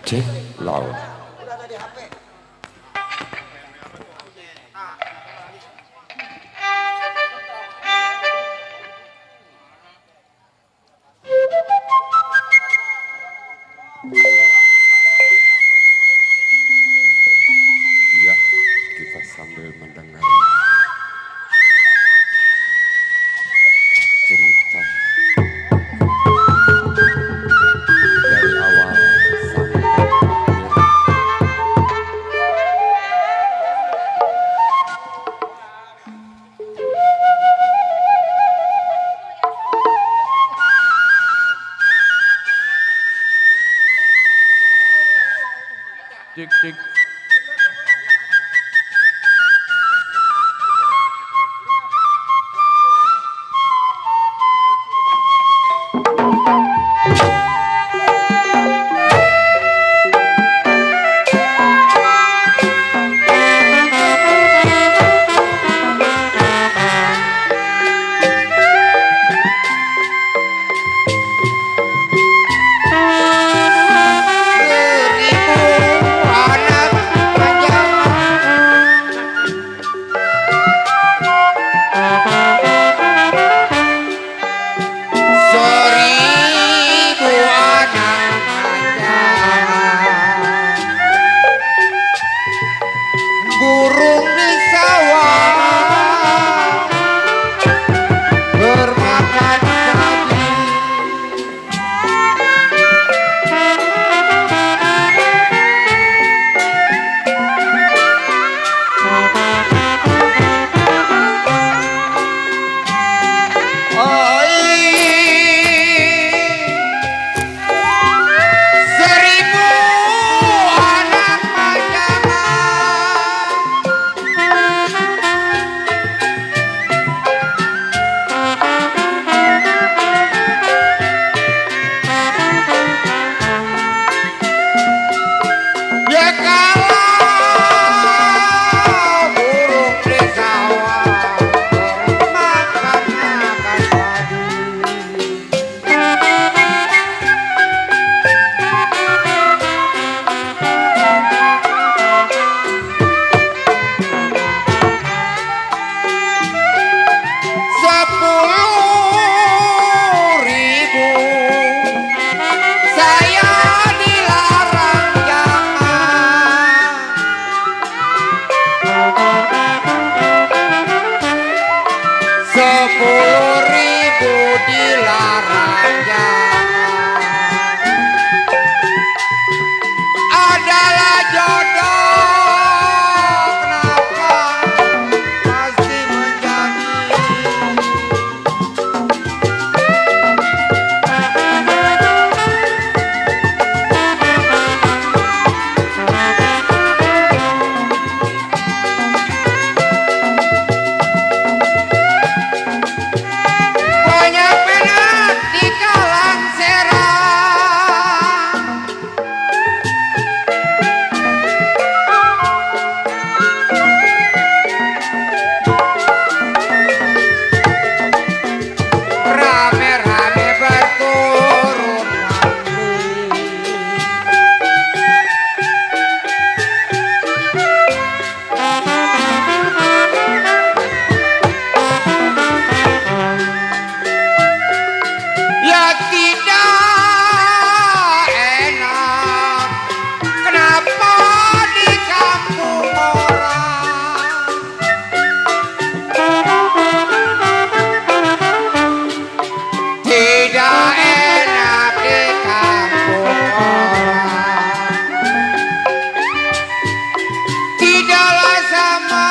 Cek laut. Ya, kita sambil mendengar cerita dari awal sampai akhir. Dik dik. Burung di sawah bermakan padi. Oi, seribu anak majangan ya kalah burung di sawah bermakan padi. Sepuluh ribu saya dilarang jangan. Sepuluh ribu dilarang jangan. Adalah jodoh, kenapa masih menjadi. Banyak penak di kalang serang. Rame-rame berturun lambe. Ya tidak enak, kenapa di kampung orang tidak enak di kampung orang. Tidaklah sama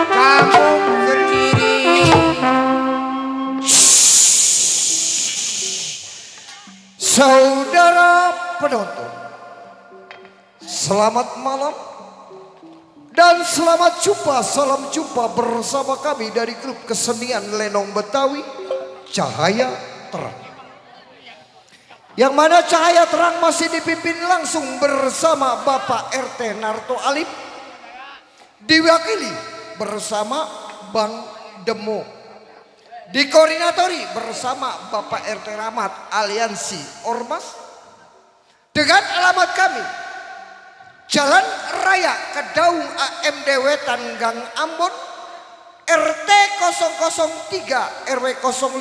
kampung sendiri. Saudara penonton, selamat malam dan selamat jumpa, salam jumpa bersama kami dari grup kesenian Lenong Betawi Cahaya Terang. Yang mana Cahaya Terang masih dipimpin langsung bersama Bapak RT Narto Alip, diwakili bersama Bang Demo dikoordinatori bersama Bapak RT Rahmat Aliansi Ormas dengan alamat kami Jalan Raya Kedaung AMD Wetan Gang Ambon RT 003 RW 05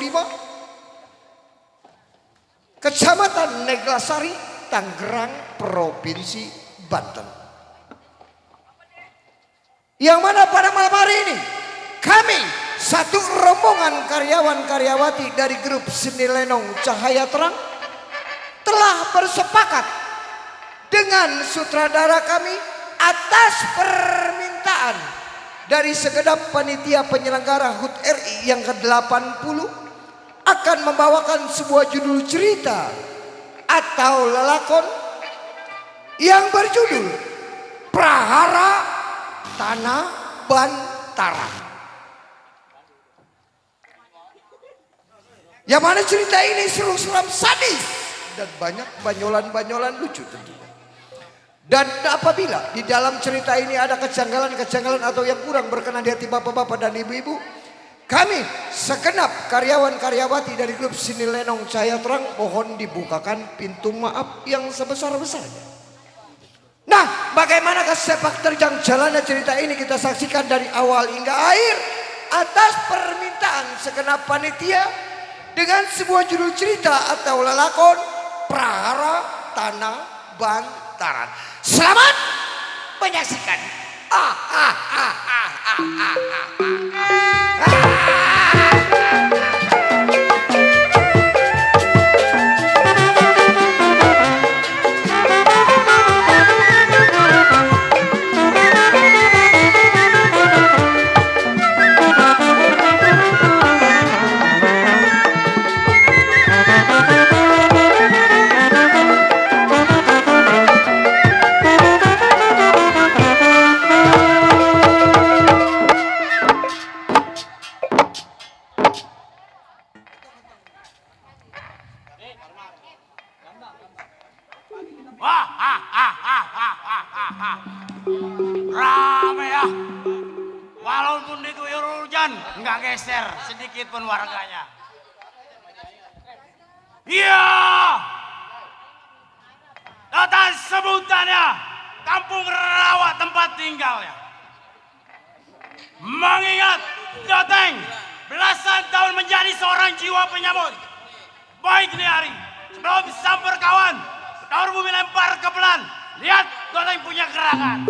Kecamatan Neglasari Tangerang Provinsi Banten. Yang mana pada malam hari ini kami satu rombongan karyawan-karyawati dari grup Seni Lenong Cahaya Terang telah bersepakat dengan sutradara kami atas permintaan dari segenap panitia penyelenggara HUT RI yang ke-80 akan membawakan sebuah judul cerita atau lelakon yang berjudul Prahara Tanah Bantaran. Yang mana cerita ini seru-seram sadis dan banyak banyolan-banyolan lucu tentunya. Dan apabila di dalam cerita ini ada kejanggalan-kejanggalan atau yang kurang berkenan di hati bapak-bapak dan ibu-ibu, kami segenap karyawan-karyawati dari grup Seni Lenong Cahaya Terang mohon dibukakan pintu maaf yang sebesar-besarnya. Nah, bagaimana sepak terjang jalannya cerita ini kita saksikan dari awal hingga akhir atas permintaan segenap panitia dengan sebuah judul cerita atau lelakon Prahara Tanah Bantaran. Selamat menyaksikan. Rame ya, walaupun diguyur hujan nggak geser sedikit pun warganya. Iya, data sebutannya Kampung Rawa tempat tinggalnya. Mengingat Joteng belasan tahun menjadi seorang jiwa penyambut. Baik nih hari, sebelum samper kawan, daur bumi lempar ke pelan. Lihat Joteng punya gerakan.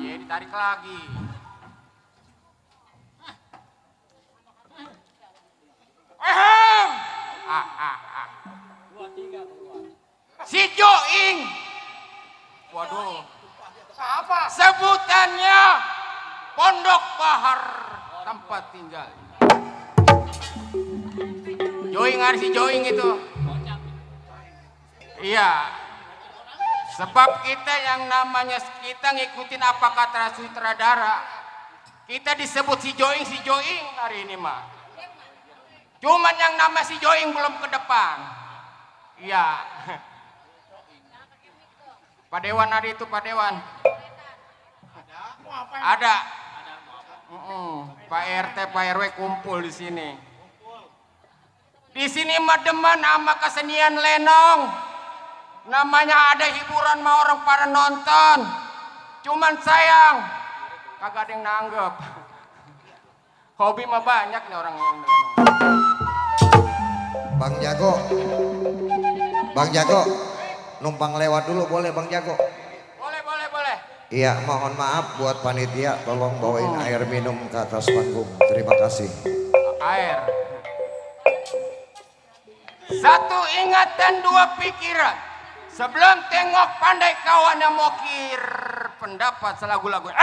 Iya, ditarik lagi. Ahem. Si Joing. Waduh. Apa? Sebutannya Pondok Bahar tempat tinggal. Joing, ada si Joing itu. Iya. Sebab kita yang namanya kita ngikutin apa kata sutradara. Kita disebut si Joing hari ini mah. Cuman yang nama si Joing belum ke depan. Iya. Pak Dewan ada itu, Pak Dewan. Ada. Pak RT, Pak RW kumpul di sini. Di sini mah demen sama kesenian lenong. Namanya ada hiburan mah orang pada nonton. Cuman sayang kagak ada yang nanggep. Hobi mah banyak nih orang yang lenong. Bang Jago, numpang lewat dulu boleh Bang Jago? Boleh. Iya, mohon maaf buat panitia, tolong bawain air minum ke atas panggung. Terima kasih. Air. Satu ingatan, dua pikiran. Sebelum tengok pandai kawan yang mokir. Pendapat selagu-lagu.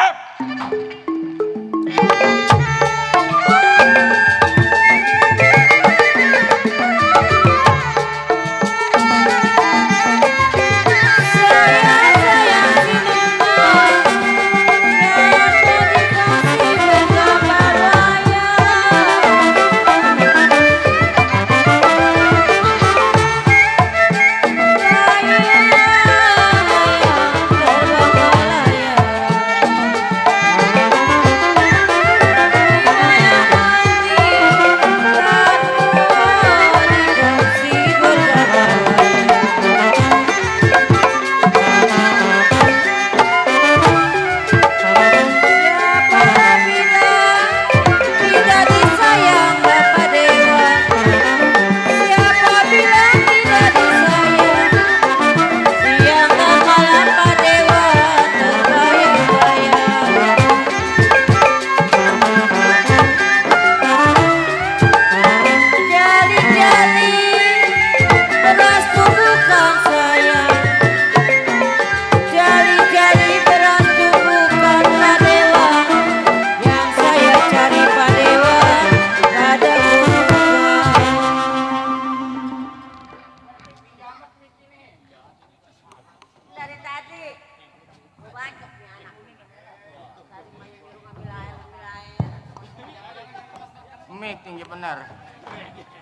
Mik tinggi bener.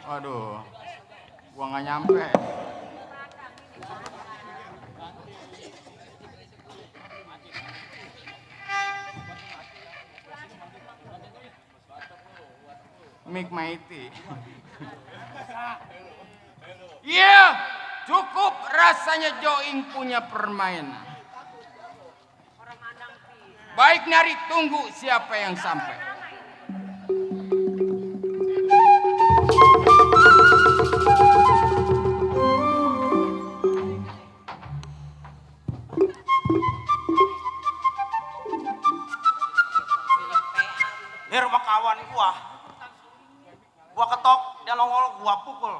Waduh, gua nggak nyampe. Mik Maiti. Iya, cukup rasanya Joing punya permainan. Baik nari tunggu siapa yang sampai. Ini rumah kawan gua ketok, dia nongol, gua pukul.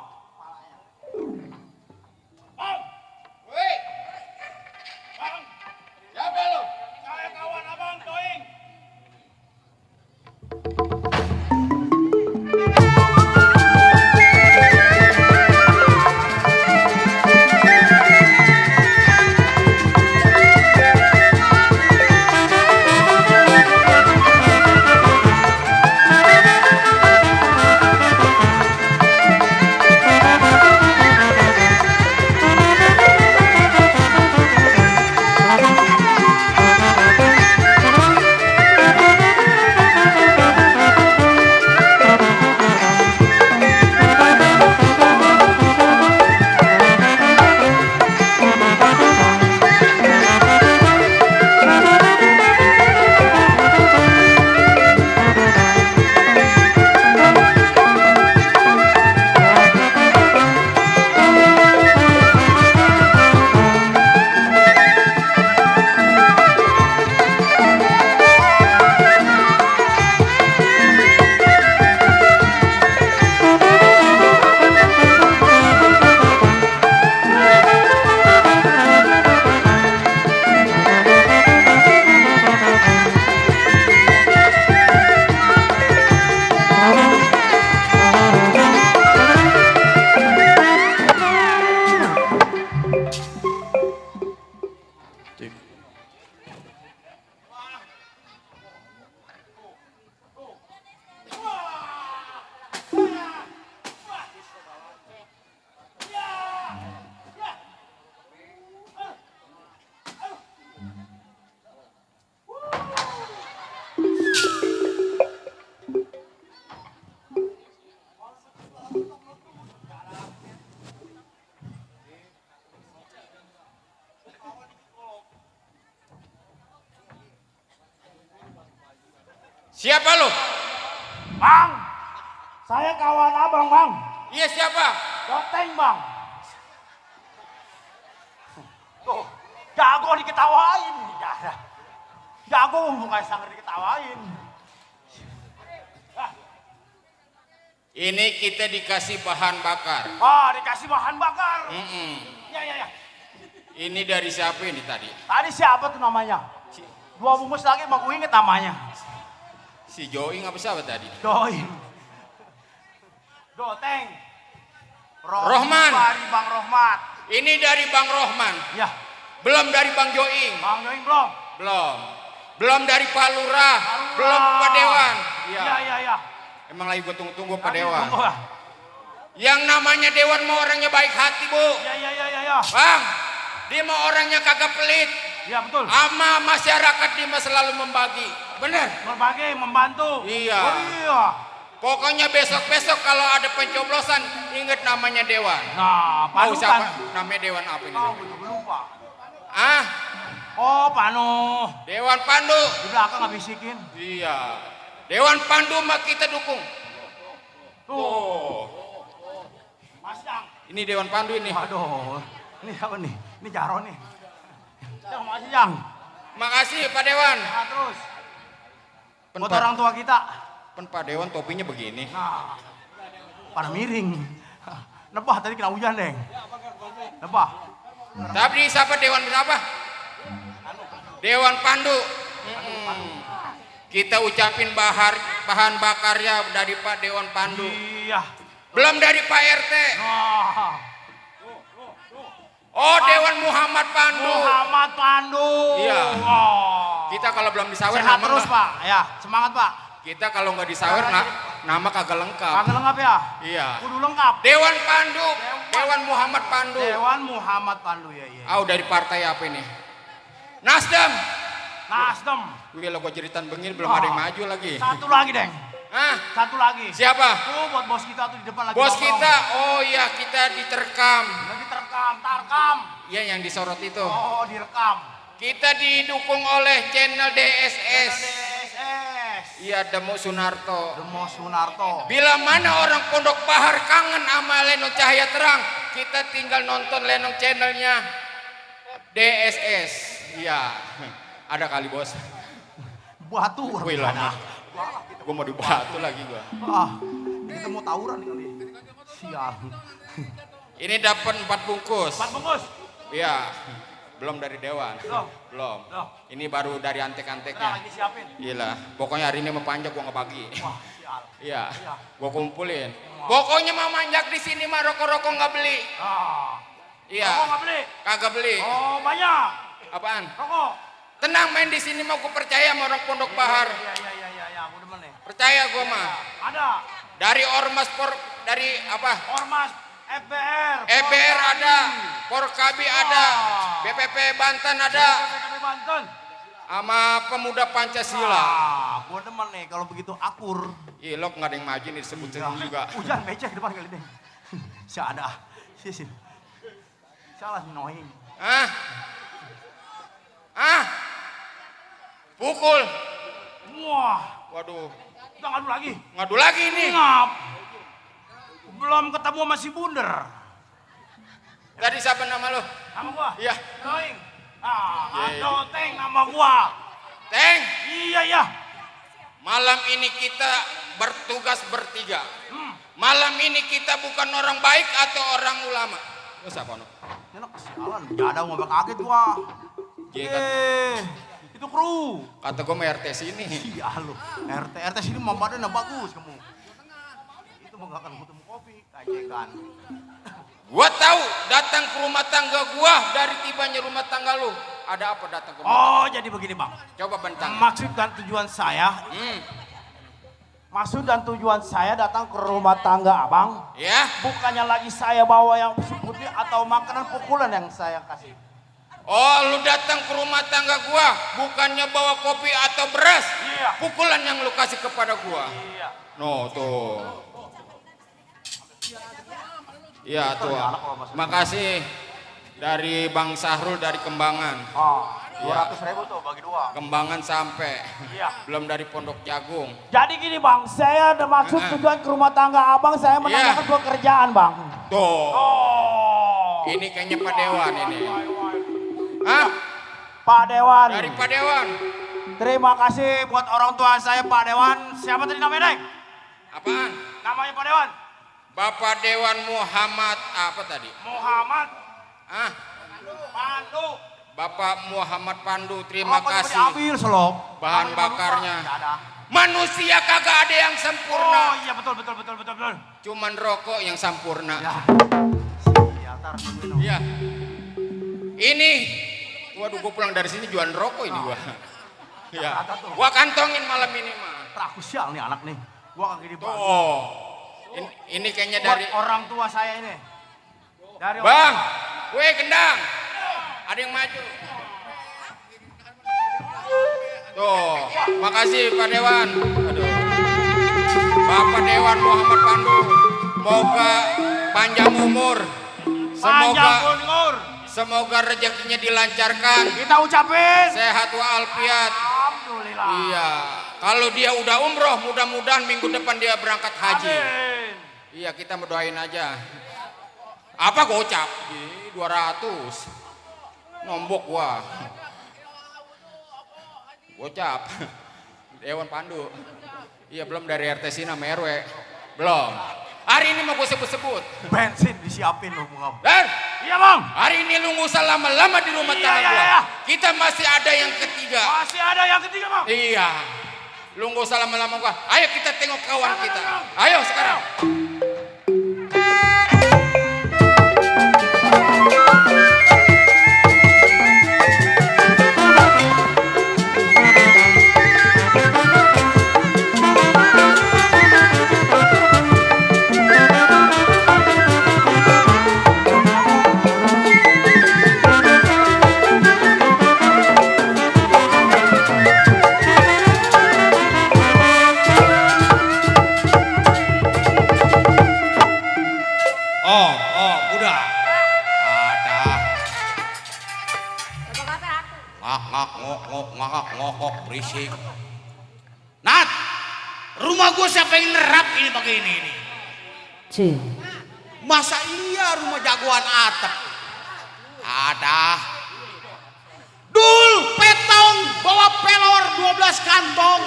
Bang, woi, bang, siapa lu? Saya kawan abang, Joing. Siapa lo? Bang, saya kawan abang bang. Iya siapa? Doteng bang. Tuh, jago diketawain. Jago bukan sangat diketawain. Ini kita dikasih bahan bakar. Ah, dikasih bahan bakar. Ya. Ini dari siapa ini tadi? Tadi siapa tuh namanya? 2 bungkus lagi mau gue inget namanya. Si Joing apa siapa tadi? Doi. Doteng. Rohman. Dari Bang Rohmat. Ini dari Bang Rohman. Ya, Belum dari Bang Joing. Bang Joing belum? Belum. Belum dari Pak Lurah. Belum Pak Dewan. Iya. Emang lagi gue tunggu-tunggu Pak Tadi Dewan. tunggu ya. Yang namanya Dewan mau orangnya baik hati, Bu. Iya. Bang, dia mau orangnya kagak pelit. Iya betul. Sama masyarakat dia mah selalu membagi. Bener? Berbagi, membantu. Iya. Oh iya. Pokoknya besok-besok kalau ada pencoblosan, ingat namanya Dewan. Nah, Mau Panu siapa? kan. Namanya Dewan apa ini? Oh, gue lupa. Ah, Oh, Panu. Dewan Pandu. Di belakang nggak bisikin. Iya. Dewan Pandu mah kita dukung. Tuh. Mas Yang. Ini Dewan Pandu ini. Aduh. Ini apa nih? Ini Jaro nih. Yang masih Yang. Makasih Pak Dewan. Nah, terus. Pen, Buat orang tua kita. Pak Dewan topinya begini. Nah. Pada miring. Nebah tadi kena hujan, Deng. Nebah. Tapi siapa Dewan berapa? Dewan Pandu. Kita ucapin bahan bakarnya dari Pak Dewan Pandu. Iya. Belum dari Pak RT. Nah. Oh, Dewan Muhammad Pandu. Muhammad Pandu. Iya. Oh. Kita kalau belum disawer Sehat nama terus, nggak- Pak. Ya, semangat, Pak. Kita kalau nggak disawer nama kagak lengkap. Kagak lengkap ya? Iya. Kudu lengkap. Dewan Pandu, Dewan Muhammad Pandu. Dewan Muhammad Pandu ya. Oh, dari partai apa ini? Nasdem. Nasdem. Wih, lo kok ceritaan begini belum ada yang maju lagi. Satu lagi, Deng. Hah? Satu lagi. Siapa? Tuh buat bos kita tuh di depan lagi. Bos nongkrong. kita. Oh iya, kita diterkam. Lagi terekam, tarkam. Iya, yang disorot itu. Oh, direkam. Kita didukung oleh channel DSS. DSS. Iya, Demo Sunarto. Demo Sunarto. Bila mana orang Pondok Bahar kangen sama Lenong Cahaya Terang, kita tinggal nonton Lenong channelnya DSS. Iya, ada kali bos. Batu. Wih lama. Gue mau dibatu lagi gue. Ah, kita mau tawuran kali. Sial. Ini dapat 4 bungkus. 4 bungkus. Iya, belum dari Dewan. Belum. Loh. Ini baru dari Nah, antek-anteknya. lagi siapin. Gila, pokoknya hari ini mau panjang gue ngebagi. Wah, sial. Iya, Iya. gue kumpulin. Pokoknya mau manjak di sini mah rokok-rokok nggak beli. Ah. Iya. Rokok nggak beli? Kagak beli. Oh, banyak. Apaan? Rokok. Tenang main di sini mau gue percaya sama orang Pondok Bahar. Iya, aku demen nih. Percaya gue mah. Ada. Dari Ormas dari apa? Ormas FBR. EBR ada, Porkabi ada, BPP Banten ada, BPP Banten. sama Pemuda Pancasila. Ah, gua demen nih kalau begitu akur. Ih, lo nggak ada yang maju nih disebut juga. Hujan becek depan kali deh. Si ada. Si. Salah si Noing. Pukul. Wah, Waduh, udah ngadu lagi. ngadu lagi nih. Ngap. Belum ketemu sama si Bunder. Tadi siapa nama lo? Nama gua? Iya. Noing. Ah, Iya. Doteng nama gua. Teng, Iya. malam ini kita bertugas bertiga. Malam ini kita bukan orang baik atau orang ulama. Lo siapa no? Enak sialan, ada ngomong kaget gua. Iya, Itu kru. kata gue mau RT sini. Iya lu, RT sini mah badannya bagus kamu. Itu mah gak akan ketemu kopi, kajekan. Gua tahu datang ke rumah tangga gua dari tibanya rumah tangga lu. Ada apa datang ke rumah Oh, jadi begini bang. Coba bentang. Maksud dan tujuan saya, maksud dan tujuan saya datang ke rumah tangga abang. Ya. Bukannya lagi saya bawa yang putih atau makanan pukulan yang saya kasih. Oh, lu datang ke rumah tangga gua bukannya bawa kopi atau beras. Iya. Pukulan yang lu kasih kepada gua. Iya. No, tuh. Iya, tuh. Makasih dari Bang Sahrul dari Kembangan. Oh, Iya. 200.000 tuh bagi dua. Kembangan sampai. Iya. Belum dari Pondok Jagung. Jadi gini bang, saya ada maksud tujuan ke rumah tangga abang, saya menanyakan pekerjaan bang. Tuh. Oh. Ini kayaknya Pak Dewan ini. Hah? Pak Dewan. Dari Pak Dewan. Terima kasih buat orang tua saya Pak Dewan. Siapa tadi namanya Deng? Apaan? Namanya Pak Dewan. Bapak Dewan Muhammad apa tadi? Muhammad Ah, Pandu. Bapak Muhammad Pandu, terima Rokoknya kasih. diambil selop. Bahan Jangan bakarnya. lupa. Nggak ada. Manusia kagak ada yang Oh sempurna. iya betul. Cuman rokok yang sempurna. Ya. Ya, ntar minum. Iya. Ini, waduh gue pulang dari sini jualan rokok ini gua. Iya. Gua kantongin malam ini mah. Aku sial nih anak nih. Gua kagak dibantu. Tuh. Ini kayaknya Buat dari orang tua saya ini. Dari Bang, gue gendang. Ada yang maju. Tuh, makasih Pak Dewan. Aduh. Bapak Dewan Muhammad Pandu. Semoga panjang umur. Panjang umur. Semoga rezekinya dilancarkan. Kita ucapin. Sehat walafiat. Alhamdulillah. Iya. Kalau dia udah umroh, mudah-mudahan minggu depan dia berangkat haji. Amin. Iya, kita berdoain aja. Apa gocap? 200. Nombok gua. Gocap. Dewan Pandu. Iya, belum dari RT Sina sama RW. Belum. Hari ini mau gue sebut-sebut. Bensin disiapin loh Bang. Dan Iya Bang. hari ini lu nggak usah lama-lama di rumah Iya, tangga iya, gua. iya. Kita masih ada yang ketiga. Masih ada yang ketiga Bang. Iya. Lu nggak usah lama-lama gua. Ayo kita tengok kawan kita. Ayo sekarang. Udah. Ada. Ngok berisik. Nat, rumah gue siapa yang nerap ini begini ini? Masa iya rumah jagoan atap? Ada. Dul, petong, bawa pelor 12 kantong.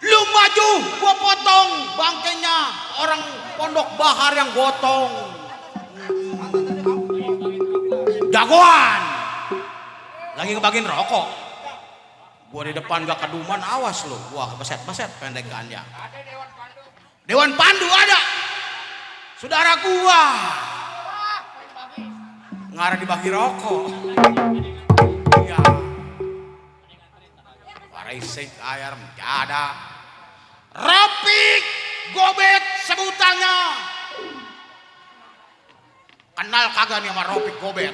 Lu maju, gua potong bangkainya orang Pondok Bahar yang gotong. Jagoan, lagi ngebagiin rokok. Gua di depan gak keduman, awas lu. Gua kebeset-beset pendekannya. Dewan Pandu ada. Saudara gua. Ngarah dibagi rokok. Iya. Warisik air menjada. Ropik Gobet sebutannya. Kenal kagak nih sama Ropik Gobet?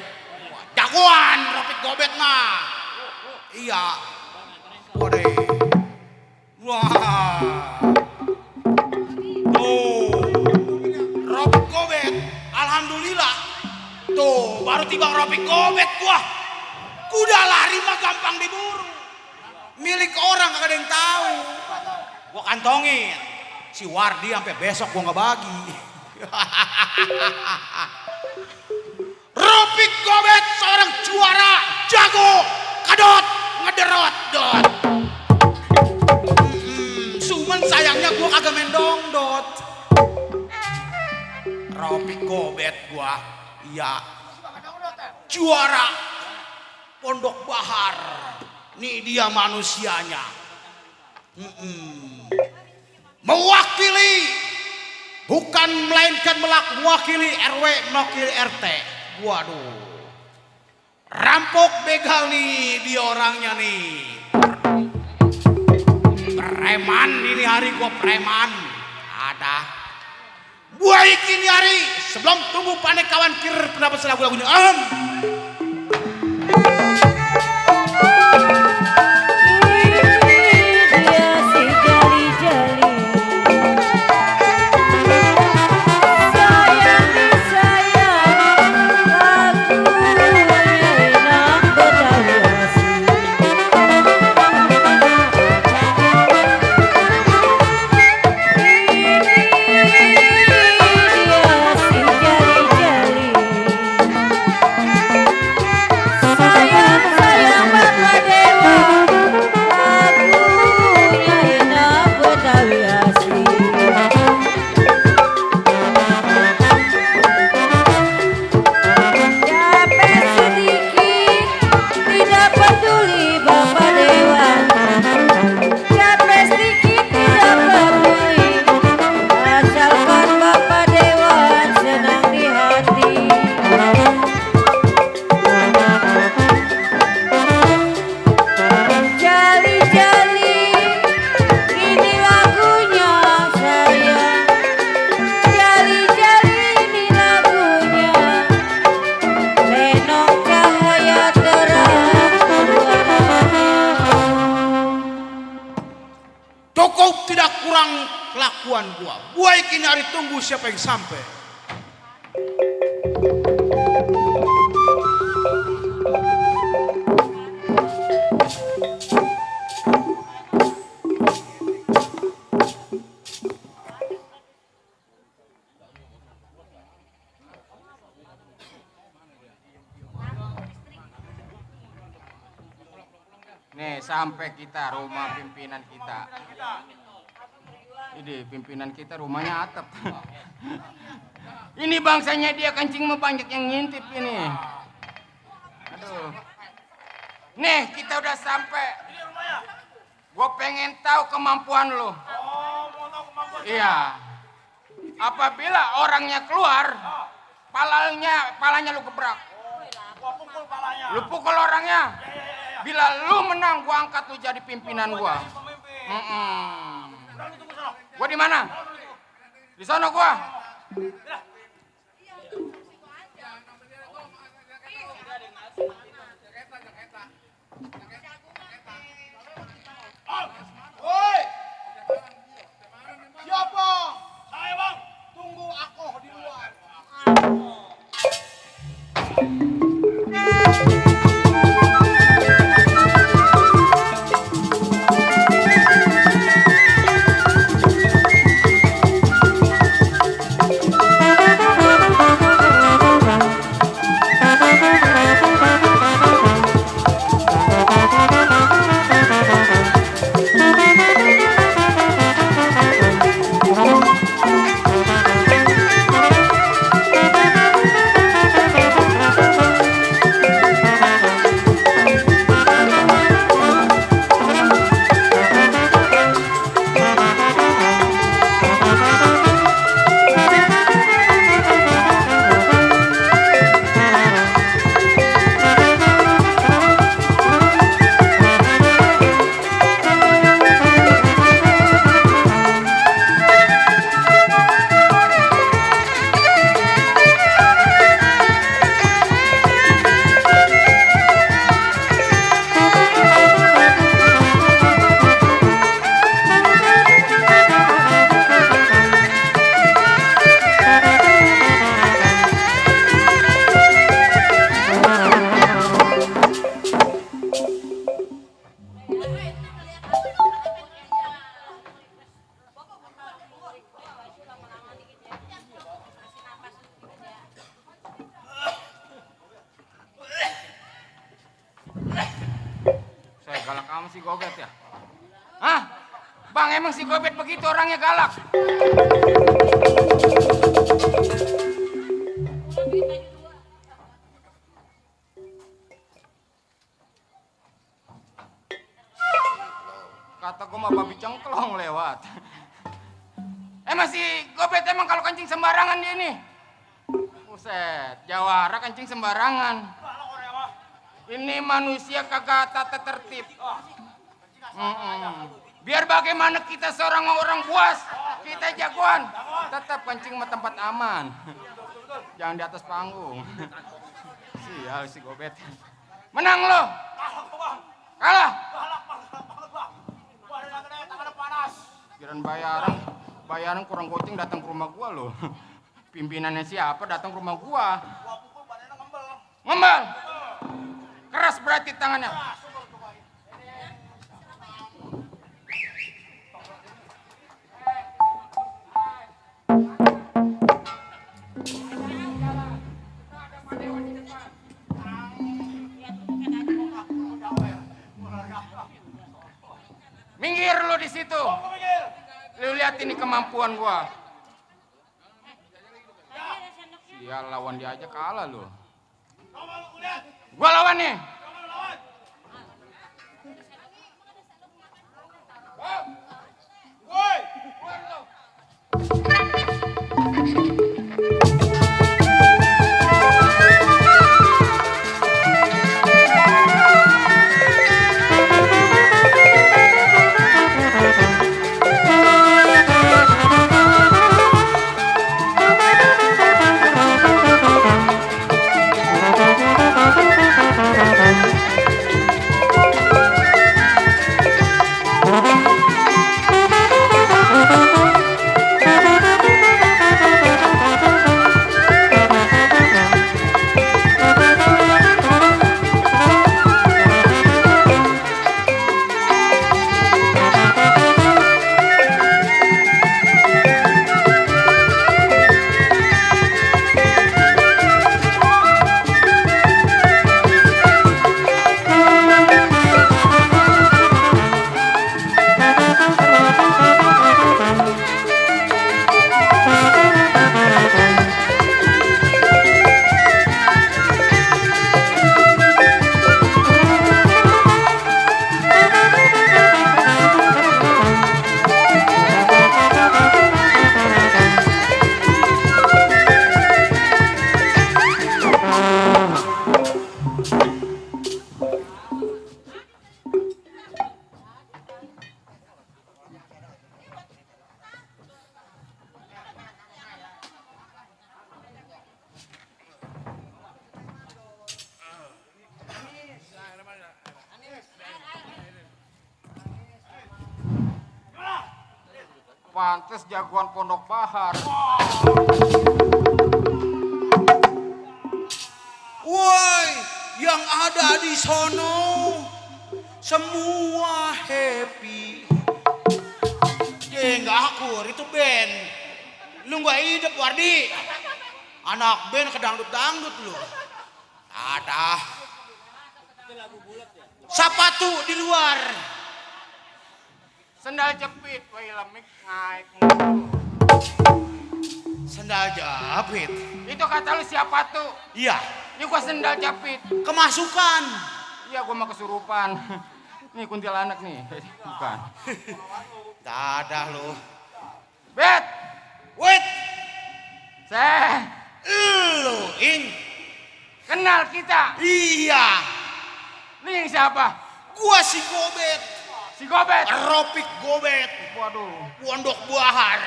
Jagoan Ropik Gobet mah. Iya. Waduh. Wah. Tuh. Ropik Gobet. Alhamdulillah. Tuh, baru tiba Ropik Gobet gua. Kuda lari mah gampang diburu. Milik orang kagak ada yang tahu. Gua kantongin. Si Wardi sampai besok gua nggak bagi. Ropik Gobet seorang juara, jago, kadot, ngederot, dot. Cuman sayangnya gua kagak main dongdot. Ropik Gobet gua, iya. Juara Pondok Bahar. Nih dia manusianya. Mewakili bukan melainkan mewakili RW mewakili RT. Waduh, rampok begal nih dia orangnya nih. Preman ini hari gua preman. Ada buai kini hari sebelum tunggu panik kawan kir pendapat lagu-lagu ini. Cukup tidak kurang kelakuan gua. Buai kini hari tunggu siapa yang sampai. Nih sampai kita rumah pimpinan kita. Ini pimpinan kita rumahnya atap. Ini bangsanya dia kencing banyak yang ngintip ini. Aduh. Nih kita udah sampai. Gue pengen tahu kemampuan lo. Iya. Apabila orangnya keluar, palanya lu gebrak. Lu pukul orangnya. Bila lu menang, gua angkat lu jadi pimpinan gua. Gua di mana? Di sana gua. Woi, siapa? Saya bang, tunggu aku di luar. Saya galak kamu si Gobet ya? Hah? Bang emang si Gobet begitu orangnya galak? Kata gue mah babi cengklong lewat. Masih Gobet emang kalau kencing sembarangan dia nih. Buset, Jawara kencing sembarangan. Ini manusia kagak tata tertib. Biar bagaimana kita seorang orang buas, kita jagoan, tetap kencing sama tempat aman. Jangan di atas panggung. Sial si Gobet. Menang lo. Kalah. Kirain bayaran kurang goceng datang ke rumah gua lo. Pimpinannya siapa datang ke rumah gua? Ngembal. Keras berarti tangannya. Minggir lu di situ. Lu lihat ini kemampuan gua. Sial, lawan dia aja kalah lu. Gua lawan nih. Woi, keluar lu. Pantes jagoan Pondok Bahar. Woi, yang ada di sono semua happy. Nggak akur, itu band. Lu nggak hidup, Wardi. Anak band kedangdut-dangdut lu. Ada. Siapa tuh di luar? Sendal jepit, woi lemik naik. Sendal jepit. Itu kata lu siapa tuh? Iya. Ini gua sendal jepit. Kemasukan. Iya gua mah kesurupan. Nih kuntilanak nih. Bukan. Dadah lu. Bet. Wait. Lu ing. Kenal kita. Iya. Lu yang siapa? Gua si Gobet. Si Gobet. Ropik Gobet. Waduh. Pondok Bahar.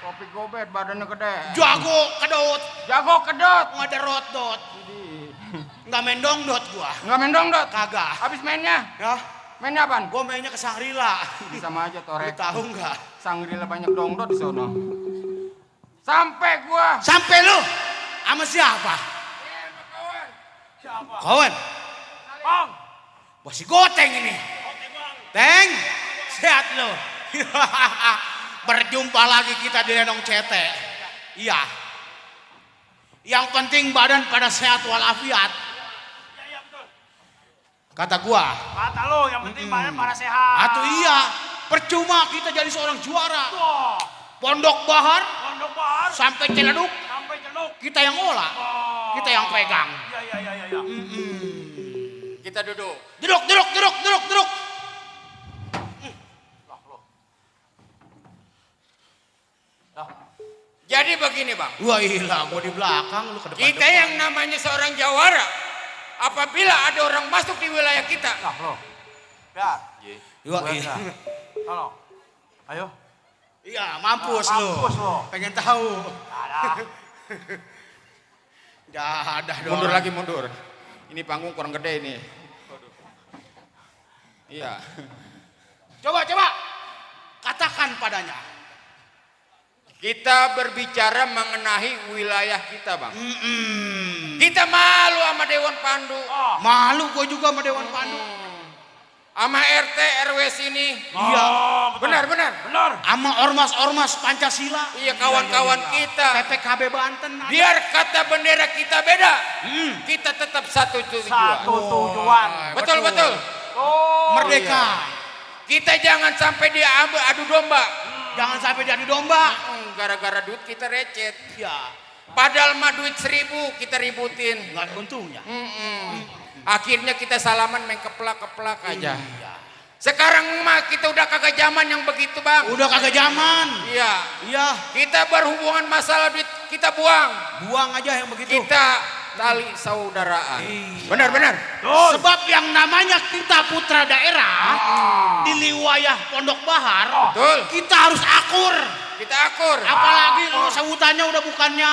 Kopi Gobet badannya gede. Jago kedot. Jago kedot. Nggak ada rot-dot. Nggak main dongdot gua. Nggak main dongdot? Kagak. Habis mainnya? Ya. Mainnya apaan? Gua mainnya ke Sangrila. Sama aja Lu Torek. tahu nggak? Sangrila banyak dongdot di sono. Sampai gua. Sampai lu sama siapa? Kawan. Bang, Wah si Goteng ini. Teng, sehat lo. Berjumpa lagi kita di Lenong CT. Iya. Yang penting badan pada sehat walafiat. iya betul. Kata gua. Kata lo yang penting badan pada sehat. Atau iya, percuma kita jadi seorang juara. Wah, Pondok Bahar Pondok Bahar sampai Ciledug, sampai Celuk. kita yang olah. Oh. Kita yang pegang. Iya. Kita duduk. Duduk. Jadi begini bang, Wah hilang, gua di belakang, lu ke depan. kita yang namanya seorang jawara, apabila ada orang masuk di wilayah kita, Nah, lo. Ya. Wah iya. Halo. Ayo. Iya, mampus lu. Mampus lu. Pengen tahu. Ada. Ada dong. mundur lagi mundur. Ini panggung kurang gede ini. Iya. Coba. Katakan padanya. Kita berbicara mengenai wilayah kita bang. Kita malu sama Dewan Pandu. Malu gua juga sama Dewan Pandu. Sama RT RW sini. Iya. Benar. Sama ormas-ormas Pancasila. Iya kawan-kawan kita. PPKB Banten. ada. Biar kata bendera kita beda, kita tetap satu tujuan. Satu tujuan. Betul. Merdeka. Kita jangan sampai adu domba. Jangan sampai jadi domba. Gara-gara duit kita recet. Iya. Padahal mah duit 1.000 kita ributin. Nggak ada untungnya. Akhirnya kita salaman main keplak aja. Iya. Sekarang mah kita udah kagak zaman yang begitu bang. Udah kagak zaman. Iya. Iya. Kita berhubungan masalah duit kita buang. Buang aja yang begitu. Kita tali saudaraan. Iya. Benar. Sebab yang namanya kita putra daerah di wilayah Pondok Bahar, Betul. kita harus akur. Kita akur. Apalagi lu sebutannya udah bukannya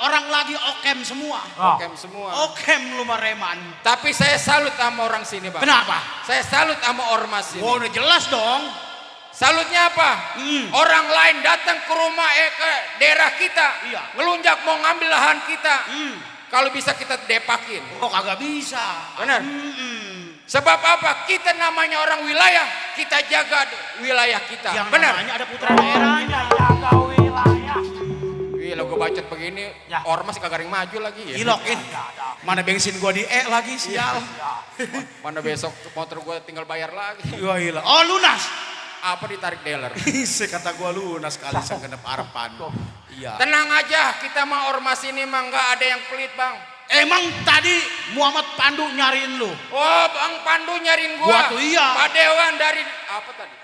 orang lagi okem semua. Okem semua. Okem lu mareman. Tapi saya salut sama orang sini bang. Kenapa? Saya salut sama ormas ini. Wah udah jelas dong. Salutnya apa? Orang lain datang ke rumah ke daerah kita, Iya. ngelunjak mau ngambil lahan kita. Kalau bisa kita depakin. Oh kagak bisa. Benar. Sebab apa? Kita namanya orang wilayah, kita jaga wilayah kita. Yang Benar. namanya ada putra daerahnya. Jaga wilayah. Wih, lo gue bacot begini, Ya. ormas kagak ring maju lagi ya. Ilokin. Mana bensin gua di lagi sial. Mana besok motor gue tinggal bayar lagi. Wah gila. Oh lunas. Apa ditarik dealer? Kata gua lunas kali segenap harapan. Iya. Tenang aja, kita mah ormas ini mah nggak ada yang pelit bang. Emang tadi Muhammad Pandu nyariin lu? Oh, Bang Pandu nyariin gua. Gua tuh iya. Pak Dewan dari apa tadi?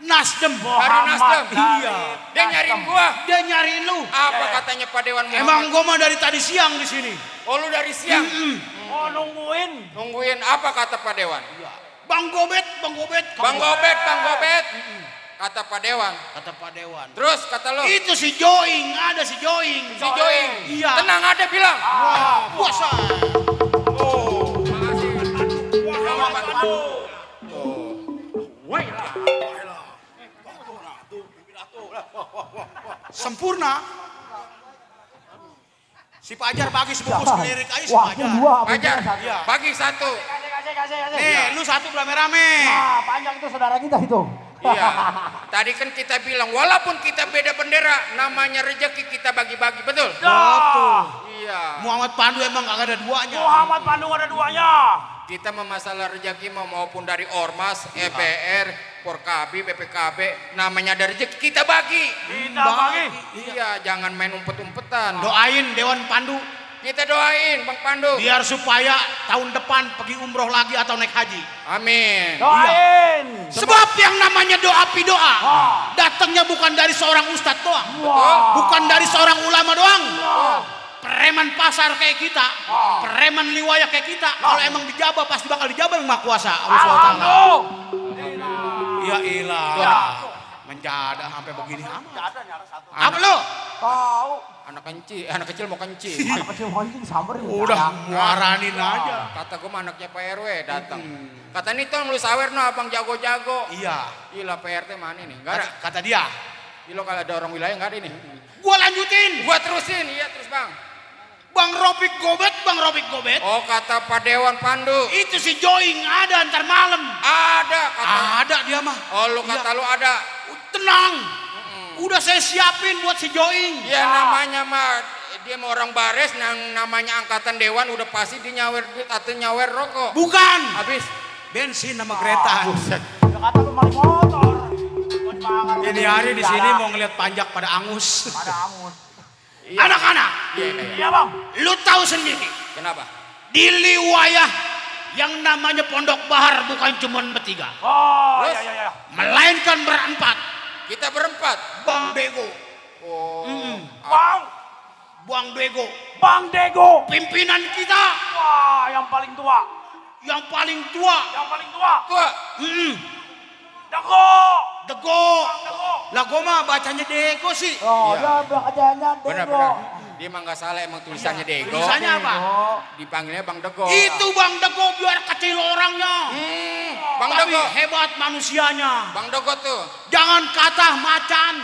Nasdem. Dari Nasdem. Iya. Dia nyariin gua. Dia nyariin lu. Apa katanya Pak Dewan Muhammad? Emang gua mah dari tadi siang di sini. Oh, lu dari siang. Oh nungguin. Nungguin apa kata Pak Dewan? Bang Gobet. Bang Gobet. Kata Pak Dewan. Kata Pak Dewan. Terus kata lo? Itu si Joing, ada si Joing. Si Joing. Iya. Tenang ada bilang. Wah, puasa. Makasih. Muhammad Pandu. Sempurna. Si Pajar bagi sebungkus lirik aja si Pajar. Pajar. Iya. Bagi satu. Kasih. Nih, lu satu rame-rame. Ah, panjang itu saudara kita itu. Iya. Tadi kan kita bilang walaupun kita beda bendera, namanya rezeki kita bagi-bagi, betul? Betul. Iya. Muhammad Pandu emang gak ada duanya. Muhammad Pandu ada duanya. Kita memasalah rezeki maupun dari ormas, EPR, Porkabi, BPKB, namanya ada rezeki kita bagi. Kita bagi. Iya, jangan main umpet-umpetan. Doain Dewan Pandu Kita doain Bang Pandu. biar supaya tahun depan pergi umroh lagi atau naik haji. Amin. Doain. Sebab yang namanya doa doa datangnya bukan dari seorang ustadz doang, bukan dari seorang ulama doang. Preman pasar kayak kita, preman liwaya kayak kita, kalau emang dijabah pasti bakal dijabah yang Maha Kuasa. Allah SWT. Ya ilah, menjadah sampai begini amat. Apa lu? Tahu. Anak kecil mau kencing. Anak kecil mancing samperin. Udah muaranin aja. Kata gue anaknya Pak RW datang. Kata nih tuh lu sawer no abang jago-jago. Iya. Gila PRT mana nih? Enggak ada. Kata dia. Gila kalau ada orang wilayah enggak ada ini. Gua lanjutin. Gua terusin, iya terus Bang. Bang Ropik Gobet. Oh kata Pak Dewan Pandu. Itu si Joing ada ntar malam. Ada kata. Ada dia mah. Oh lu kata lu ada. Tenang. Udah saya siapin buat si Joing. Ya namanya mah dia mau orang bares namanya angkatan dewan udah pasti di nyawer duit atau nyawer rokok. Bukan. Habis Bensin sama kereta. Udah kata lu maling motor. Ini hari di sini mau ngeliat panjak pada angus. Ada angus. Anak-anak, Iya bang. lu tahu sendiri. kenapa? Di wilayah yang namanya Pondok Bahar bukan cuma bertiga, Oh Terus? iya. melainkan berempat. Kita berempat. Bang Bego, Bang, Bang Dego. Bang Dego. Pimpinan kita. Wah, yang paling tua. Yang paling tua. Yang paling tua. Tua. Dego. Dego. Dego. Lah gua mah bacanya Dego sih. Oh, dia bacanya Dego. Benar-benar. Dia emang nggak salah, emang tulisannya Dego. Tulisannya apa? Dipanggilnya Bang Dego. Itu Bang Dego biar kecil orangnya. Bang Tapi Dego. hebat manusianya. Bang Dego tuh. Jangan kata macan.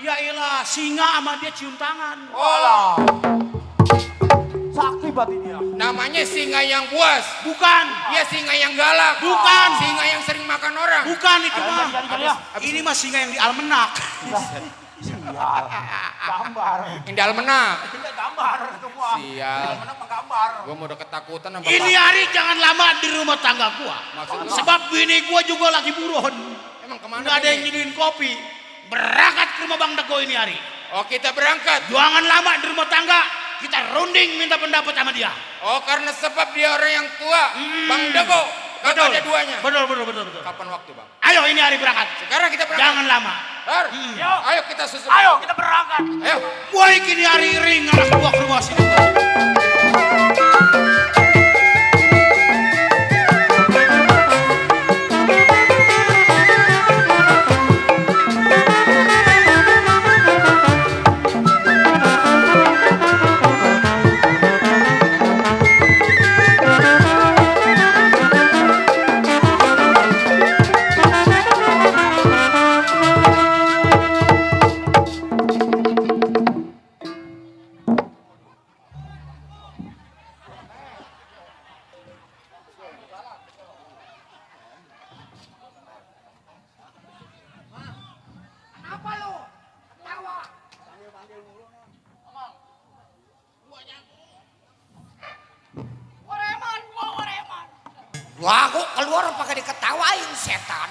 Ya iyalah, singa sama dia cium tangan. Oh, Sakti berarti dia. namanya singa yang buas. Bukan. Dia singa yang galak. Bukan. Singa yang sering makan orang. Bukan itu mah. Jadi ya. Ini mah singa yang di almenak. Gambar. Indah almenak. Ini gambar itu gua. Sial. Mana gambar. Gua mau udah ketakutan sama Ini hari jangan lama di rumah tangga gua. Maksud lu? Sebab bini gua juga lagi buron. Emang kemana? Nggak ada yang nyediain kopi. Berangkat ke rumah Bang Dego ini hari. Oh, kita berangkat. Jangan lama di rumah tangga. Kita runding minta pendapat sama dia. Oh, karena sebab dia orang yang tua. Bang Dego. Kagak ada duanya. Betul. Kapan waktu, Bang? Ayo ini hari berangkat. Sekarang kita berangkat. Jangan lama. Har. Yuk. Ayo kita susul. Ayo kita berangkat. Ayo. Boy kini hari ring anak gua ke rumah sini. Wah, kok keluar pakai diketawain setan.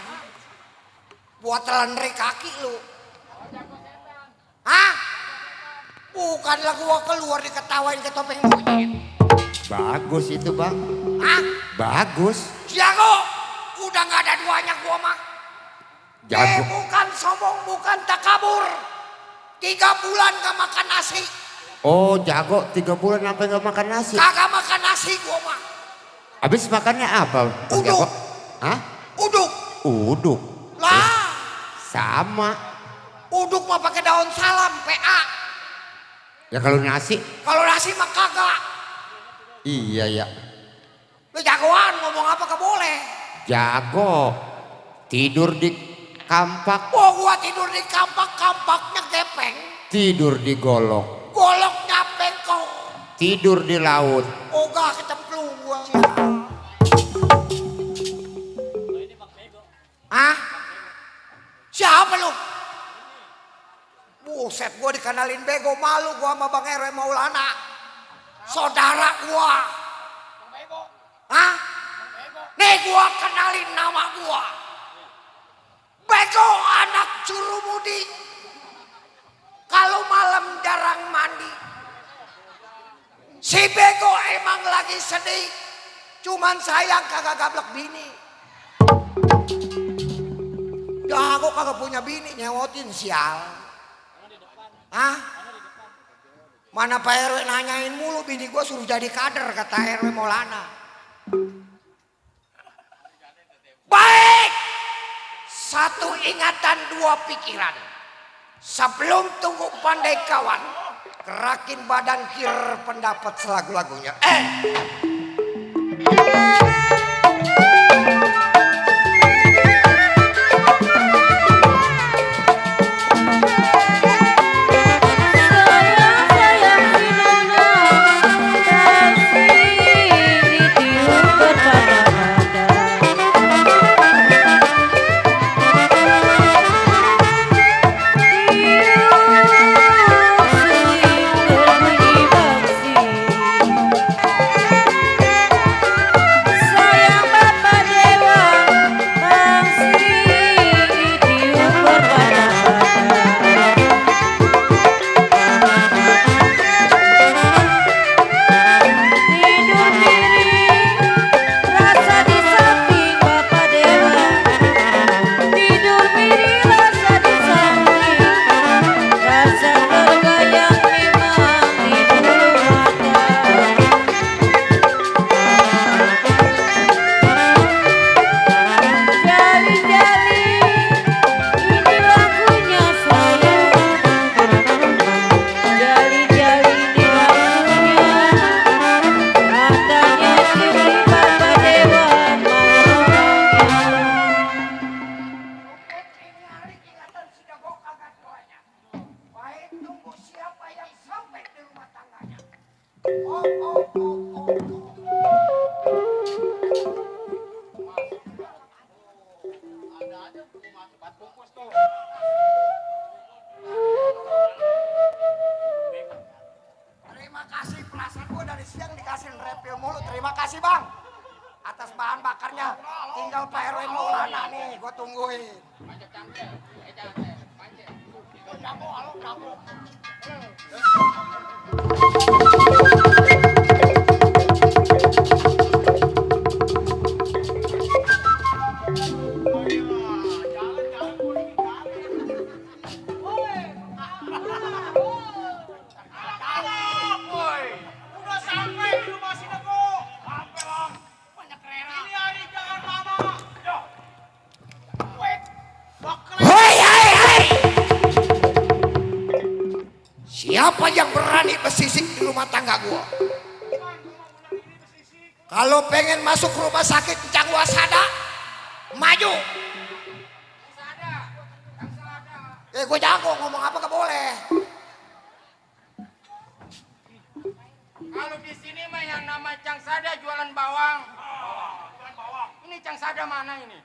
Buat telandri kaki lu. Hah? Bukanlah gua keluar diketawain ke topeng monyet. Bagus itu bang. Hah? Bagus. Jago. Udah nggak ada duanya gua mah. Jago. Bukan sombong, bukan takabur. 3 bulan gak makan nasi. Oh jago 3 bulan sampai nggak makan nasi. Kagak makan nasi gua mah. Habis makannya apa? Bang Uduk. Jago? Hah? Uduk. Uduk. Lah, Sama. uduk mah pakai daun salam, PA. Ya kalau nasi? Kalau nasi mah kagak. Iya ya. Lu jagoan ngomong apa gak boleh. Jago. Tidur di kampak. Oh, gua tidur di kampak, kampaknya gepeng. Tidur di golok. Goloknya bengkok. Tidur di laut. Ogah kecemplung gua. Hah? Siapa lu? Buset, gua dikenalin bego, malu gua sama Bang Erwe Maulana. Saudara gua. Hah? Nih gua kenalin nama gua. Bego anak Curumudi. Kalau malam jarang mandi. Si bego emang lagi sedih. Cuman sayang kagak gablek bini. Dah aku kagak punya bini nyewotin sial. Hah? Mana Pak RW nanyain mulu bini gua suruh jadi kader kata RW Maulana. Baik. 1 ingatan 2 pikiran. Sebelum tunggu pandai kawan, gerakin badan kir pendapat selagu-lagunya. Terima kasih pelasan gue dari siang dikasih refill mulu. Terima kasih bang atas bahan bakarnya. Tinggal Pak RW Maulana nih, gue tungguin. Udah sampai di rumah si Nego. Sampai bang. Banyak rela. Ini hari jangan lama. Yo. Wait. Hei, hei, hei! Siapa yang berani bersisik di rumah tangga gua? Kalau pengen masuk rumah sakit Cang Wasada, maju. Gue jago ngomong apa gak boleh. Kalau di sini mah yang nama Cang Sada jualan bawang. Ini Cang Sada mana ini?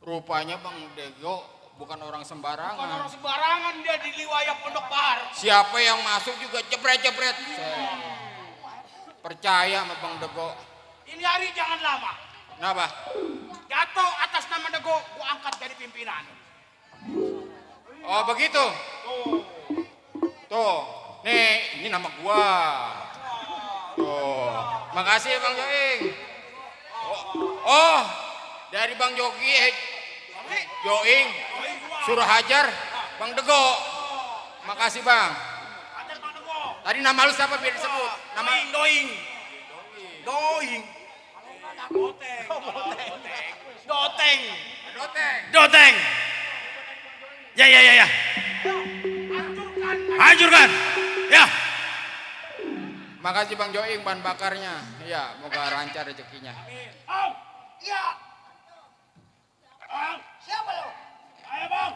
Rupanya Bang Dego bukan orang sembarangan. Bukan orang sembarangan dia di liwaya Pondok Bahar. Siapa yang masuk juga jebret-jebret. Percaya sama Bang Dego. Ini hari jangan lama. Kenapa? Jatuh atas nama Nego, gua angkat jadi pimpinan. Oh begitu. Tuh, nih ini nama gua. Tuh, makasih Bang Joing. Oh, dari Bang Joing, suruh hajar Bang Dego. Makasih Bang. Hajar Bang Nego. Tadi nama lu siapa biar disebut? Nama Doing. Doteng. Doteng. Ya. Hancurkan. Ya. Makasih Bang Joing bahan bakarnya. Iya, moga lancar rezekinya. Iya. Siapa lo? Ayo bang.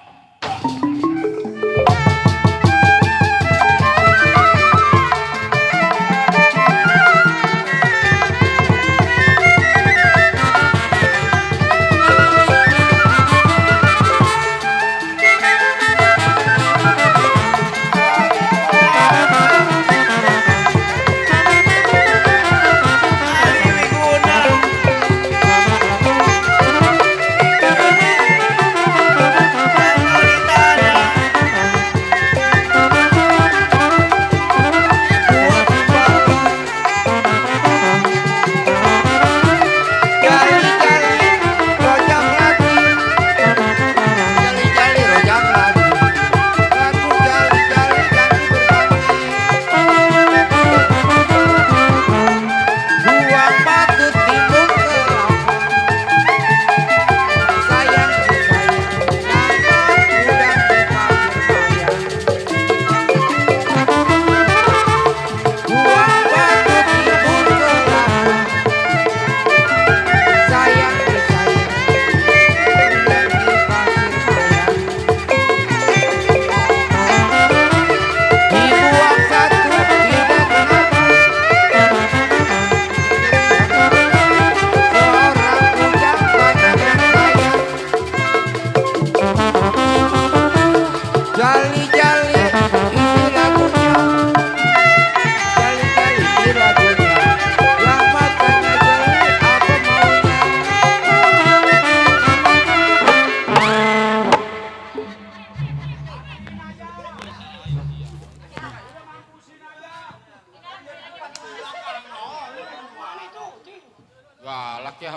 Galak ya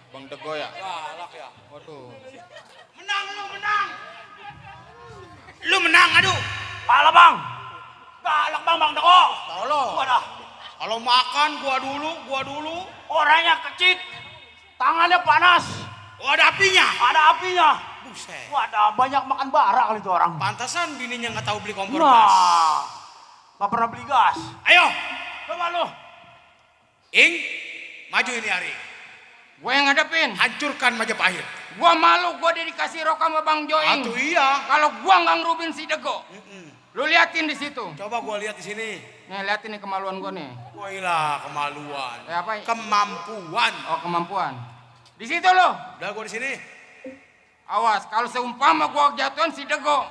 Bang Dego ya? Galak ya. Waduh. Menang lu menang. Lu menang aduh. Pala bang. Galak bang Dego. Tolong. Gua dah. Kalau makan gua dulu. Orangnya kecil. Tangannya panas. Oh, ada apinya. Ada apinya. Buset. Wadah, banyak makan bara kali itu orang. Pantasan bininya nggak tahu beli kompor gas. Nggak pernah beli gas. Ayo, coba lu. Ing, maju ini Ari. Gue yang ngadepin. Hancurkan Majapahit. Gua malu gua dikasih rok sama Bang Joing. Atuh iya. Kalau gua nggak ngerubin si Dego. Lu liatin di situ. Coba gua lihat di sini. Nih liatin nih kemaluan gua nih. Wailah kemaluan. Apa? Kemampuan. Oh kemampuan. Di situ lo. Udah gua di sini. Awas kalau seumpama gua jatuhin si Dego,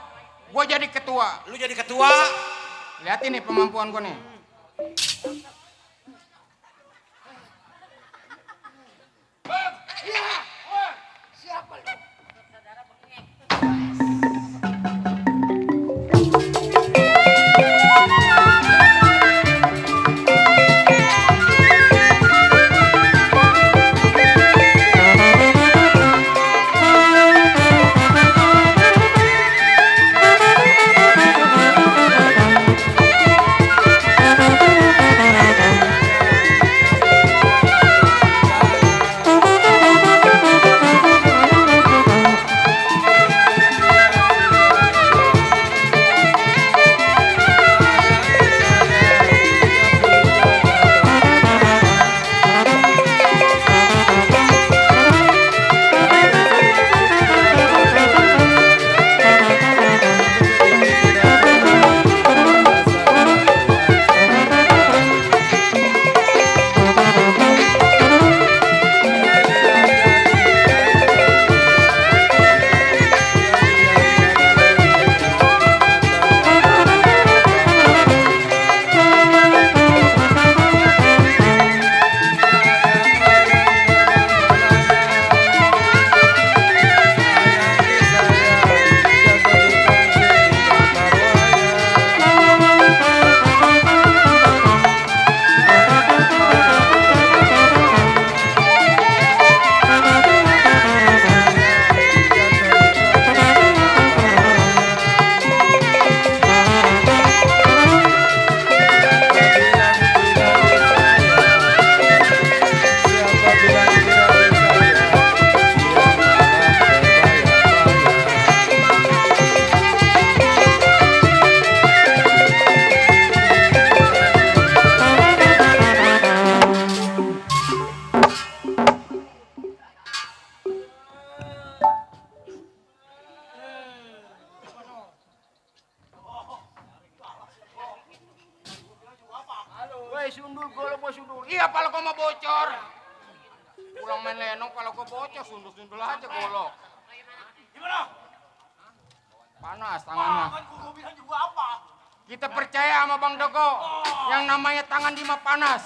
gua jadi ketua. Lu jadi ketua. Liatin nih kemampuan gua nih. Woi sundul golok mau sundul. Iya pala gua mau bocor. Pulang main lenong pala gua bocor sundul-sundul aja golok. Gimana? Panas tangannya. Gua bilang juga apa? Kita percaya sama Bang Doko. Yang namanya tangan Dima panas.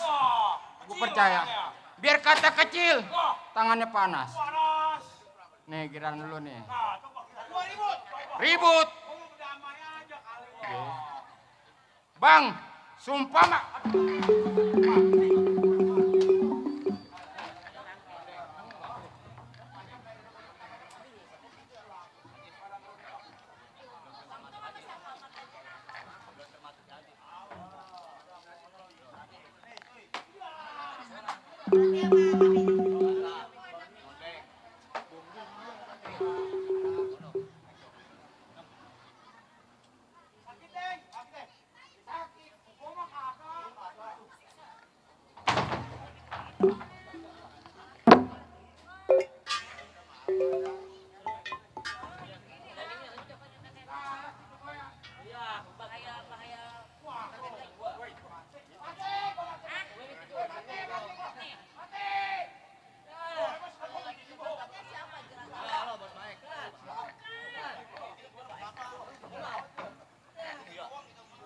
Gua percaya. Biar kata kecil, tangannya panas. Panas. Nih giliran dulu nih. Nah, coba kita gua ribut. Ribut. Gua berdamai aja kali. Bang, sumpah mak.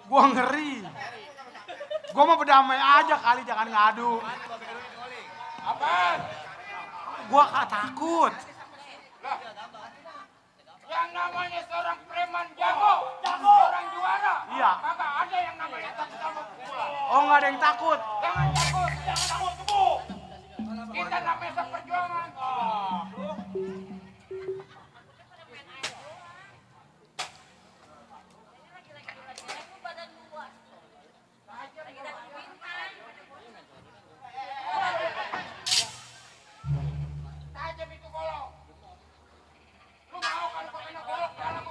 Gua ngeri. Gua mau berdamai aja kali, jangan ngadu. Apaan? Gua gak takut. Yang namanya seorang preman jago, orang juara. Iya. Kagak ada yang namanya takut sama pukulan. Oh nggak ada yang takut. Jangan takut, kebu. Kita namanya seperjuangan. Tajam itu golok. Lu mau kalau kau kena golok dalam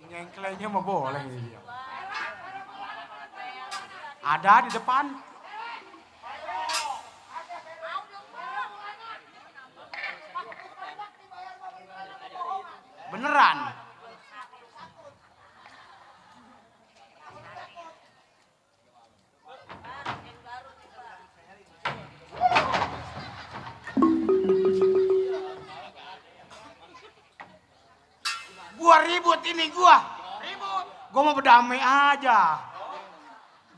Nyengklenya mah boleh ini dia. Ada di depan. Beneran. Gua ribut ini gua. Ribut. Gua mau berdamai aja.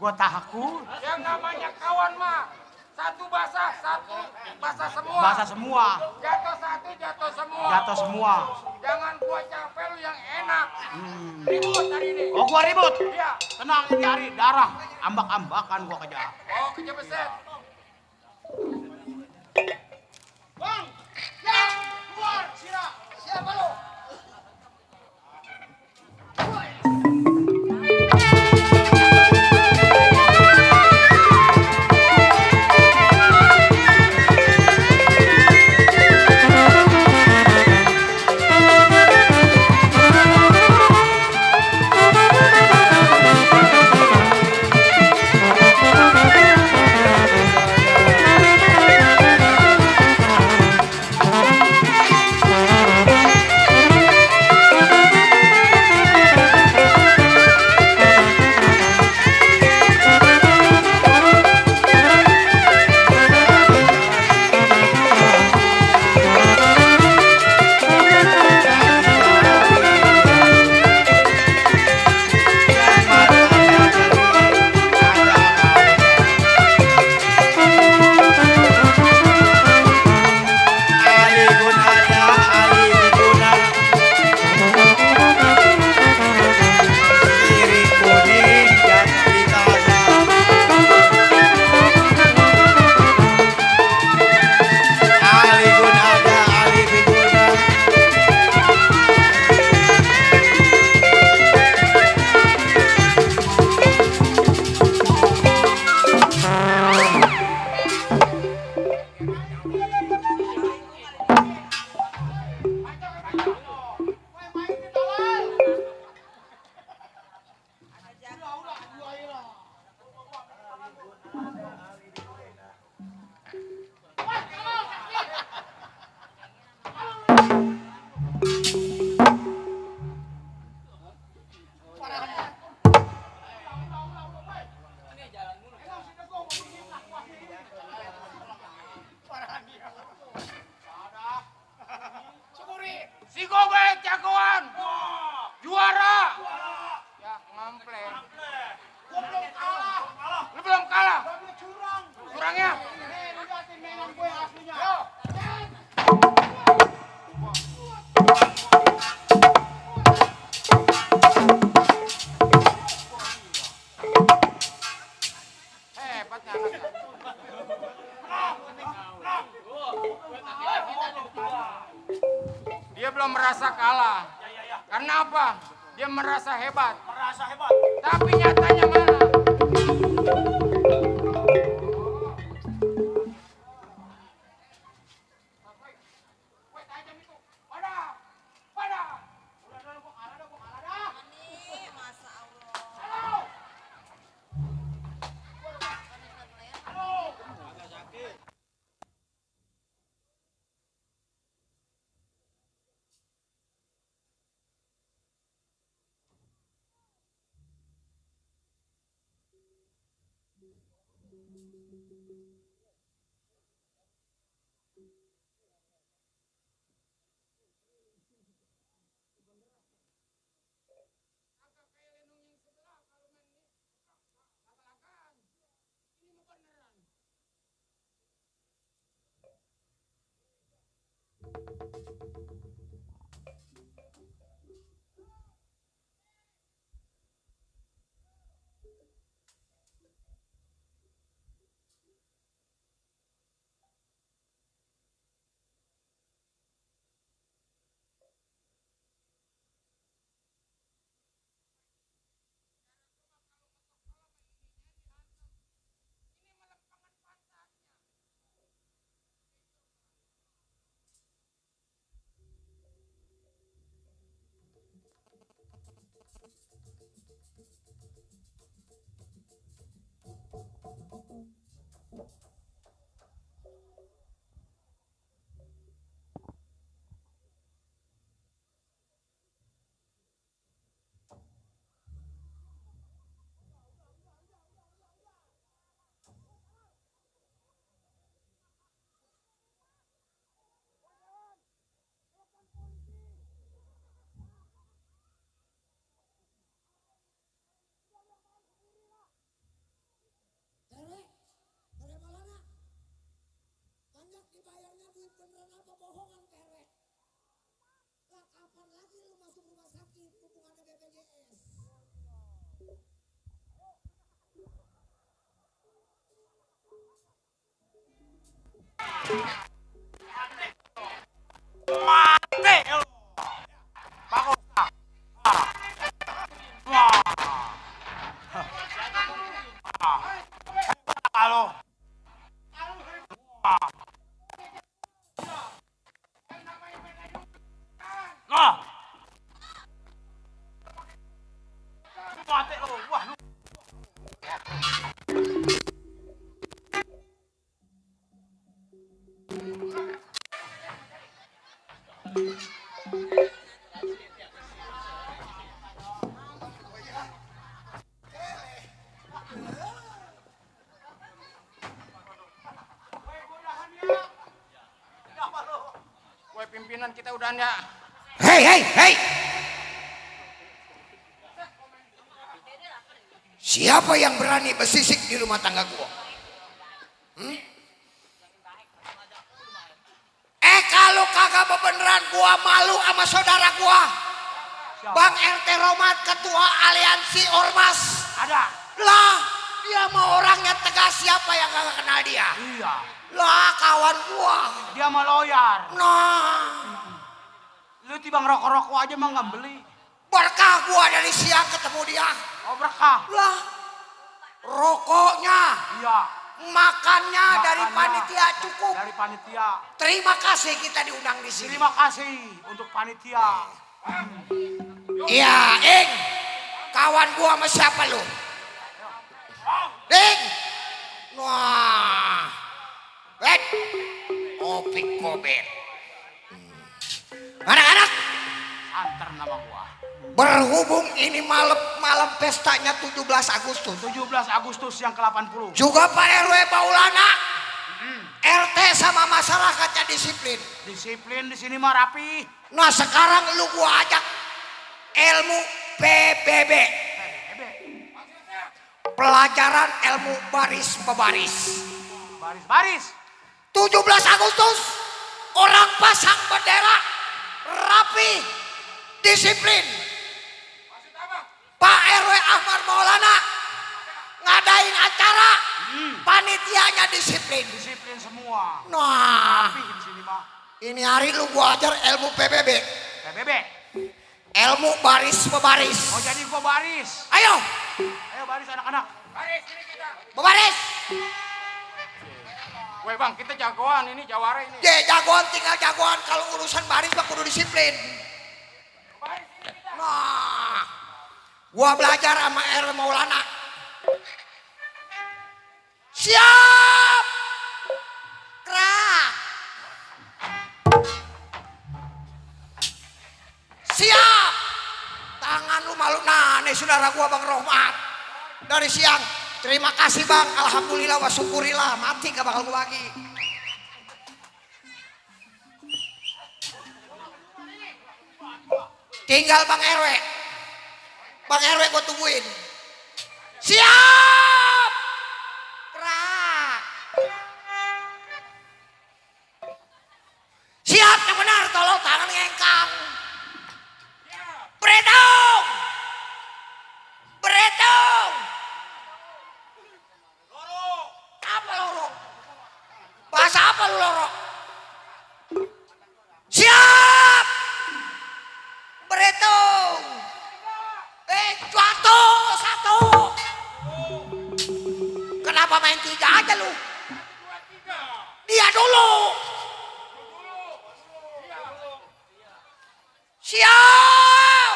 Gua takut. Yang namanya kawan mah satu basah semua. Basah semua. Jatuh satu, jatuh semua. Jatuh semua. Jangan gua capek lu yang enak. Ribut hari ini. Oh gua ribut. Iya. Tenang ini hari darah. Ambak-ambakan gua kejar. Oh, kejebeset. Bang, ya, keluar, siapa lo? Si Gobek jagoan. Juara. Ya, ngampleng. Gua belum kalah. Lu belum kalah. Gua curang. Curangnya. Nih, lu liatin mainan gue aslinya. Yo. Hebatnya anaknya. Dia belum merasa kalah. Karena apa? Dia merasa hebat. Merasa hebat. Tapi nyatanya mana? beneran apa bohongan Pak RW? Lah kapan lagi lu masuk rumah sakit hubungannya BPJS? Mati lu. Bagus. Wah. Halo. Wah. Mati lu. Wah, lu. Woi pimpinan kita udah ya. Hei, hei, hei. Siapa yang berani bersisik di rumah tangga gua? Kalau kagak beneran gua malu sama saudara gua. Bang RT Romat, ketua aliansi Ormas. Ada. Lah, dia mau orangnya tegas, siapa yang kagak kenal dia? Iya. Lah, kawan gua. Dia mah loyar. Nah, Lu tiba ngerokok-rokok aja mah nggak beli. berkah gua dari siang ketemu dia. Oh berkah. Lah, rokoknya, Iya. makannya dari Makannya panitia cukup. Dari panitia. Terima kasih kita diundang di sini. Terima kasih untuk panitia. Iya, Ing. Kawan gua sama siapa lu? Ing. Wah. Opik Kobet. Anak-anak, Antar nama gua. berhubung ini malam pestanya 17 Agustus. 17 Agustus yang ke-80. Juga Pak RW Maulana, RT sama masyarakatnya disiplin. Disiplin di sini mah rapi. Nah sekarang lu gua ajak ilmu PBB. Pelajaran ilmu baris pebaris. Baris-baris. 17 Agustus, orang pasang bendera, rapi, disiplin. Pak RW Ahmad Maulana ngadain acara, panitianya disiplin. Disiplin semua. Nah, Rapi di sini mah. ini hari lu gua ajar ilmu PBB, PBB. ilmu baris pebaris. Oh jadi gua baris. Ayo, Ayo baris anak-anak. Baris ini kita. berbaris. Woi bang, kita jagoan ini jawara ini. Jagoan tinggal jagoan, kalau urusan baris mah kudu disiplin. Nah, gua belajar sama RW Maulana. Siap. Gerak. Siap. Tangan lu malu. Nah, nih saudara gua Bang Rohmat. Dari siang. Terima kasih Bang. Alhamdulillah wa syukurilah. Mati gak bakal gua bagi. Tinggal Bang RW. Bang RW gua tungguin. Siap. Gerak. Siap yang benar, tolong tangan ngengkang. Beredong. Beredong. Apa loro? Bahasa apa lu loro? Siap. Beredong. Satu. Kenapa main 3 aja lu? Dia dulu. Siap.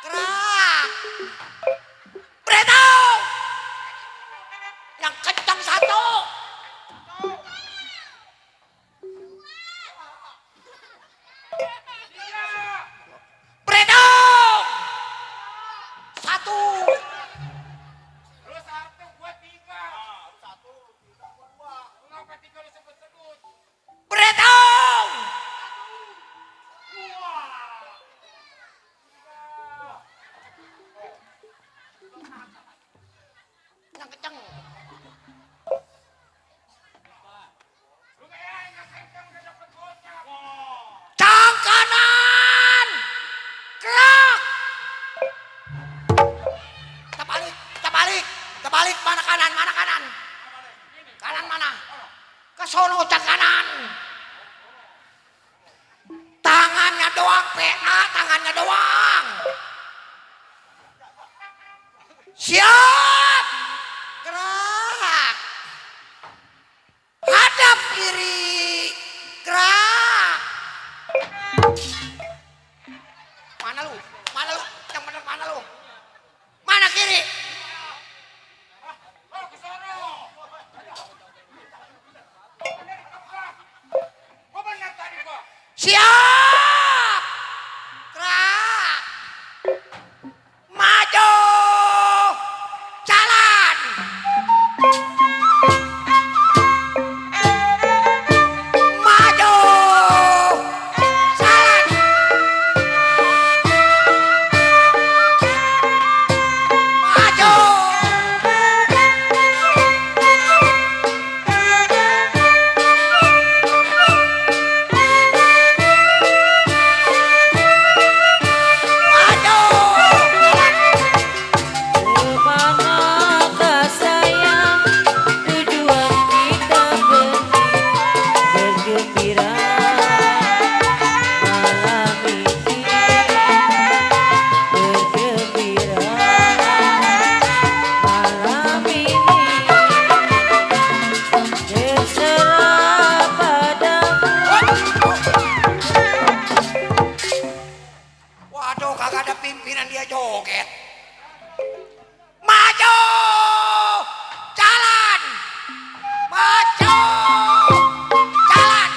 Gerak. Beredong. Yang kencang 1. Beredong. 1. Lu 1, gua 3. 1, 3, gua 2. Kenapa 3 lu sebut-sebut? Beredong. Yang kencang. Lu kayak yang kencang udah dapet gol. Balik mana kanan, mana kanan? Kanan mana? Ke sono cak kanan. Tangannya doang, PA tangannya doang. Siap. Gerak. Hadap kiri. Gerak. Mana lu? Mana lu? Yang bener mana lu? Mana kiri? Siap. Gerak. Maju. Jalan. Maju. Jalan. Maju. Kemanakah sayang tujuan kita bergembira malam ini bergembira malam ini terserah padamu. Waduh, kagak ada pimpinan dia joget. Maju! Jalan! Maju! Jalan!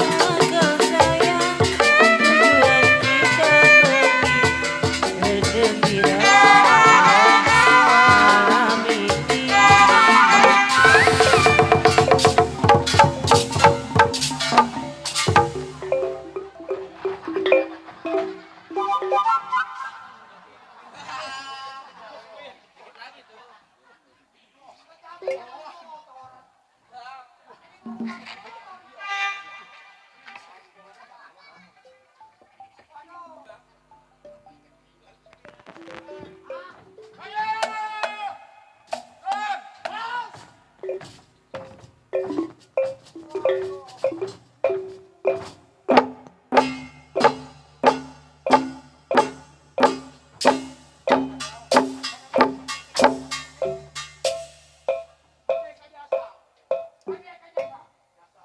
Kemanakah sayang tujuan kita bergembira malam ini.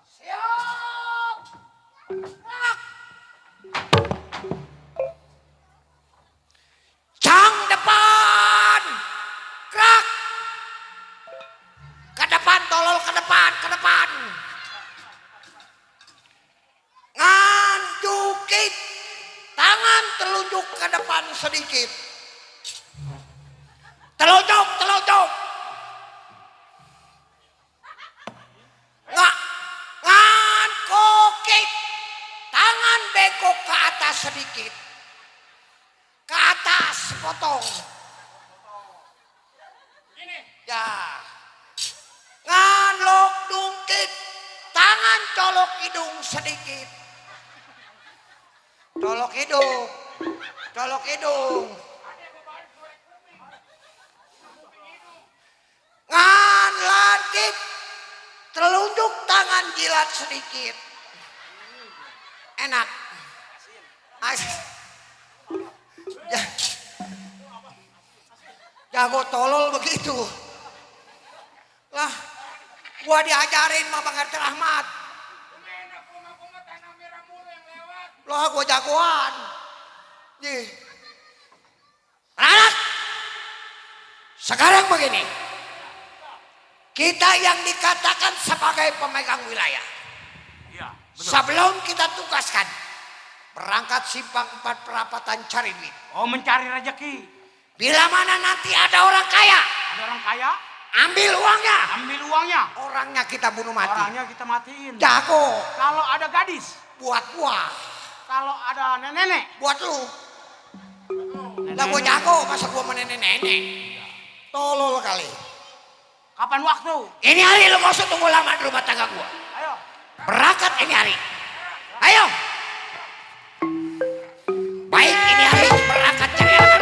Siap! Gerak! Cang depan! Gerak! Ke depan, tolol ke depan, ke depan. Nganjukit. Tangan telunjuk ke depan sedikit. Telunjuk, telunjuk. Ngan kokit. Tangan bengkok ke atas sedikit. Ke atas potong. Ya. Ngan lok dungkit. Tangan colok hidung sedikit. Colok hidung. Colok hidung. Ngan langkit. Telunjuk tangan jilat sedikit. Enak. Jago tolol begitu. Lah, gua diajarin sama Bang RT Rahmat. Lah, gua jagoan. Nih. Anak, sekarang begini. Kita yang dikatakan sebagai pemegang wilayah. Iya, betul. Sebelum kita tugaskan berangkat simpang 4 perapatan cari duit. Oh, mencari rezeki. Bila mana nanti ada orang kaya, Ada orang kaya? Ambil uangnya. Ambil uangnya. Orangnya kita bunuh mati. Orangnya kita matiin. Jago. Kalau ada gadis. Buat gua. Kalau ada nenek. Buat lu. Lah gua jago, masa gua sama nenek-nenek. Tolol kali. Kapan waktu? Ini hari lu gak usah tunggu lama di rumah tangga gua. Ayo. Berangkat ini hari. Ayo. Baik ini hari berangkat cari anak.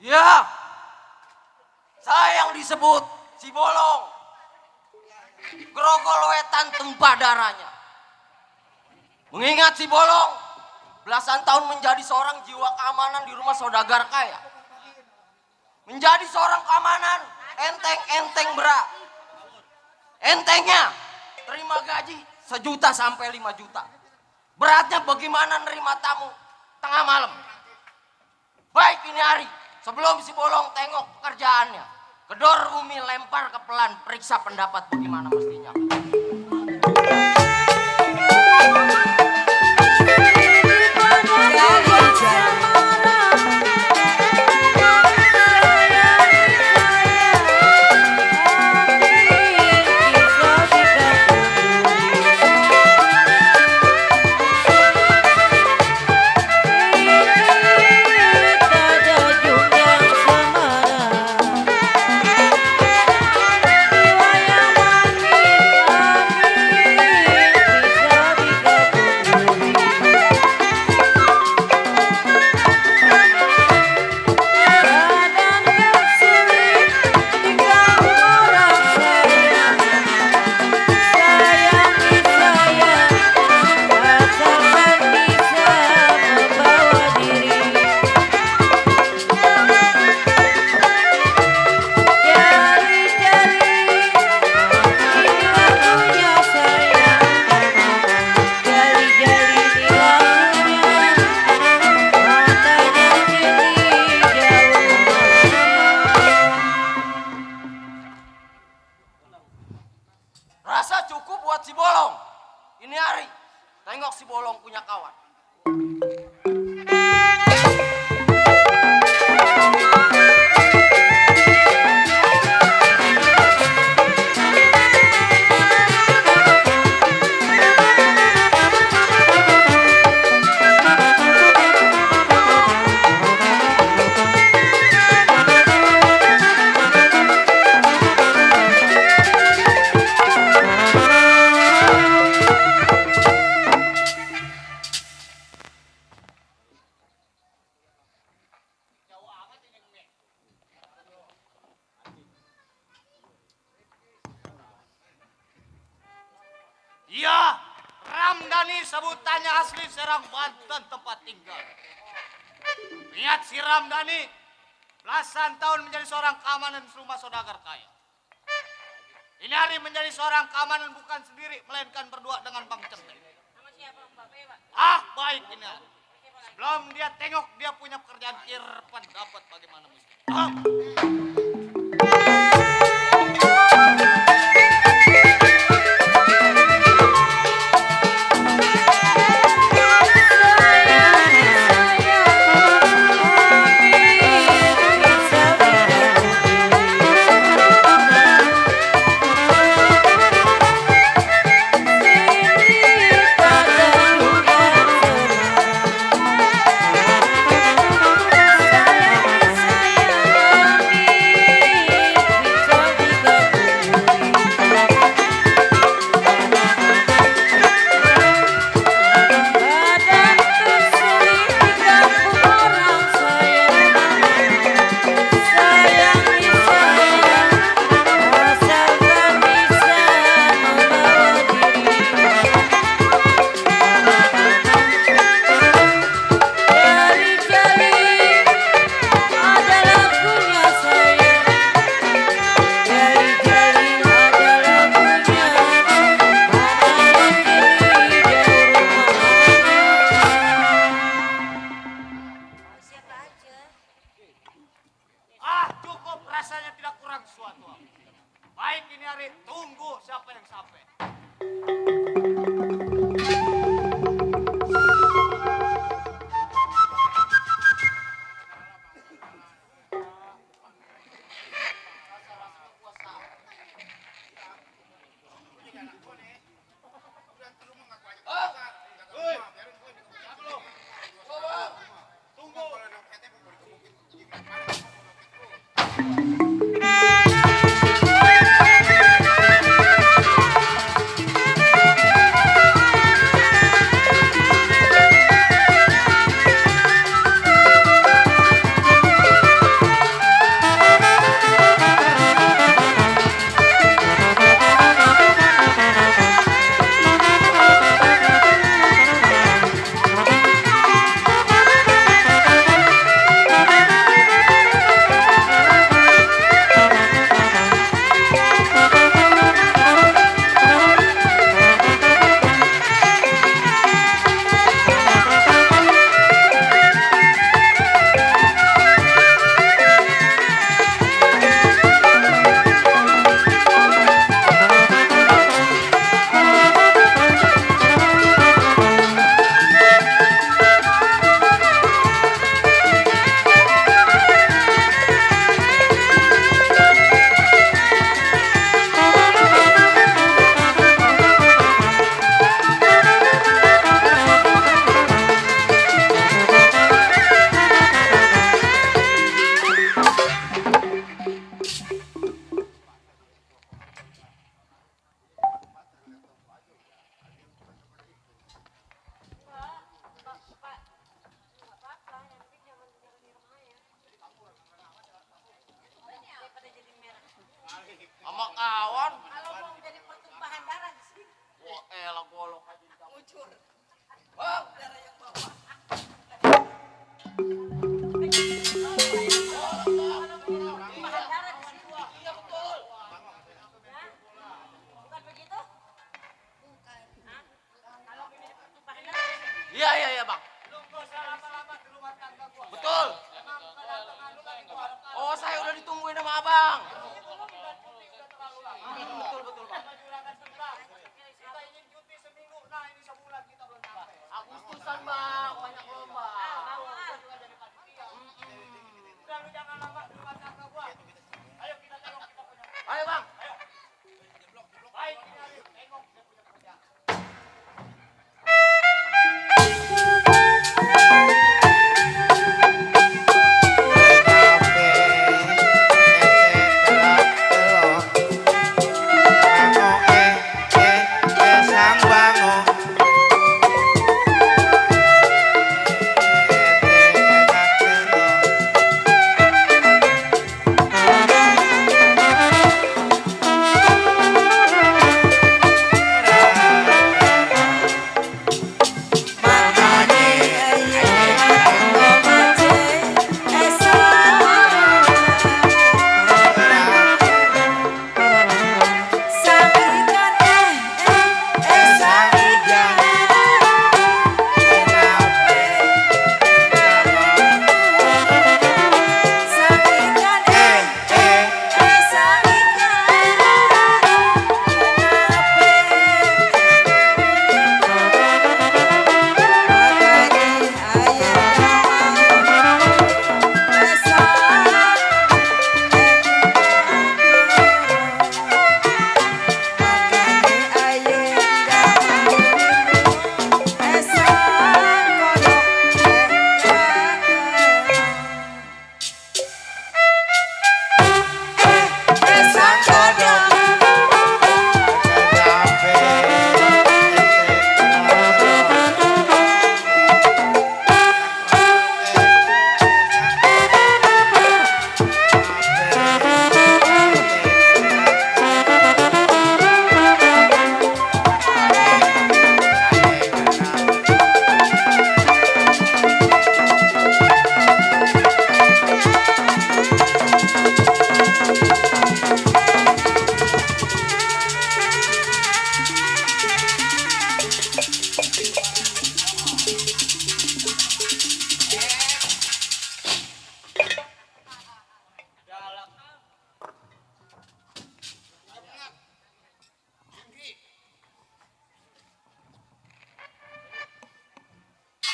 Ya, saya yang disebut si bolong. Grogol wetan tumpah darahnya. Mengingat si bolong, belasan tahun menjadi seorang jiwa keamanan di rumah saudagar kaya. Menjadi seorang keamanan, enteng-enteng berat. Entengnya, terima gaji 1 juta sampai 5 juta. Beratnya bagaimana nerima tamu tengah malam. Baik ini hari. Sebelum si bolong tengok pekerjaannya, kedor Umi lempar ke pelan, periksa pendapat bagaimana mestinya. Rasa cukup buat si bolong. Ini hari, tengok si bolong punya kawan. Iya, Ramdhani sebutannya asli Serang, Banten tempat tinggal. Ingat si Ramdhani, belasan tahun menjadi seorang keamanan rumah saudagar kaya. Ini hari menjadi seorang keamanan bukan sendiri, melainkan berdua dengan Bang Centeng. Ah, baik ini hari. Sebelum dia tengok dia punya pekerjaan irfan dapat bagaimana mesti. Sayang, sayang, suatu hari. Baik ini hari, tunggu siapa yang sampai. Sama kawan. Kalau mau jadi pertumpahan darah di sini. Wah, elah golok aja. Ucur. Bang, darah yang bawah. Pertumpahan darah di sini. Iya betul. Bukan begitu? Bukan. Kalau ini pertumpahan darah. Iya, Bang. Betul. Oh, saya udah ditungguin sama Abang. Betul, Bang. Kita ingin cuti seminggu, nah ini sebulan kita belum sampai. Agustusan, Bang. Banyak lomba. Udah lu jangan lama di rumah tangga gua. Ayo kita tengok kita punya. Ayo, Bang. Baik ini hari, tengok dia punya kerjaan.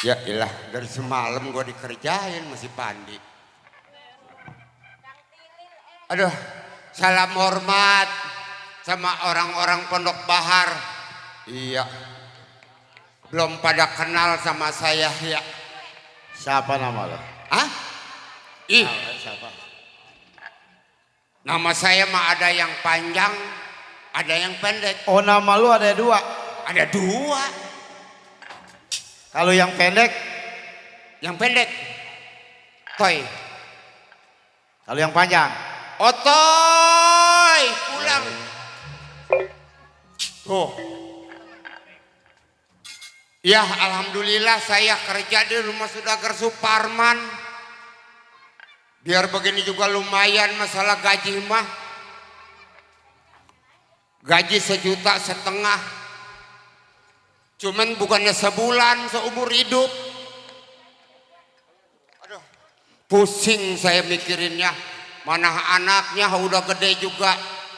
Ya ilah, dari semalam gue dikerjain masih Pandi. Aduh, salam hormat sama orang-orang Pondok Bahar. Iya, belum pada kenal sama saya ya. Siapa nama lo? Hah? Ih, Siapa? nama saya mah ada yang panjang, ada yang pendek. Oh, nama lu ada dua. Ada dua. Kalau yang pendek, Yang pendek, Toy. kalau yang panjang. Otoy, pulang. Tuh. Ya, alhamdulillah saya kerja di rumah Saudagar Suparman. Biar begini juga lumayan masalah gaji mah. Gaji 1,5 juta. Cuman bukannya sebulan seumur hidup. Aduh, pusing saya mikirinnya. Mana anaknya udah gede juga.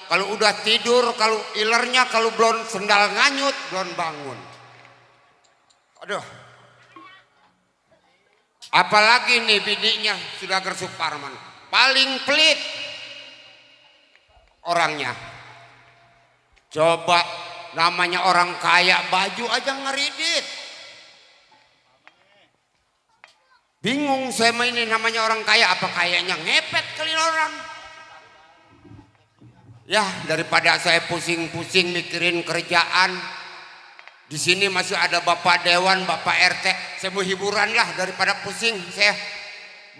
Kalau udah tidur, kalau ilernya, kalau belum sendal nganyut, belum bangun. Aduh. Apalagi nih bininya Saudagar Suparman. Paling pelit orangnya. Coba namanya orang kaya, baju aja ngeridit. Bingung saya mah ini namanya orang kaya, apa kayaknya ngepet kali orang. Ya, daripada saya pusing-pusing mikirin kerjaan. Di sini masih ada Bapak Dewan, Bapak RT. Saya mau hiburan lah daripada pusing saya.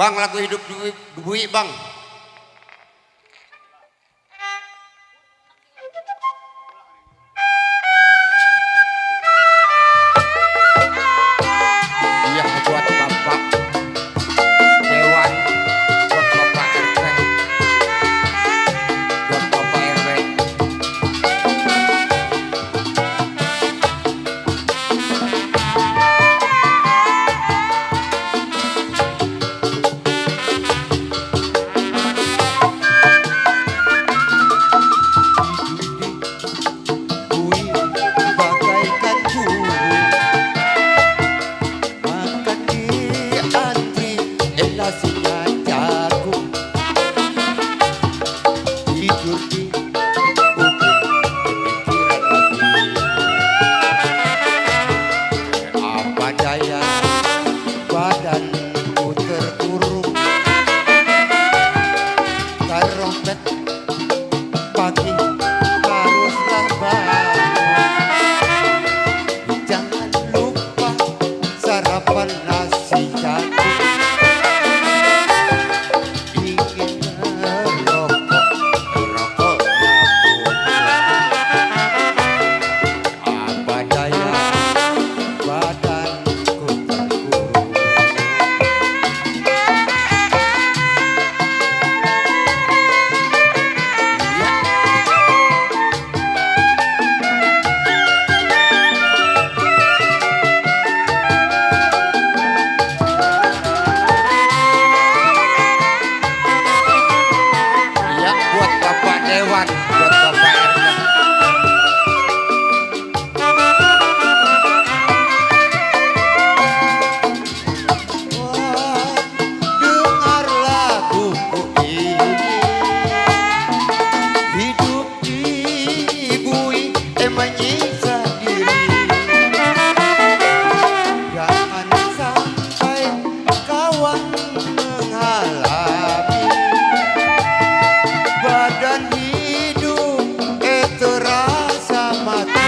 Bang, lagu hidup Dwi, Bang. Iya, buat Bapak Dewan, buat Bapak RT, buat Bapak RW. Bui bagaikan guru makan di antri nasinya jagung tidur di bukit pikiran lagi apa daya badanku terkurung terompet pagi haruslah bangun. Jangan lupa sarapan nasi jagung. Ingin merokok, rokoknya pun apa daya badanku terkurung. Iya, buat Bapak Dewan, buat Bapak RT. Wah, dengarlah buku ini. Hidup dibui menyiksa diri. Jangan sampai kawan mengalami badan hidup terasa mati.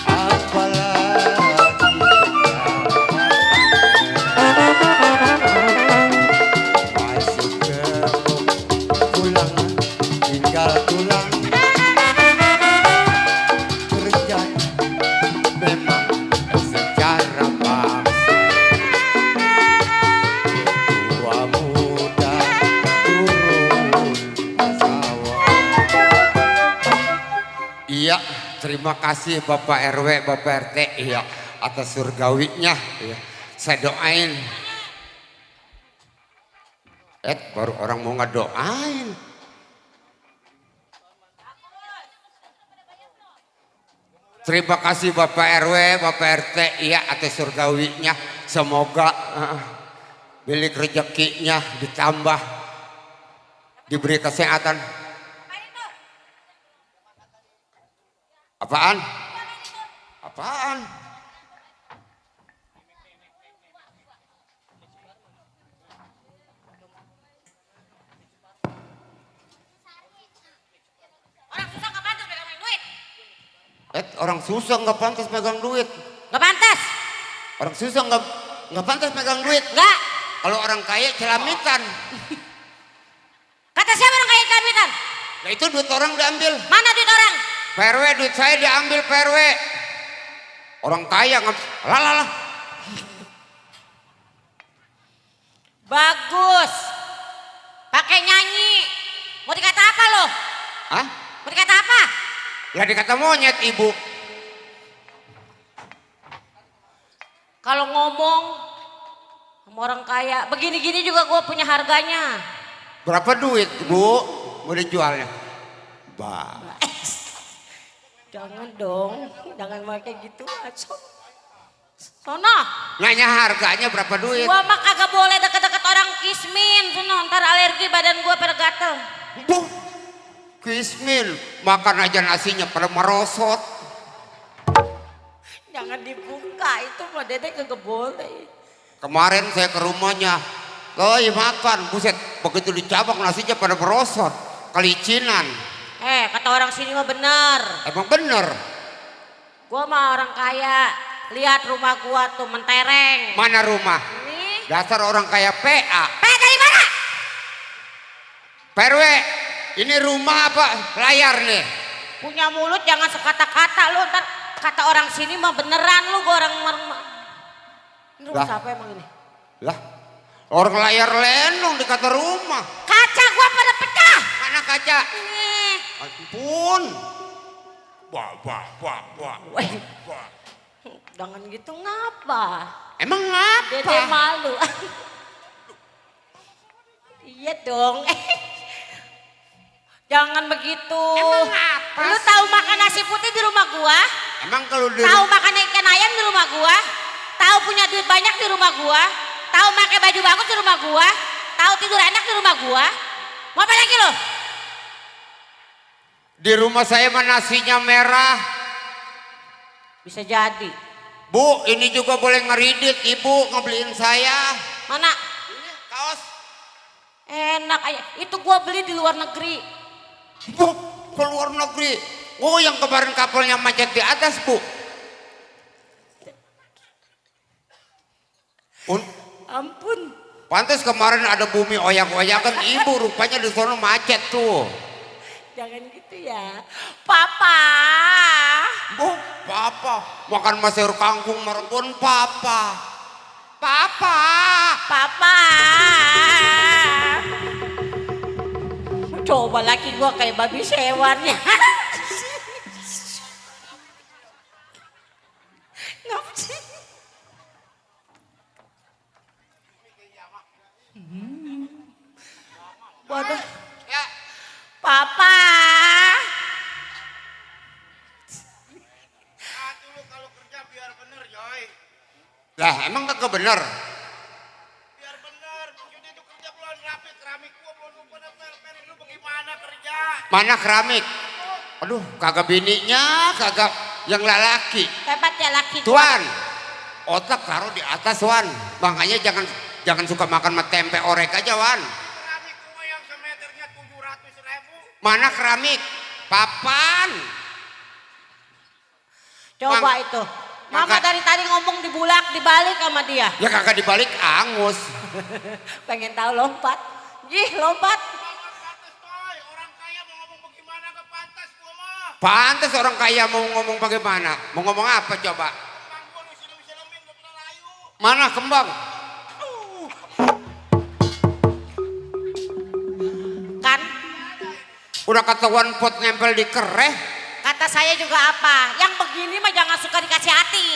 Apalagi masuk ke pulang tinggal tulang. Kerja memang secara paksa. Tua muda turun ke sawah. Iya, terima kasih Bapak RW, Bapak RT, iya, atas surgawinya. Iya. Saya doain. Baru orang mau ngedoain. Terima kasih Bapak RW, Bapak RT, iya atas surgawinya. Semoga bilik rezekinya ditambah, diberi kesehatan. Apaan? Apaan? Orang susah nggak pantas pegang duit. Orang susah nggak pantas megang duit. Nggak pantas. Orang susah nggak pantas megang duit. Nggak. Kalau orang kaya celamitan. Kata siapa orang kaya celamitan? Nah itu duit orang diambil. Mana duit orang? PRW duit saya diambil PRW. Orang kaya lah. Bagus. Pakai nyanyi. Mau dikata apa lo? Hah? Mau dikata apa? Ya dikata monyet ibu. Kalau ngomong sama orang kaya, begini-gini juga gue punya harganya. Berapa duit bu? Mau dijualnya? Jangan dong, jangan pakai gitu. Sono. Nanya harganya berapa duit? Gua mah kagak boleh deket-deket orang kismin. Sono, ntar alergi badan gua pada gatel. Bu, Kismin, makan aja nasinya pada merosot. Jangan dibuka, itu mah Dede kagak boleh. Kemarin saya ke rumahnya, makan, buset, begitu dicabak nasinya pada merosot, kelicinan. Kata orang sini mah bener. Emang bener? Gua mah orang kaya, lihat rumah gua tuh mentereng. Mana rumah? Ini. Dasar orang kaya PA. PA dari mana? PRW, ini rumah apa? Layar nih. Punya mulut jangan sekata-kata lu, ntar kata orang sini mah beneran lu, gua orang rumah. Ini rumah Lah. siapa emang ini? Lah, orang layar lenong dikata rumah. Kaca gua pada pecah. Mana kaca? Nih. Ampun. Weh. Jangan gitu ngapa? Emang ngapa? Dede malu. Iya dong. Jangan begitu. Emang apa Lu sih? tahu makan nasi putih di rumah gua? Emang kalau di Tahu makan ikan ayam di rumah gua? Tahu punya duit banyak di rumah gua? Tahu pakai baju bagus di rumah gua? Tahu tidur enak di rumah gua? Mau apa lagi lo? di rumah saya mah nasinya merah. Bisa jadi. Bu, ini juga boleh ngeridit ibu ngebeliin saya. Mana? Ini kaos. Enak aja. Itu gua beli di luar negeri. Bu, ke luar negeri. Oh, yang kemarin kapalnya macet di atas, Bu. Ampun. Pantes kemarin ada bumi oyak-oyakan, ibu rupanya di sana macet tuh. Jangan gitu ya. Papa. Bu, papa makan sayur kangkung merebon papa. Papa. Papa. Coba laki gua kayak babi sewannya. Ngapa sih? Waduh. Ya, Papa. Dulu kalau kerja biar bener, Joy. lah emang kagak bener. Biar bener. Jadi itu kerja belum rapi, keramik gua belum pada per lu bagaimana kerja? Mana keramik? Aduh, kagak bininya, kagak yang lelaki. Hebat ya laki gua. Tuan, otak taruh di atas, Wan. Makanya jangan suka makan sama tempe orek aja, Wan. Keramik gua yang semeternya 700.000. Mana keramik? Papan. Coba Mang- itu. Mama Mangga- dari tadi ngomong dibulak dibalik sama dia. Ya kagak dibalik angus. Pengen tahu lompat. Jih, lompat. Pantes, Toy. Orang kaya mau ngomong bagaimana gak pantas gua mah. Pantes orang kaya mau ngomong bagaimana? Mau ngomong apa coba? Bang gua lu silam-silamin gak pernah layu. Mana kembang? Kan Udah ketahuan pot nempel di kereh. kata saya juga apa? Yang begini mah jangan suka dikasih hati.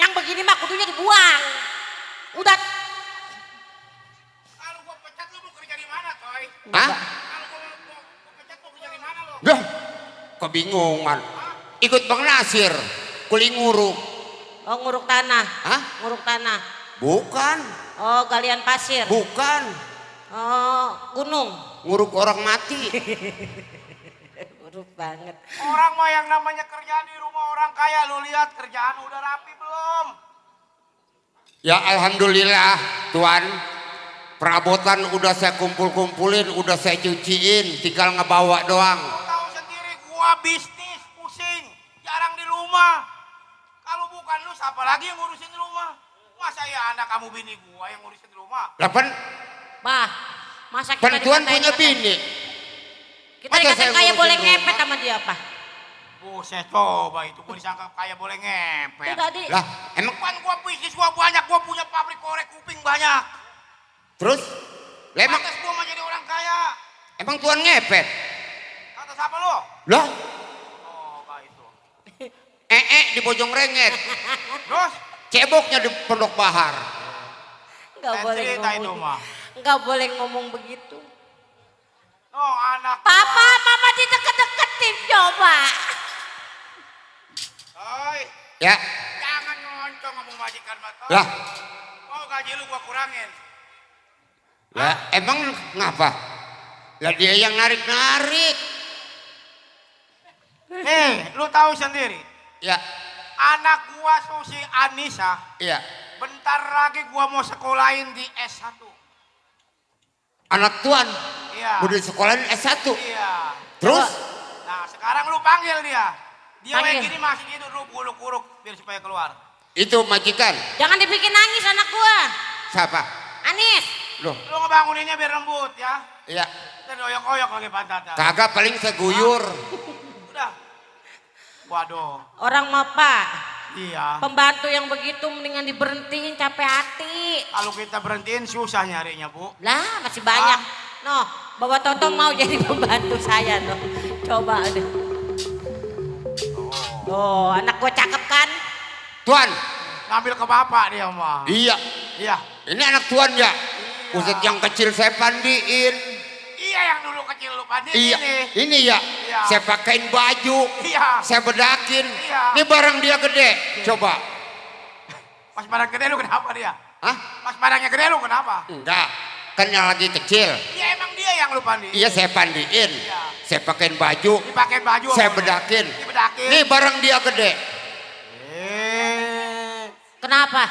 Yang begini mah kudunya dibuang. Udah. Kalau gua pecat lu mau kerja di mana, Toy? Hah? Kalau gua pecat mau kerja di mana lu? Dah, kebingungan. Ikut Bang Nasir. kuli nguruk. Oh, nguruk tanah. Hah? Nguruk tanah. Bukan, Oh, galian pasir. bukan. Oh, gunung. Nguruk orang mati. Nguruk banget. Orang mah yang namanya kerja di rumah orang kaya, lu lihat kerjaan udah rapi belum? Ya alhamdulillah Tuan. Perabotan udah saya kumpul-kumpulin, udah saya cuciin, tinggal ngebawa doang. Lu tahu sendiri gua bisnis pusing, jarang di rumah. Kalau bukan lu siapa lagi yang ngurusin rumah? Masa ya anak kamu bini gua yang ngurusin rumah? Lah Bah, masa kita Tuan dikatain- punya bini. Kita Masa dikatain saya kayak ngurusin boleh rumah? ngepet sama dia apa? Buset, coba itu gua disangka kaya boleh Itu ngepet. tadi. Lah emang Bukan gua bisnis gua banyak, gua punya pabrik korek kuping banyak. terus? Lah emang Atas gua mah jadi orang kaya. Tuan ngepet? Kata siapa lu? Lah Oh, gak itu. di Bojong Renget. Terus? Ceboknya di Pondok Bahar. Enggak boleh cerita itu ngomong. mah. Enggak boleh ngomong begitu. Oh, anak. Papa, mama dideket-deketin coba. Oi, Ya. jangan ngoncong ngomong majikan mata. Lah, Oh, gaji lu gua kurangin. lah emang ngapa? Lah dia yang narik-narik. Lu tahu sendiri. Ya, Anak gua Susi Anissa, iya. bentar lagi gua mau sekolahin di S1. Anak Tuan Iya. udah sekolahin S1. Iya. Terus? Nah, sekarang lu panggil dia. Dia Panggil. kayak gini masih gitu lu guluk-guluk biar supaya keluar. Itu majikan. Jangan dibikin nangis anak gua. Siapa? Anis. Loh, Lu ngebanguninnya biar lembut ya. iya. Dan oyok-oyok lagi pantatnya. Kagak paling saya guyur. Udah. Waduh. Orang mah Pak, Iya. pembantu yang begitu mendingan diberhentiin, capek hati. Kalau kita berhentiin susah nyarinya, Bu. Lah, masih banyak. Noh, Bapak Toto mau jadi pembantu saya noh. Coba deh. Oh, anak gua cakep kan? Tuan. Ngambil ke bapak dia mah. Iya. Iya. Ini anak Tuan ya. Pusat yang kecil saya pandiin. Iya yang dulu kecil lu pandai Iya. Ini ya. Iya. Saya pakein baju. Iya. Saya bedakin. Iya. Ini barang dia gede. Coba. Pas barang gede lu kenapa dia? Hah? Pas barangnya gede lu kenapa? Enggak. Kan yang lagi kecil. Iya emang dia yang lu pandi. Iya saya pandiin. Iya. Saya pakein baju. Dipakai baju. Saya sama dia. bedakin. Dibedakin. Ini barang dia gede. Kenapa?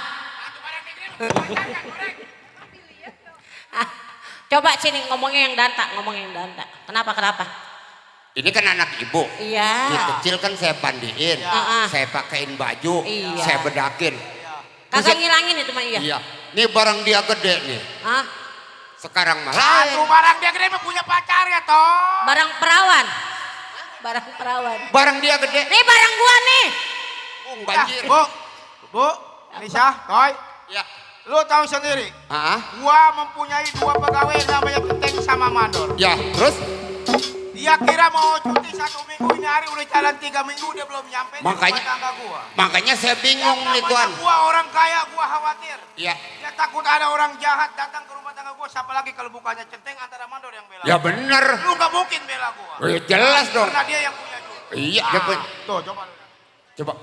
Coba sini ngomongnya yang danta, ngomongnya yang danta. Kenapa? Ini kan anak ibu. Iya. Ini kecil kan saya pandiin. Iya. Saya pakein baju. Iya. Saya bedakin. Kagak ngilangin itu mah iya. Iya. Ini barang dia gede nih. Hah? Sekarang mah Aduh barang dia gede mah punya pacar ya toh. Barang perawan. Barang perawan. barang dia gede. Nih barang gua nih. Banjir. Bu, Nisa, Toy, Ya. lu tahu sendiri. Ah, Gua mempunyai 2 pegawai namanya Keteng sama Mandor. ya. Terus Dia kira mau cuti 1 minggu, ini hari udah jalan 3 minggu dia belum nyampe di Makanya- rumah tangga gua. makanya saya bingung Yang nih namanya Tuan. Gua orang kaya, gua khawatir. Ya. Dia takut ada orang jahat datang ke rumah tangga gua, siapa lagi kalau bukannya Centeng antara Mandor yang bela. Ya bener. Lu gak mungkin bela gua. Oh, ya jelas dong. Karena dia yang punya cuti. Iya, dia punya. Tuh, coba lu. Coba.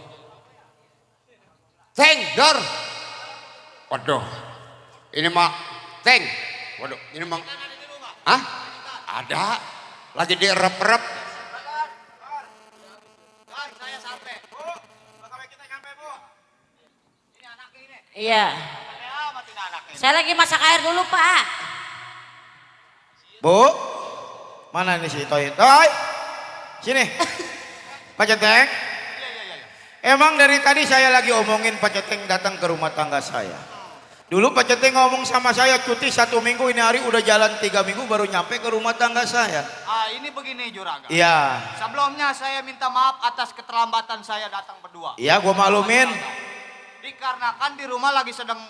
Teng, Dor. Waduh. Ini mah Teng. Waduh, ini mah. Hah? Ada. Lagi direp-rep. Saya sampai. Bu, pegawai kita sampai, Bu. Ini anaknya ini. Iya. Sampai amat ini anaknya. Saya lagi masak air dulu Pak. Bu, mana ini si Toy? Toy, sini. Pak Ceteng. Emang dari tadi saya lagi omongin Pak Ceteng datang ke rumah tangga saya. Dulu Pak Ceteng ngomong sama saya cuti 1 minggu, ini hari udah jalan 3 minggu baru nyampe ke rumah tangga saya. Ini begini Juragan. Iya, Sebelumnya saya minta maaf atas keterlambatan saya datang berdua. iya gua maklumin. Dikarenakan di rumah lagi sedang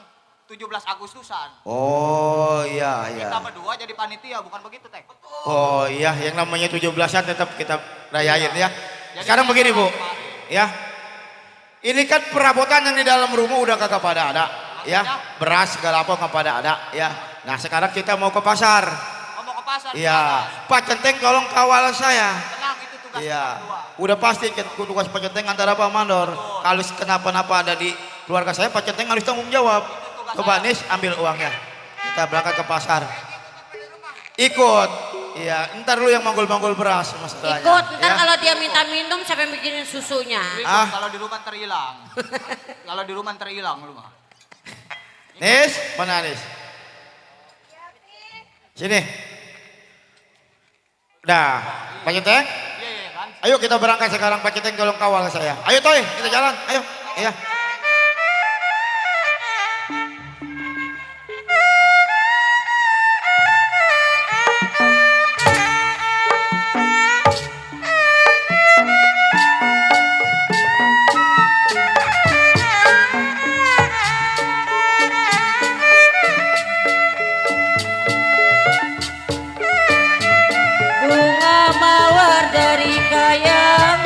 17 Agustusan. Oh iya, iya. Kita berdua jadi panitia, bukan begitu Teh? Oh iya, yang namanya 17-an tetap kita rayain ya. Jadi Sekarang saya begini Bu, kemarin. ya. Ini kan perabotan yang di dalam rumah udah kagak pada ada, ya. Beras segala apa nggak pada ada, ya. Nah sekarang kita mau ke pasar. Mau ke pasar? Iya, Pak Centeng tolong kawal saya. Tenang, itu tugas Iya. kedua. Udah pasti tugas Pak Centeng antara Pak Mandor. Kalau kenapa-napa ada di keluarga saya, Pak Centeng harus tanggung jawab. Coba Nis ambil uangnya. Kita berangkat ke pasar. Ikut. Iya, ntar lu yang manggul-manggul beras masalahnya. Ikut, ntar ya. kalau dia minta minum siapa yang bikinin susunya? Ribut kalau di rumah terhilang. Kalau di rumah terhilang lu mah. Nis, mana Nis? Sini. Udah, Pak Centeng. Iya kan. Ayo kita berangkat sekarang, Pak Centeng tolong kawal saya. Ayo Toy, kita jalan. Ayo. Iya. Bunga mawar dari kayangan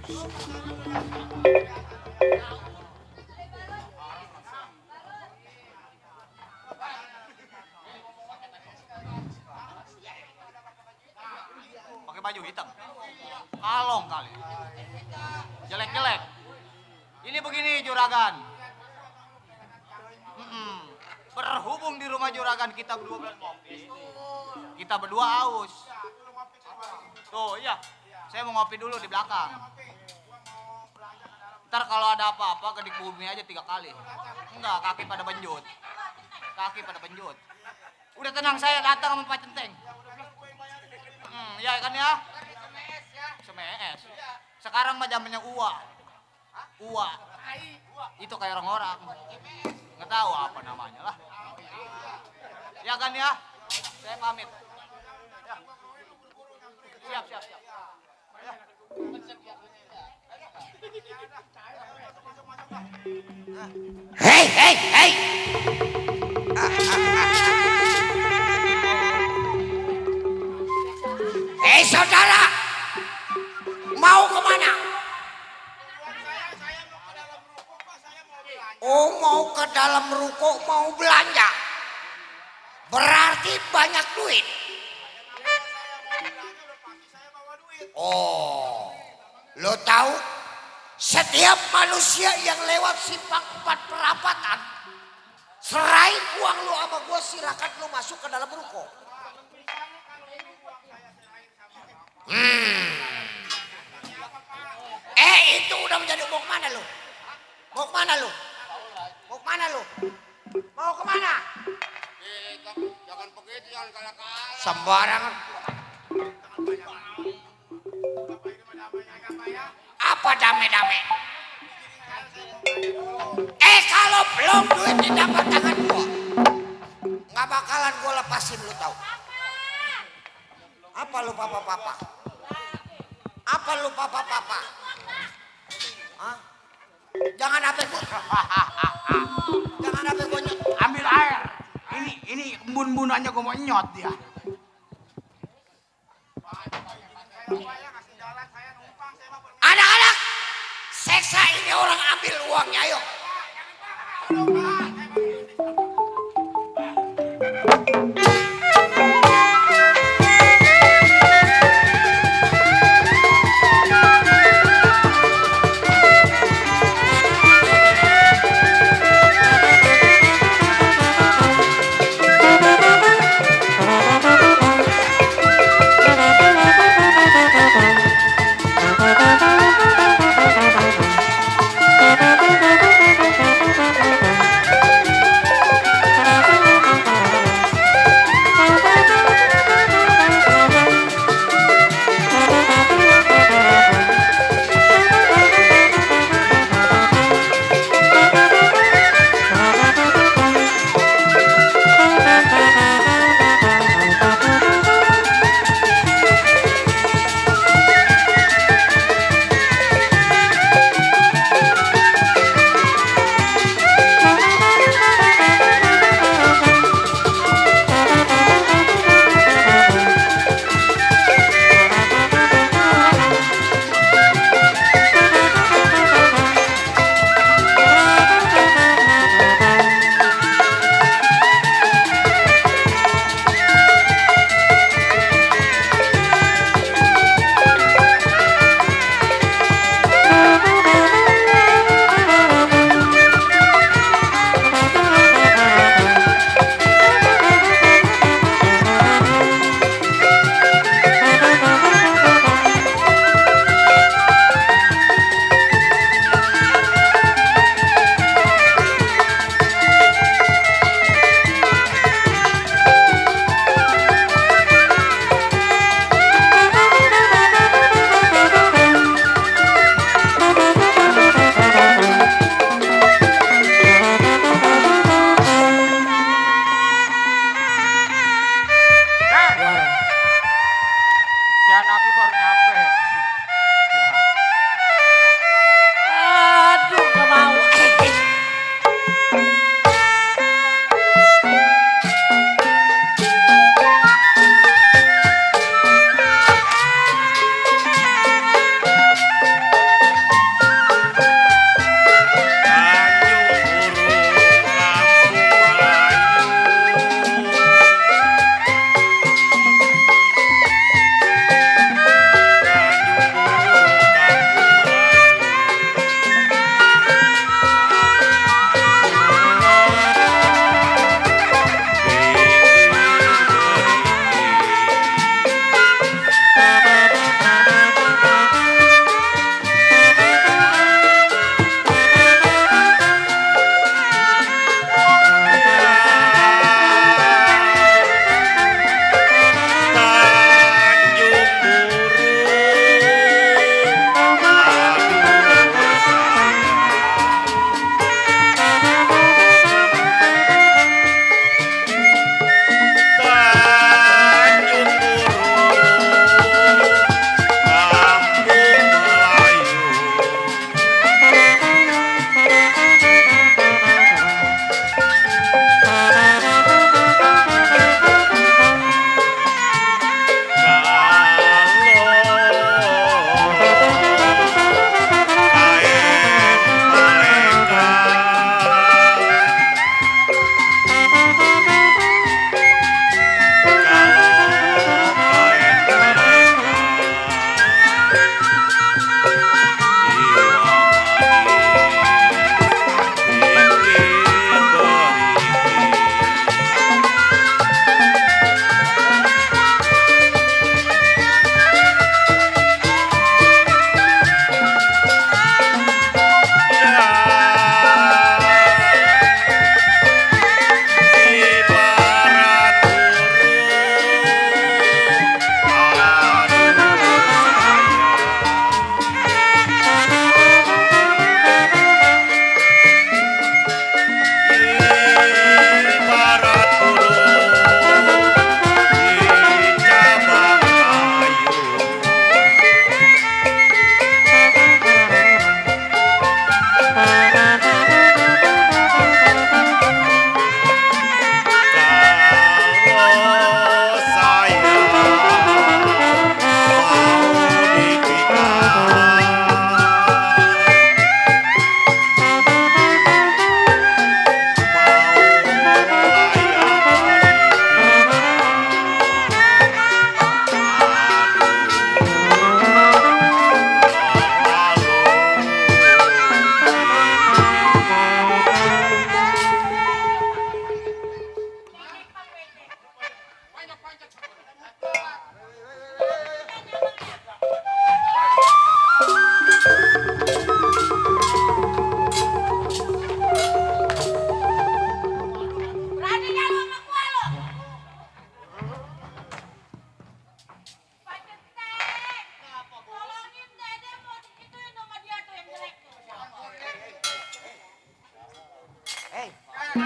Pakai baju hitam. Kalong kali. Jelek-jelek. Ini begini juragan. Berhubung di rumah juragan kita berdua ngopi. Kita berdua haus. Tuh iya, saya mau ngopi dulu di belakang. Ntar kalau ada apa-apa kedik bumi aja 3 kali. Enggak, kaki pada benjut. Kaki pada benjut. Udah tenang, saya datang sama Pak Centeng. Ya kan ya? Semes. Sekarang mah zamannya uwa. Uwa. Itu kayak orang-orang. Nggak tahu apa namanya lah. Ya kan ya? Saya pamit. Ya. Siap. Ya. Hei. Hei saudara, mau kemana? Oh, mau ke dalam ruko, mau belanja. Berarti banyak duit. Oh, lo tahu? Setiap manusia yang lewat simpang 4 perapatan, serahin uang lo sama gue, silakan lo masuk ke dalam ruko. Itu udah menjadi mau kemana lo? Mau kemana lo? Mau kemana lo? Mau kemana? Jangan begitu, jangan kalah-kalah. Sembarangan. Apa damai-damai? Kalau belum duit didapat tangan gua, nggak bakalan gua lepasin, lu tahu? Apa lu papa-papa? Apa lu papa-papa? Hah? Jangan apa gua. Jangan apa gua nyot. Ambil air. Ini embun-embunannya gue mau nyot dia. Anak-anak, seksa ini orang, ambil uangnya, ayo. Ini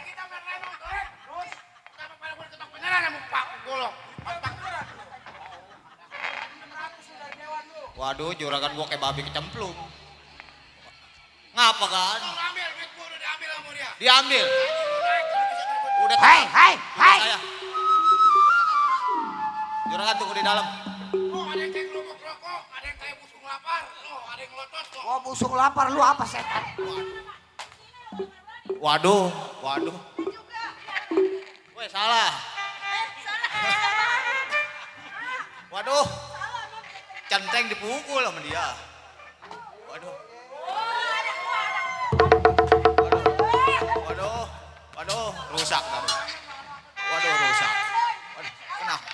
kita main remong korek. Terus kenapa pada gue ketok beneran ya Pak Golok? Waduh, juragan gua kayak babi kecemplung. Ngapa kan? Ambil duit gue udah diambil sama dia. Diambil. Udah Hei, hei, hei. saya. Juragan tunggu di dalam. Oh, ada yang kayak ngelokok rokok, ada yang kayak busung lapar. Oh, ada yang ngelotot kok. Oh busuk lapar lu apa setan? Waduh, waduh. Woi, salah. Waduh. Centeng dipukul sama dia. Waduh. Waduh. Waduh, rusak kan. Waduh, rusak. Waduh, kenapa?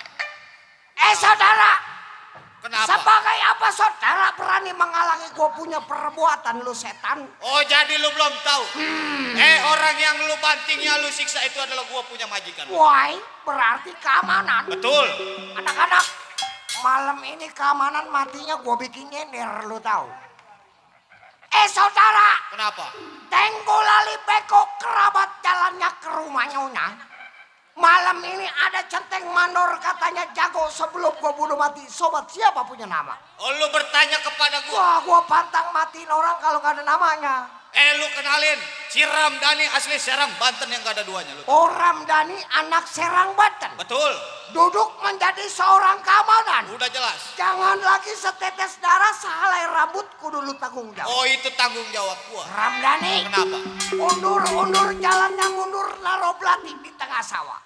Saudara. Kenapa? Sebagai apa saudara berani menghalangi gue punya perbuatan lu setan? Oh, jadi lu belum tahu. Orang yang lu bantingnya lu siksa itu adalah gua punya majikan. Why? Berarti keamanan. Betul. Anak-anak, malam ini keamanan matinya gue bikin nyender, lu tahu. Saudara. Kenapa? Tenggolali beko kerabat jalannya ke rumah Nyonya. Malam ini ada centeng mandor katanya jago sebelum gue bunuh mati. Sobat siapa punya nama? Oh, lu bertanya kepada gua. Wah, gue pantang matiin orang kalau gak ada namanya. Lu kenalin, si Ramdhani asli Serang, Banten yang gak ada duanya. Lu. Oh, Ramdhani anak Serang, Banten. Betul. Duduk menjadi seorang keamanan. Udah jelas. Jangan lagi setetes darah sehelai rambut kudu lu tanggung jawab. Oh, itu tanggung jawab gua. Ramdhani. Kenapa? Undur jalannya mundur naro belati di tengah sawah.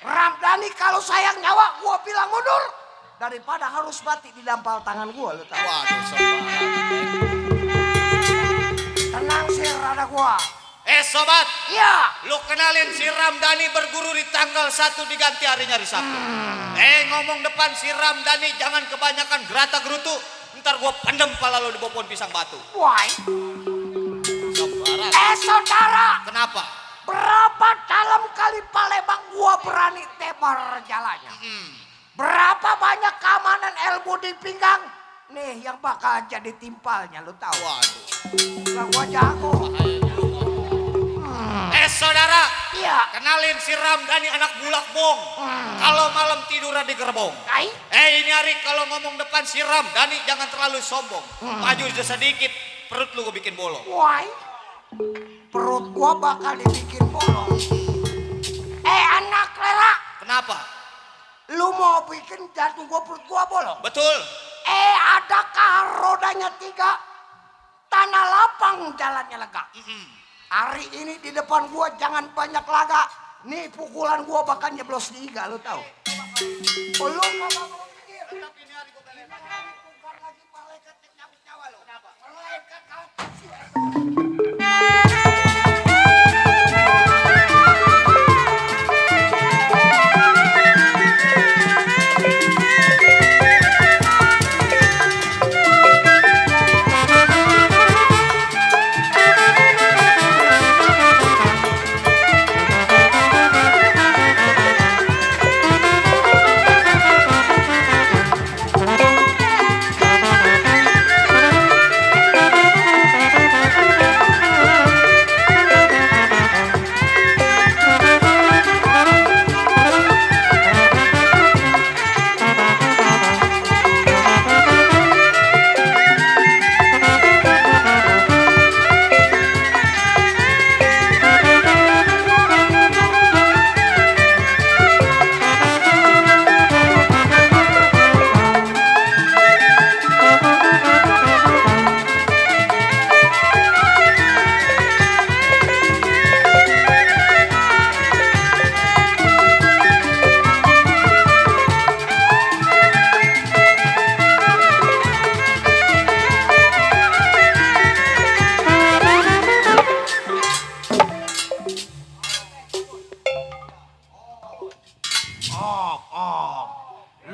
Ramdhani kalau sayang nyawa gua bilang mundur daripada harus mati di dampal tangan gua, lu tahu. Waduh, sobat. Tenang sih rada gua. Sobat. Iya. Lu kenalin si Ramdhani berguru di tanggal 1 diganti harinya di Sabtu. Ngomong depan si Ramdhani jangan kebanyakan gerata gerutu. Ntar gua pendem pala lu di bawah pohon pisang batu. Why? Saudara. Kenapa? Berapa dalam kali Palembang gua berani tebar jalannya? Berapa banyak keamanan elbow di pinggang? Nih yang bakal jadi timpalnya, lu tahu. Waduh. Lah gua jago. Saudara. Iya. Kenalin si Ramdhani anak bulak bong. Kalau malam tiduran di gerbong. Ini hari kalau ngomong depan si Ramdhani jangan terlalu sombong. Maju sedikit, perut lu gua bikin bolong. Why? Perut gua bakal dibikin bolong. Anak lera. Kenapa? Lu mau bikin jantung gua perut gua bolong? Betul. Adakah rodanya 3? Tanah lapang jalannya lega. Hari ini di depan gua jangan banyak laga. Nih pukulan gua bakal nyeblos di iga, lu tahu. Lu kagak mau pikir. Tapi ini hari gua belain. Bukan lagi malaikat yang nyabut nyawa lu. Kenapa? Melainkan kau pasti.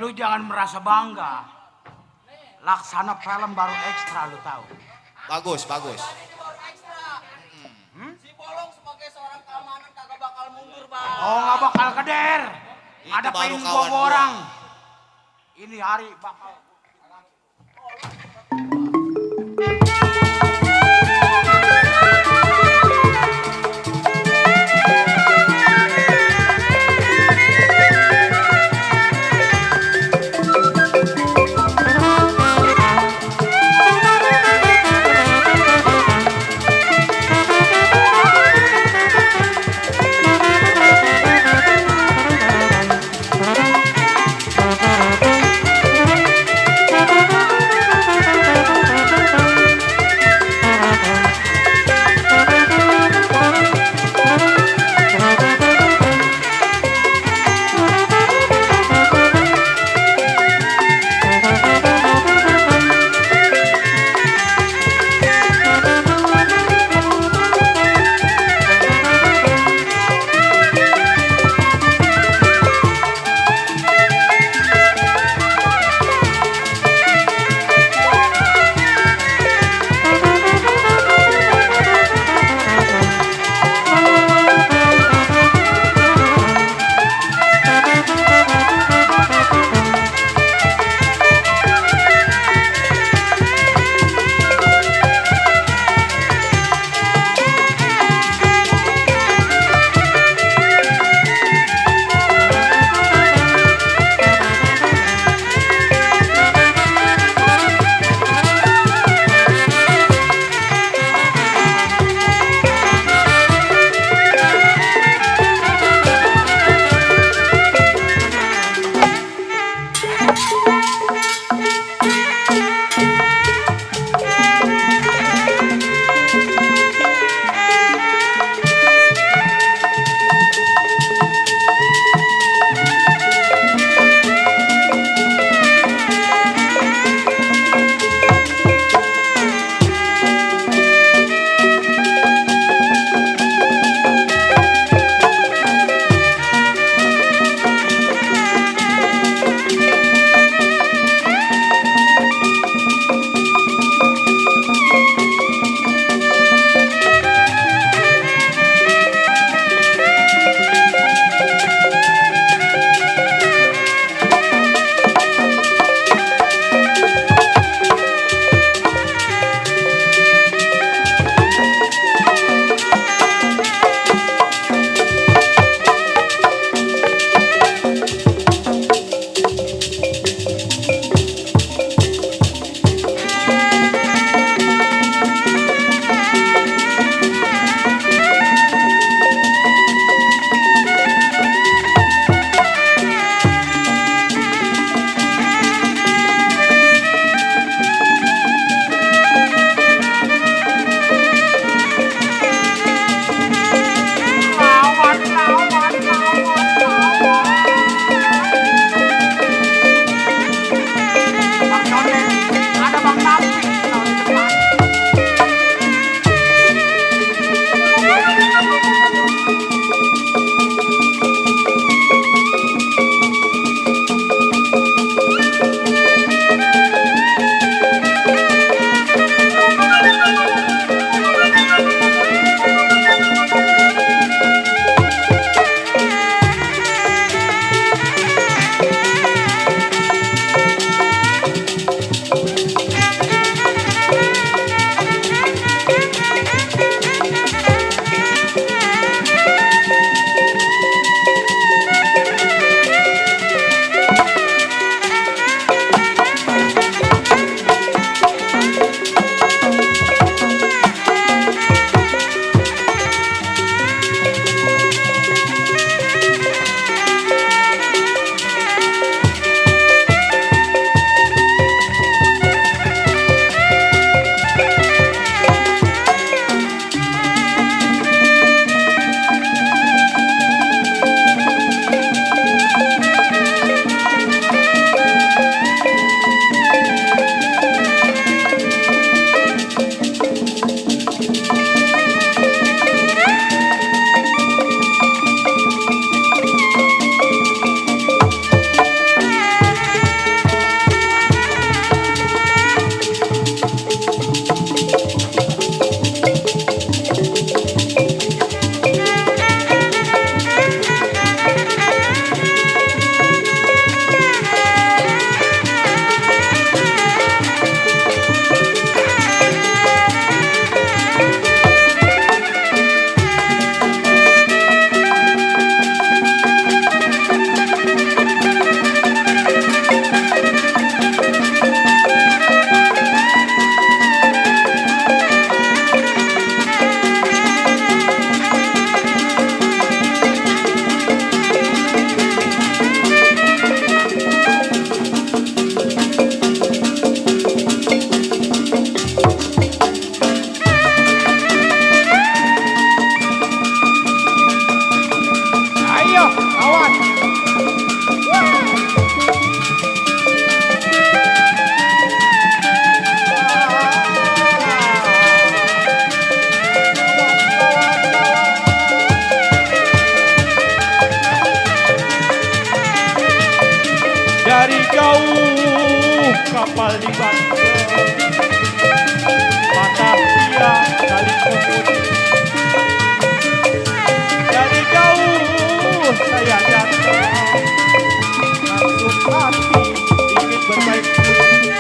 Lu jangan merasa bangga. Laksana film baru ekstra, lu tahu. Bagus, bagus. Si Bolong sebagai seorang keamanan kagak bakal mundur, Bang. Oh, nggak bakal keder. Itu Ada baru pengen kawan gua orang. Ini hari bakal jauh kapal di Banten, Batavia kali kemudi. Dari jauh saya datang, langsung hati ingin berbaik budi.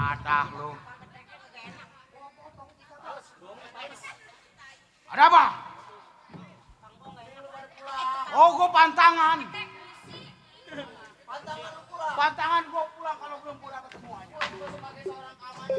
Wadah lu. Ada apa? Oh, gue pantangan. Pantangan gue pulang kalau belum pulang ke semuanya. Sebagai seorang keamanan.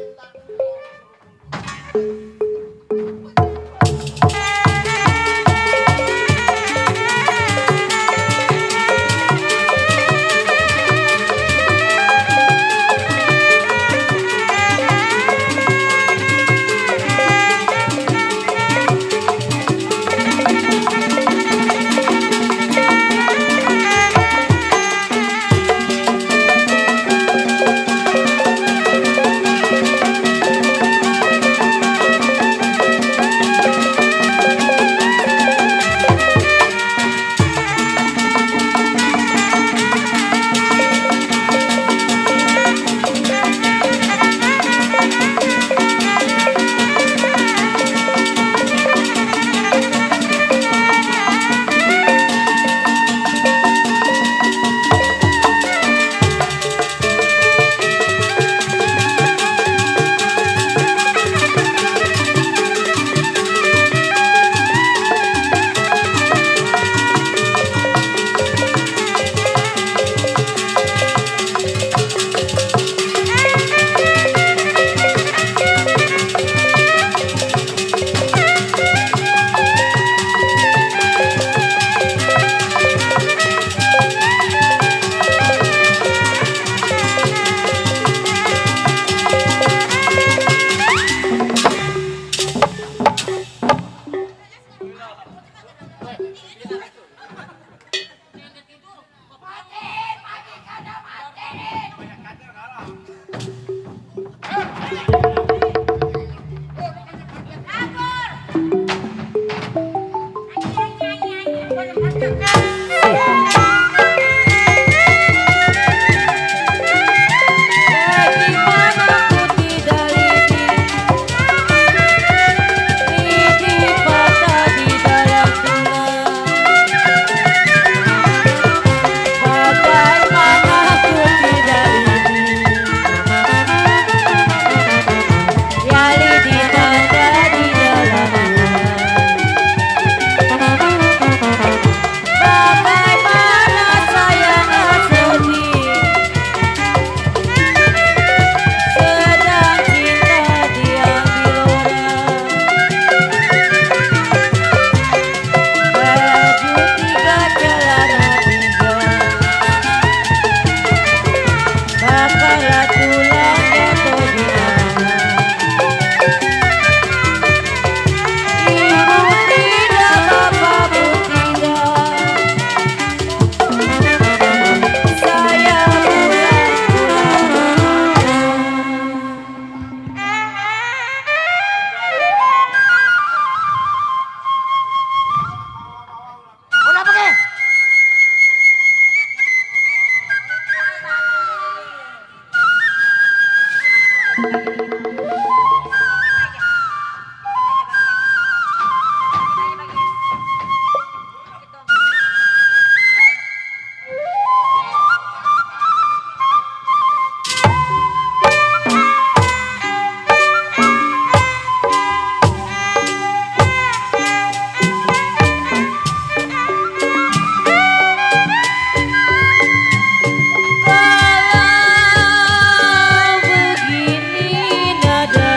Kalau begini nada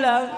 bilang.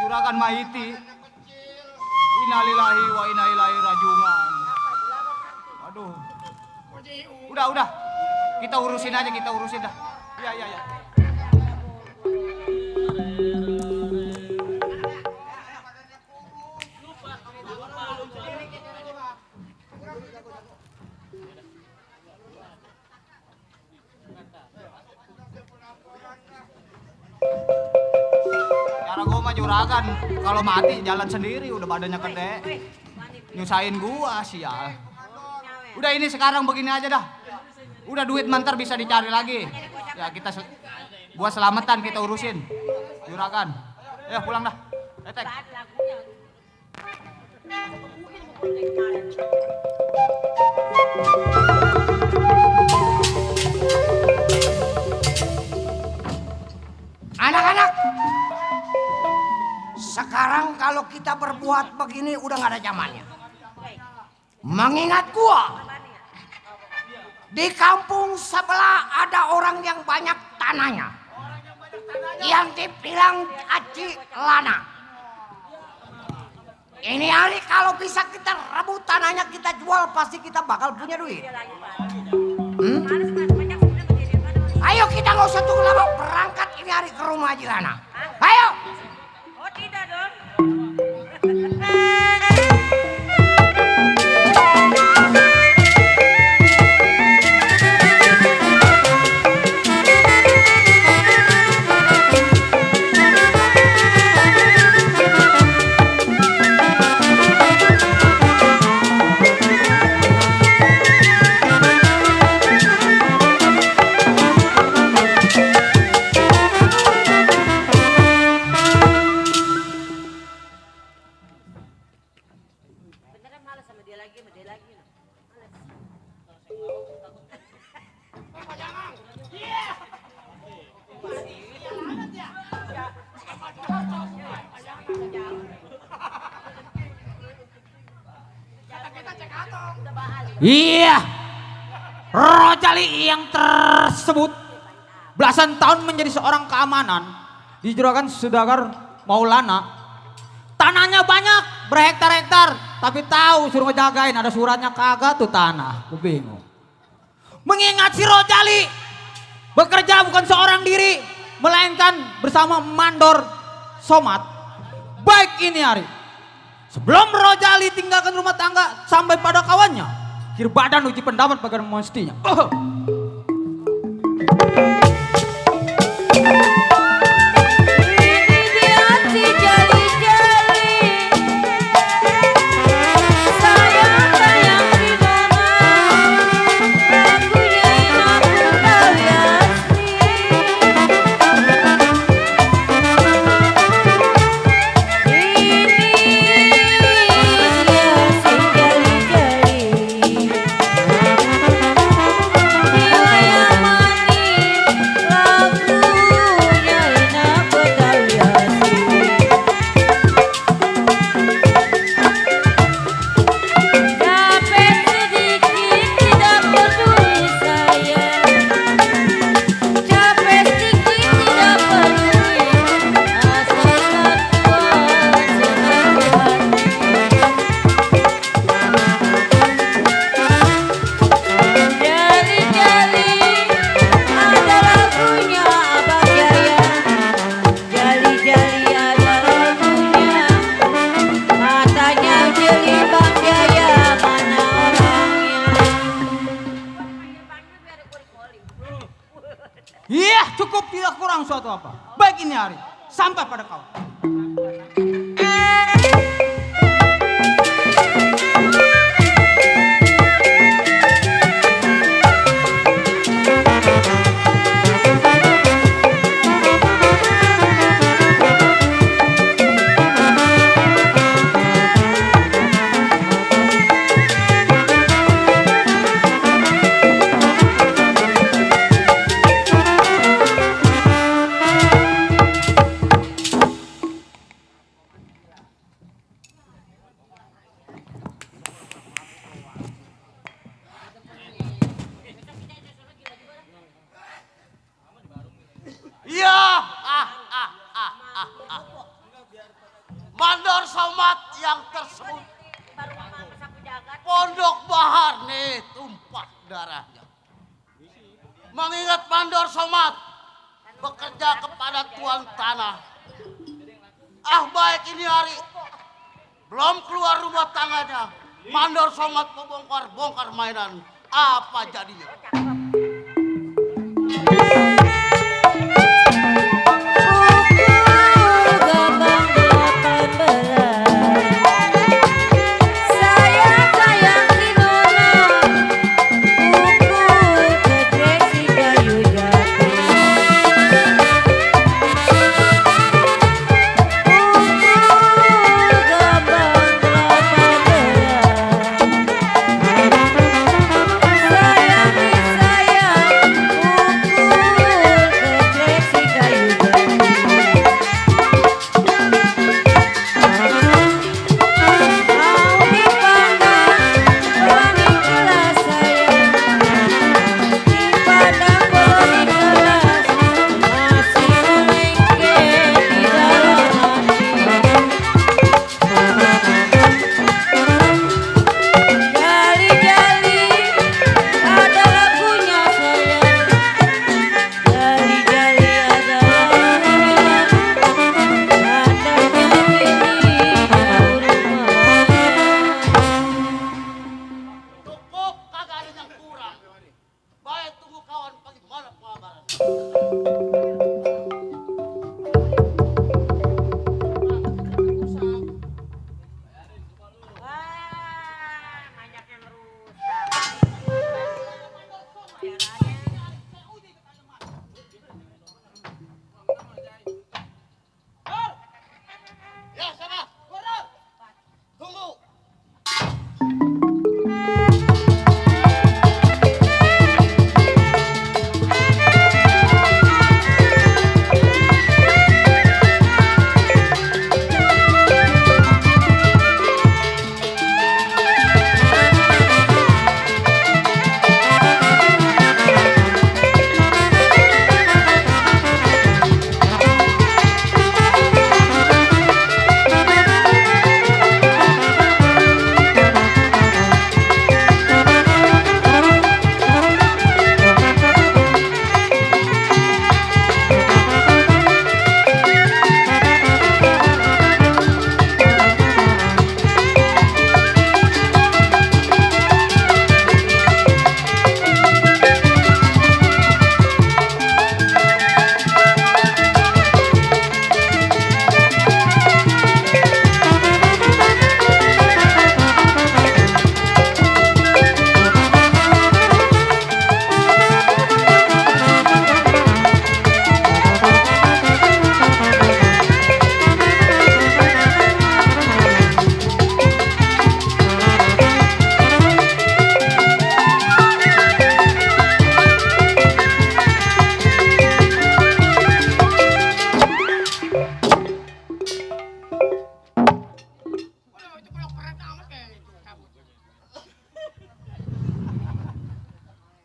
Juragan Maiti. Innalillahi wa inna ilaihi rajiun. Aduh. Udah. Kita urusin aja, dah. Iya. Cara gua mah juragan, kalau mati jalan sendiri, udah badannya gede. Nyusahin gua sial. Udah ini sekarang begini aja dah. Udah duit mantar bisa dicari lagi. Ya kita buat selamatan kita urusin. Juragan. Ya pulang dah. Etek. Anak-anak, sekarang kalau kita berbuat begini udah gak ada zamannya. Mengingat gua, di kampung sebelah ada orang yang banyak tanahnya, yang dibilang Aji Lana. Ini hari kalau bisa kita rebut tanahnya, kita jual, pasti kita bakal punya duit. Ayo kita nggak usah tunggu lama, berangkat ini hari ke rumah Haji Lana. Ayo. Oh tidak dong. Iya, Rojali yang tersebut belasan tahun menjadi seorang keamanan di Juragan Saudagar Maulana. Tanahnya banyak, berhektar-hektar, tapi tahu suruh ngejagain, ada suratnya kagak tuh tanah. Gue bingung. Mengingat si Rojali bekerja bukan seorang diri, melainkan bersama Mandor Somad. Baik ini hari, sebelum Rojali tinggalkan rumah tangga sampai pada kawannya, kir badan uji pendapat bagaimana mestinya. Tinggal tidak kurang suatu apa. Baik ini hari, sampai pada kau. Iya, Mandor Somad yang tersebut Pondok Bahar nih tumpah darahnya. Mengingat Mandor Somad bekerja kepada tuan tanah. Baik ini hari belum keluar rumah tangganya. Mandor Somad membongkar mainan. Apa jadinya?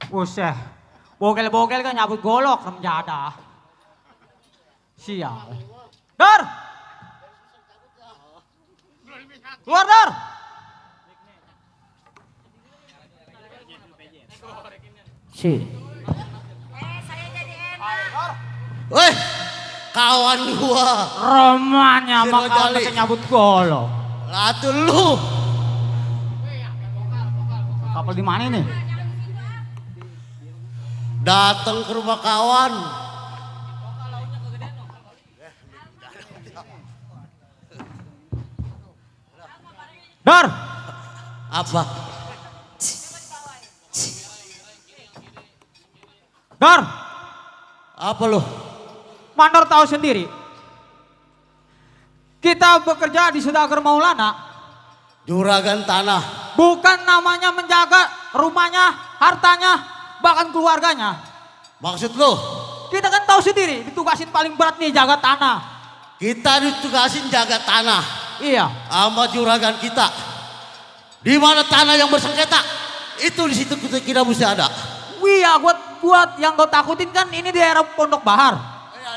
Buset, bogel-bogel kan nyabut golok remjada. Sial. Dar! Keluar, Dar! Si. Weh, kawan gua. Romanya Si bakal Rojali. nyabut golok. Latu lu. Kapal di mana ini? Datang ke rumah kawan. Dar, Apa? Dar, Apa lo? Mandor tahu sendiri. Kita bekerja di Saudagar Maulana. Juragan tanah. Bukan namanya menjaga rumahnya, hartanya, bahkan keluarganya. Maksud lo? Kita kan tahu sendiri, ditugasin paling berat nih jaga tanah. Kita ditugasin jaga tanah. Iya. Sama juragan kita. Di mana tanah yang bersengketa, itu di situ kita mesti ada. Iya, buat yang kau takutin kan ini di daerah Pondok Bahar.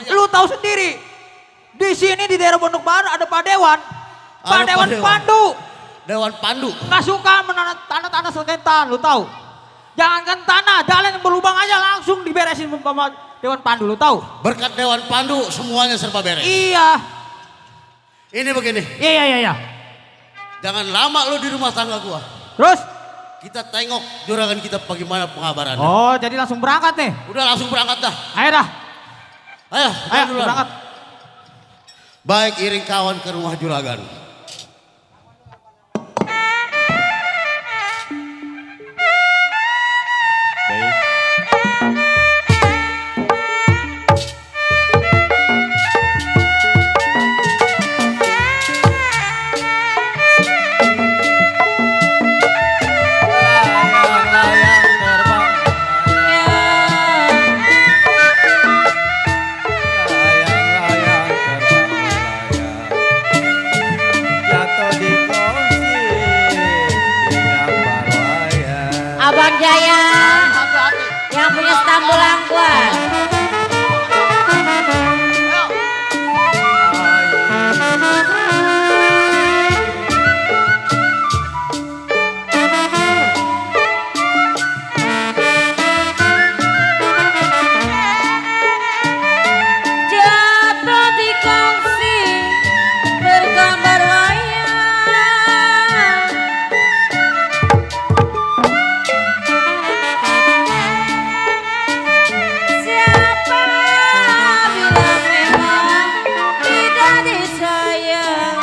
Lu tahu sendiri. Di sini di daerah Pondok Bahar ada Pak Dewan. Pak Dewan Pandu. Dewan Pandu. Nggak suka menanam tanah-tanah sengketa, lu tahu. Jangankan tanah, jalan yang berlubang aja langsung diberesin sama Dewan Pandu, lu tahu. Berkat Dewan Pandu semuanya serba beres. Iya. Ini begini. Iya. Jangan lama lo di rumah tangga gua. Terus? Kita tengok juragan kita bagaimana pengabarannya. Oh, jadi langsung berangkat nih. Udah langsung berangkat dah. Ayo dah. Ayo duluan. Berangkat. Baik, iring kawan ke rumah juragan. Abang Jaya yang punya stambulan gua. Jatuh di kongsi bergambar wayang. Siapa bilang memang tidak disayang?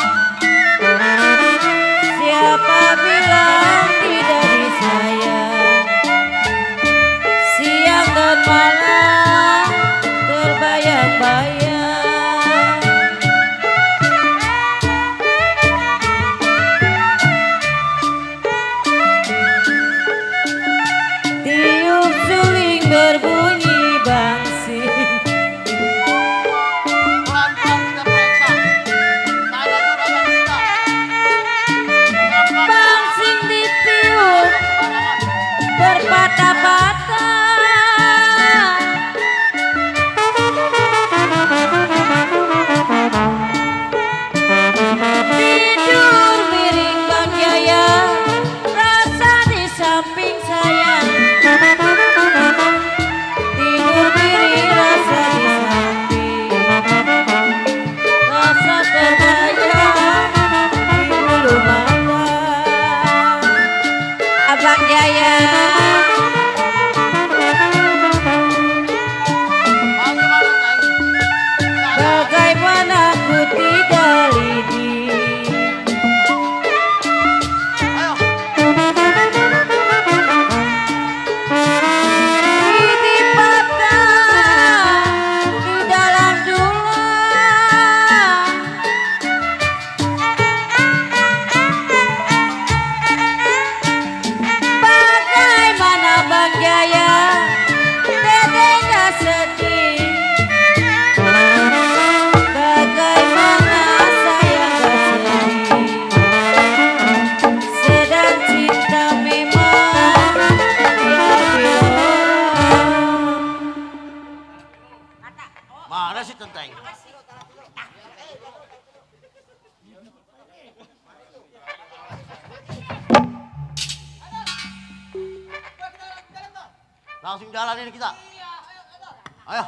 Siapa bilang tidak disayang? Siang dan malam terbayang-bayang. Tiup suling berbunyi bangsing. Pelan-pelan kita periksa. Tanya juragan kita. Bangsing ditiup berpatah-patah. Tidur miring Bang Jaya, rasa di samping saya. Tidur miring rasa di samping, rasa terbayang di bulu mata. Abang Jaya, bagaimana ku tidak lidi. Lidi patah di dalam tulang. Bagaimana Bang Jaya, Dede gak sedih. Bagaimana saya gak sedih. Sedang cinta memang diambil orang. Mana sih Tenteng? Langsung jalan ini kita. Ayo.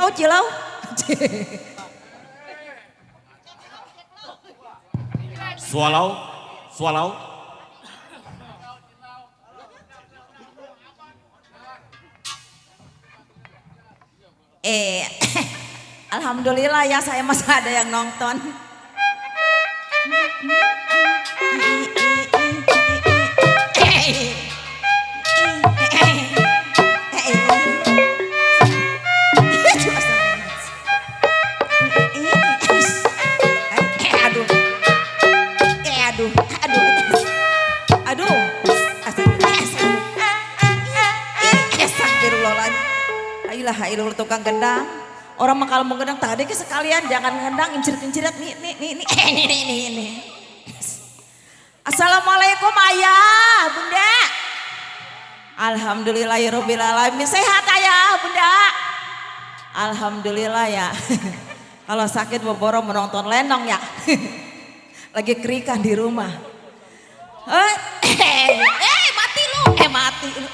Oh Cilau. Swallow, swallow. Alhamdulillah ya saya masih ada yang nonton. Astagfirullahaladzim. Tukang gendang. Orang mah kalau mau gendang tadi ke sekalian jangan gendang incir-incirat nih. Assalamualaikum ayah, bunda. Alhamdulillahirobbilalamin. Sehat ayah, bunda. Alhamdulillah ya. Kalau sakit boboro menonton lenong ya. Lagi kerikan di rumah. Mati lu. Mati lu.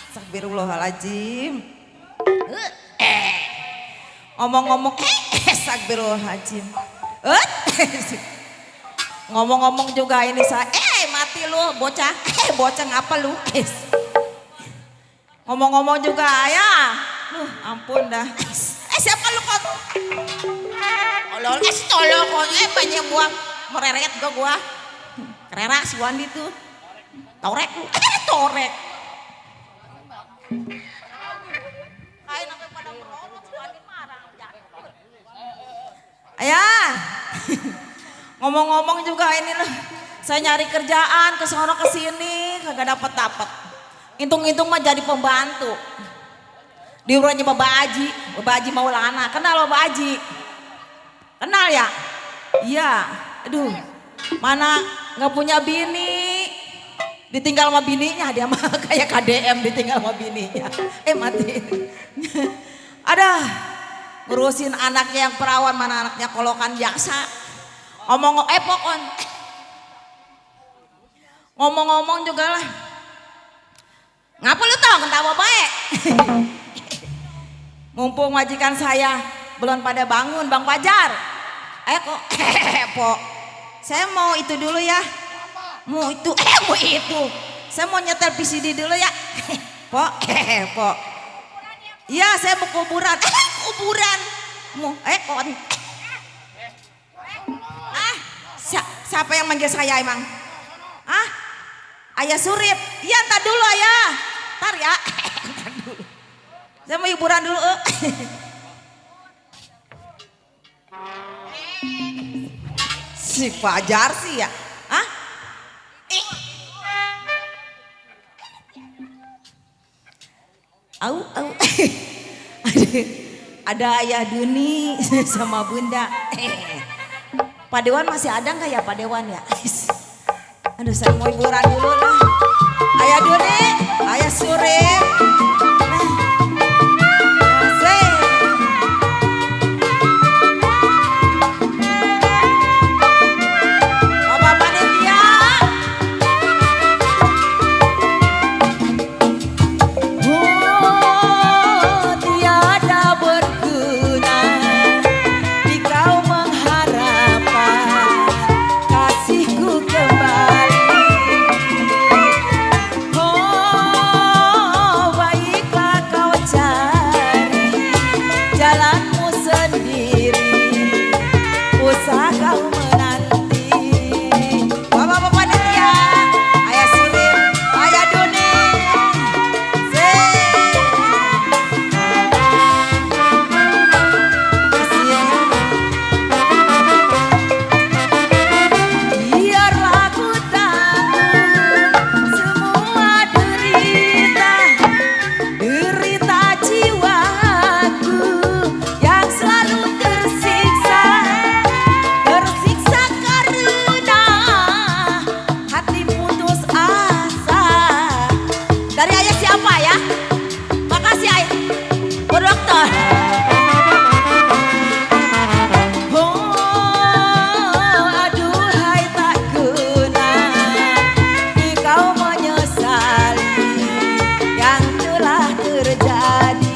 Astagfirullahaladzim. Ngomong-ngomong astagfirullahaladzim. Ngomong-ngomong juga ini saya mati lu bocah. Bocah ngapa lu? Ngomong-ngomong juga ya. Ampun dah. Siapa lu kok? Olol tolong kok banyak buang mereret gua. Kerera si Wandi tuh. Torek lu. Torek. Ayah, ngomong-ngomong juga ini loh, saya nyari kerjaan ke sono ke sini kagak dapat. Hitung-hitung mah jadi pembantu. Di rumahnya Bapak Haji Maulana. Kenal Bapak Haji? Kenal ya? Iya. Aduh, mana nggak punya bini, ditinggal sama bininya dia mah kayak KDM ditinggal sama bininya. Mati. Ada. Ngurusin anaknya yang perawan, mana anaknya kolokan jaksa. Ngomong-ngomong juga lah. Ngapa lu tau ketawa baik? Mumpung majikan saya belum pada bangun, Bang Fajar. kok po. Saya mau itu dulu ya. Mau itu, mau itu. Saya mau nyetel VCD dulu ya. Po, po. Iya, saya mau kuburan. Kuburan. Mau, kon. Siapa yang manggil saya emang? Ayah Surip. Iya, ntar dulu ayah. Ntar ya. Saya mau hiburan dulu. Si Fajar sih ya. Au. Ada Ayah Duni sama Bunda. Pak Dewan masih ada nggak ya Pak Dewan ya? Aduh, saya mau hiburan dulu lah. Ayah Duni, Ayah Surip. Bapak panitia. Tiada berguna di kau mengharapkan kasihku kembali. Baiklah kau cari jalanmu sendiri, usah kau menanti. Bapak panitia, Ayah Surip, Ayah Duni. Biarlah ku tanggung semua derita jiwaku yang selalu tersiksa karena hati putus asa. Dari ayah siapa ya? Makasih ayah, Bu Dokter. Aduhai tak guna di kau menyesali yang telah terjadi.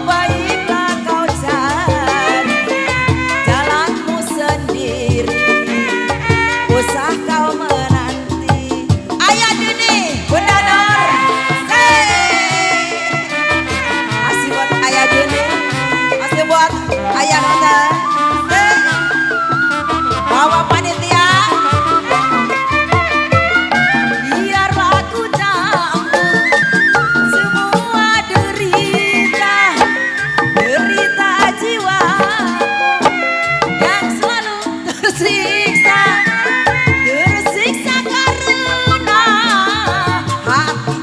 Baiklah kau cari jalanmu sendiri, usah kau menanti. Ayah Duni, Bunda Nur. Masih buat Ayah Duni, masih buat Ayah Nona. Bawa panitia. Biarlah ku tanggung semua derita jiwaku yang selalu tersiksa karena hati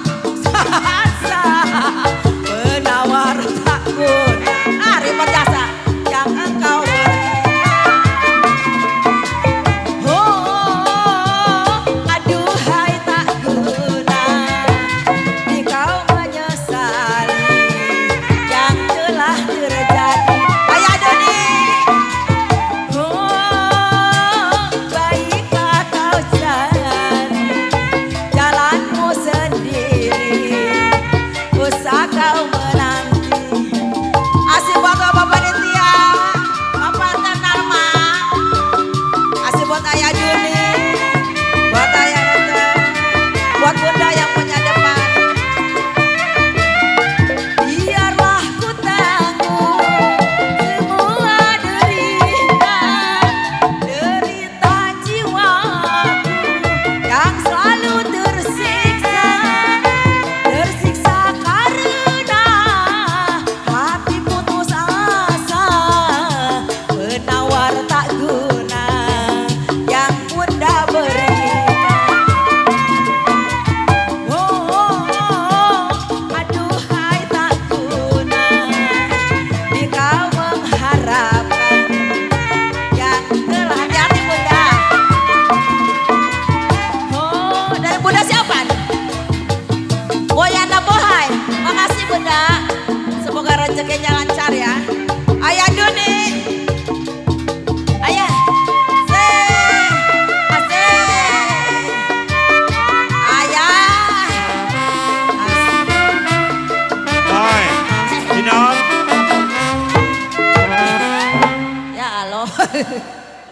asa penawar tak guna. Ribet jasa yang engkau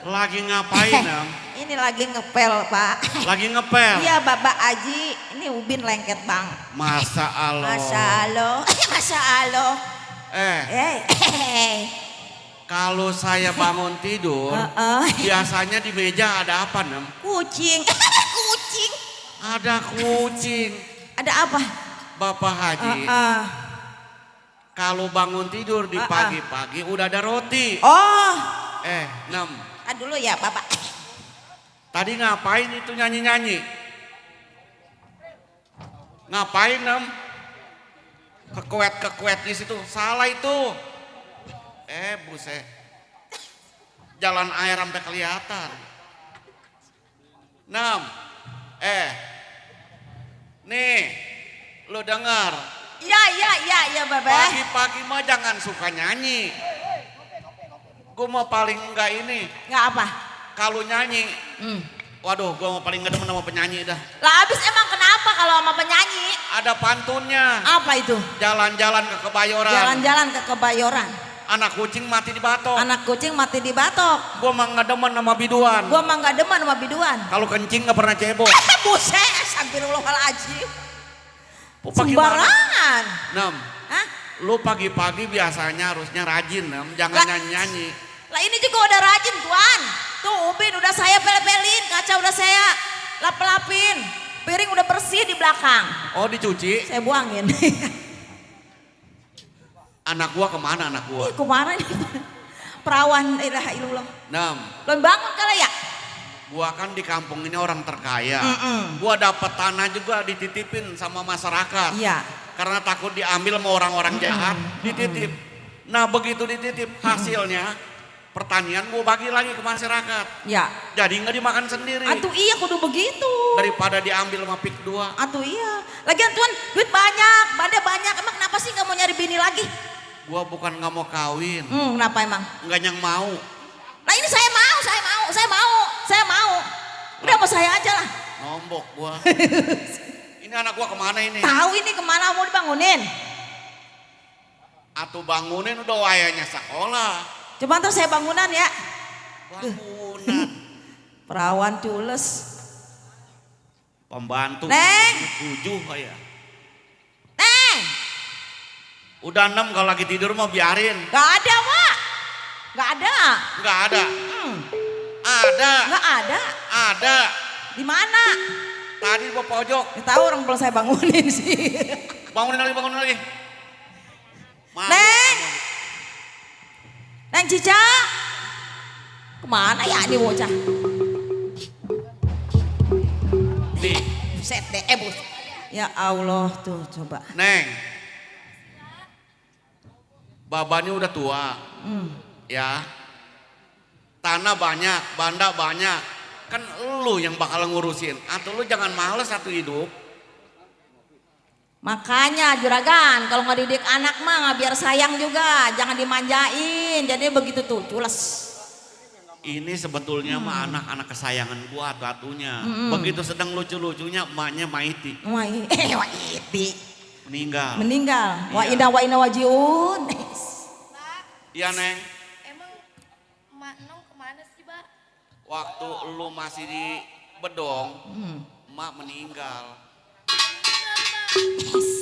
Lagi ngapain, Nam? Ini lagi ngepel, Pak. Lagi ngepel. Iya, Bapak Aji. Ini ubin lengket, Bang. Masa Allah. Masa Allah. Masa Allah. Kalau saya bangun tidur, biasanya di meja ada apa, Nam? Kucing. Kucing. Ada kucing. Ada apa? Bapak Haji. Kalau bangun tidur di pagi-pagi udah ada roti. Oh. Nam. Dulu ya, Bapak. Tadi ngapain itu nyanyi-nyanyi? Ngapain, Nam? Kekuet di situ. Salah itu. Buset. Jalan air sampai kelihatan. Nam. Nih, lo dengar. Iya, Bapak. Pagi-pagi mah jangan suka nyanyi. Gue mau paling enggak ini. Enggak apa? Kalau nyanyi. Waduh, gue mau paling enggak demen sama penyanyi dah. Lah abis emang kenapa kalau sama penyanyi? Ada pantunnya. Apa itu? Jalan-jalan ke Kebayoran. Jalan-jalan ke Kebayoran. Anak kucing mati di batok. Anak kucing mati di batok. Gue mah enggak demen sama biduan. Gue mah enggak demen sama biduan. Kalau kencing enggak pernah cebok. Buset, astagfirullahaladzim. Sembarangan. Nam. Hah? Lu pagi-pagi biasanya harusnya rajin, Nam. Jangan nyanyi-nyanyi. Lah ini juga udah rajin, Tuan. Tuh ubin udah saya pel-pelin, kaca udah saya lap-lapin. Piring udah bersih di belakang. Oh, dicuci? Saya buangin. Anak gua kemana anak gua? Kemana nih? Perawan, ilaha illallah. Nam. Belum bangun kali ya? Gua kan di kampung ini orang terkaya. Gua dapat tanah juga dititipin sama masyarakat. Iya. Karena takut diambil sama orang-orang jahat, dititip. Nah begitu dititip hasilnya pertanian gua bagi lagi ke masyarakat. Ya. Jadi nggak dimakan sendiri. Atuh iya kudu begitu. Daripada diambil sama pik 2. Atuh iya. Lagian Tuan duit banyak, badai banyak. Emang kenapa sih nggak mau nyari bini lagi? Gua bukan nggak mau kawin. Kenapa emang? Nggak yang mau. Nah ini saya mau. Udah sama saya aja lah. Nombok gua. Ini anak gua kemana ini? Tahu ini kemana mau dibangunin? Atuh bangunin udah wayanya sekolah. Coba ntar saya bangunan ya. Bangunan. Perawan cules. Pembantu. Neng. 7 kayak. Neng. Udah 6 kalau lagi tidur mau biarin. Gak ada, Mak. Gak ada. Gak ada. Ada. Gak ada. Ada. Di mana? Tadi di pojok. Tahu orang belum saya bangunin sih. Bangunin lagi. Neng. Neng Cica. Kemana ya ini bocah? Nih. Buset deh, bos. Ya Allah tuh coba. Neng. Babanya udah tua. Ya. Tanah banyak, banda banyak. Kan lu yang bakal ngurusin. Atau lu jangan males satu hidup. Makanya juragan kalau nggak didik anak mah nggak biar sayang juga. Jangan dimanjain. Jadi begitu tuh cules. Ini sebetulnya mah anak-anak kesayangan gua atunya. Begitu sedang lucu-lucunya emaknya Maiti. Maiti. Meninggal. Wa inna wajiun. Iya Neng. Emang Mak Nong kemana sih, Pak? Waktu lu masih di Bedong, emak meninggal.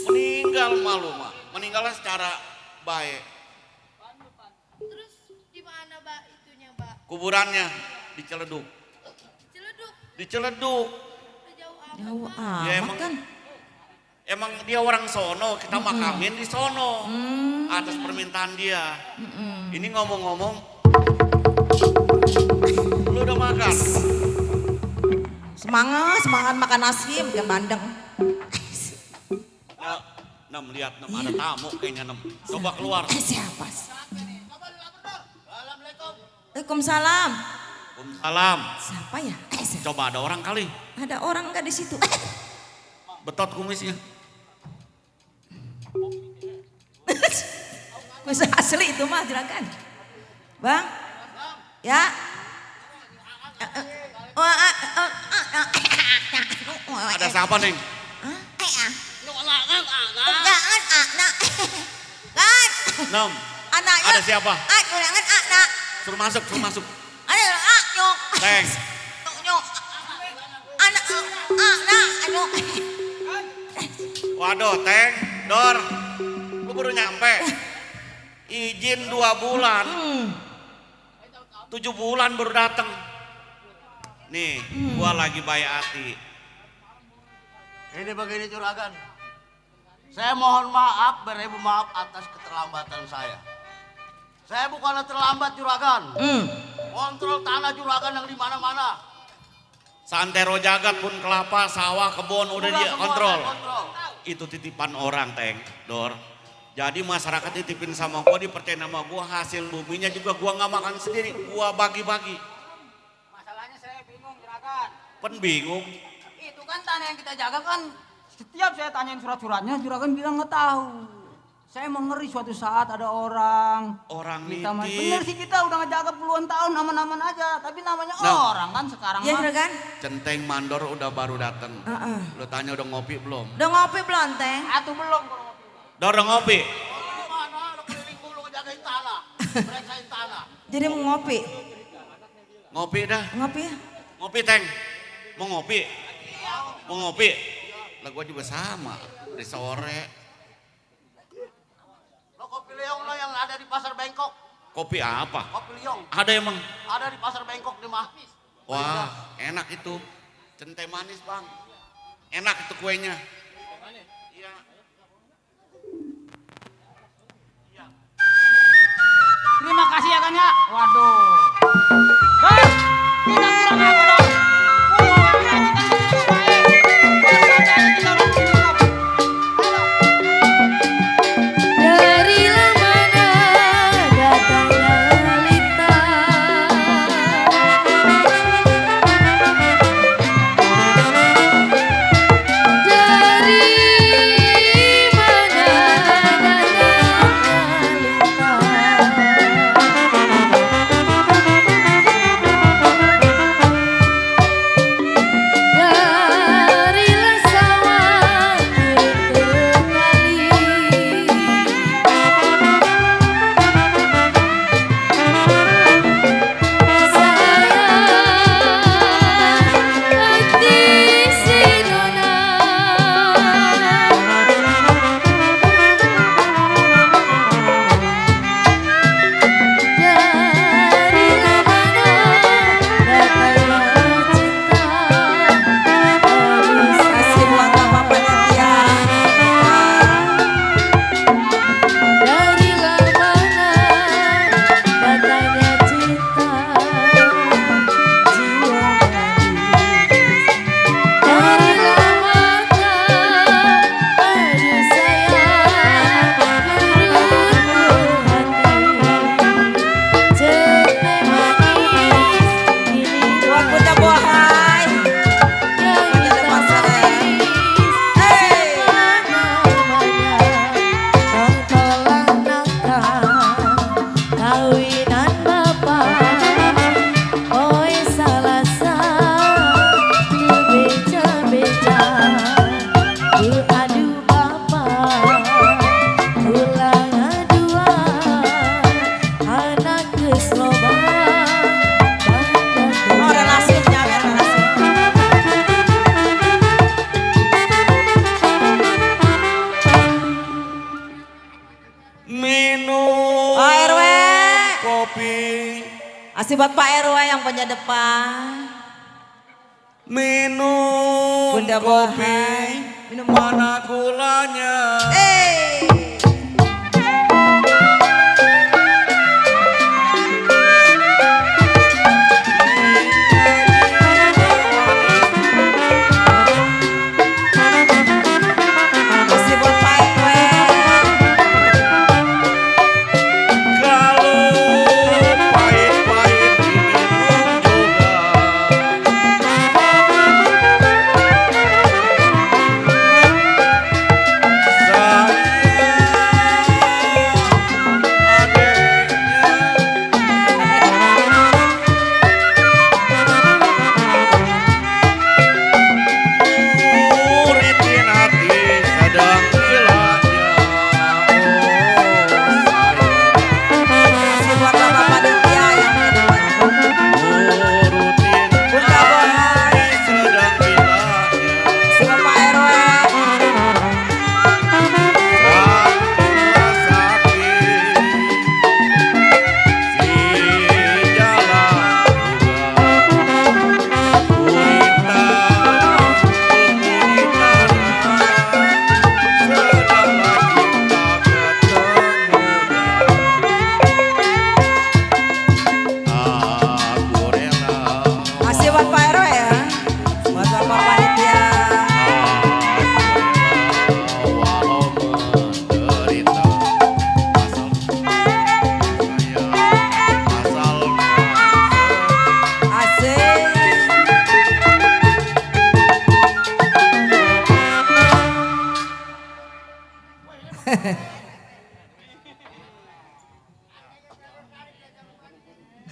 Meninggal malu mak. Meninggalnya secara baik. Terus di mana, Pak, itunya, Pak? Kuburannya di Ciledug. Ciledug. Di Ciledug. Jauh Ya amat kan. Emang dia orang sono, kita makamin di sono. Atas permintaan dia. Ini ngomong-ngomong, lu udah makan? Semangat makan nasi makan bandeng. Nem lihat Nem ada tamu kayaknya Nem. Coba keluar. Siapa? Waalaikumsalam. Waalaikumsalam. Siapa ya? Coba ada orang kali. Ada orang nggak di situ? Betot kumisnya. Kumis asli itu mah juragan. Bang? Ya? Ada siapa Neng? Kan? Nem. Anaknya. Ada siapa? Anak. Suruh masuk. Teng. Waduh, Teng, Dor, lu baru nyampe. Izin 2 bulan. 7 bulan baru datang. Nih, gua lagi bayati. Ini begini Juragan. Saya mohon maaf, beribu maaf atas keterlambatan saya. Saya bukanlah terlambat Juragan. Kontrol tanah Juragan yang di mana-mana. Santero jagat pun kelapa, sawah, kebun udah dia kontrol. Kontrol. Itu titipan orang, Teng, Dor. Jadi masyarakat titipin sama gua, dipercaya sama gua, hasil buminya juga gua nggak makan sendiri, gua bagi-bagi. Masalahnya saya bingung Juragan. Pen bingung. Itu kan tanah yang kita jaga kan setiap saya tanyain surat-suratnya Juragan bilang nggak tahu. Saya mau ngeri suatu saat ada orang kita nitip. bener sih kita udah ngejaga puluhan tahun aman-aman aja, tapi namanya orang kan sekarang Iya mah. Juragan? Centeng Mandor udah baru datang. Lo tanya udah ngopi belum? Udah ngopi belum Teng? Atuh belum kalau ngopi. Dor udah ngopi. Mana lo keliling mulu ngejagain tanah, beresain tanah. Jadi mau ngopi? Ngopi dah. Ngopi ya? Ngopi, Teng. Mau ngopi? Mau ngopi? Lah gua juga sama. Dari sore. Lo kopi liong lo yang ada di pasar Bengkok. Kopi apa? Kopi liong. Ada emang? Ada di pasar Bengkok di mah. Wah, enak itu. Centeng manis, Bang. Enak itu kuenya. Iya. Terima kasih ya kan ya. Waduh. Kita kurang apa dong? Dari mana datangnya lintang. Dari mana Kasih buat Pak RW yang punya depan. Minum Bunda kopi, Bohai. Minum mana gulanya? Kasih buat Pak RW. Kalau pahit-pahit diminum juga. Saya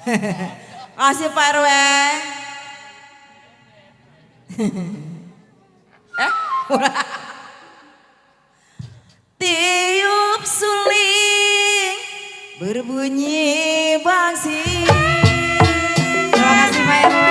Kasih Pak RW. Tiup suling berbunyi bangsing. Terima kasih Pak RW.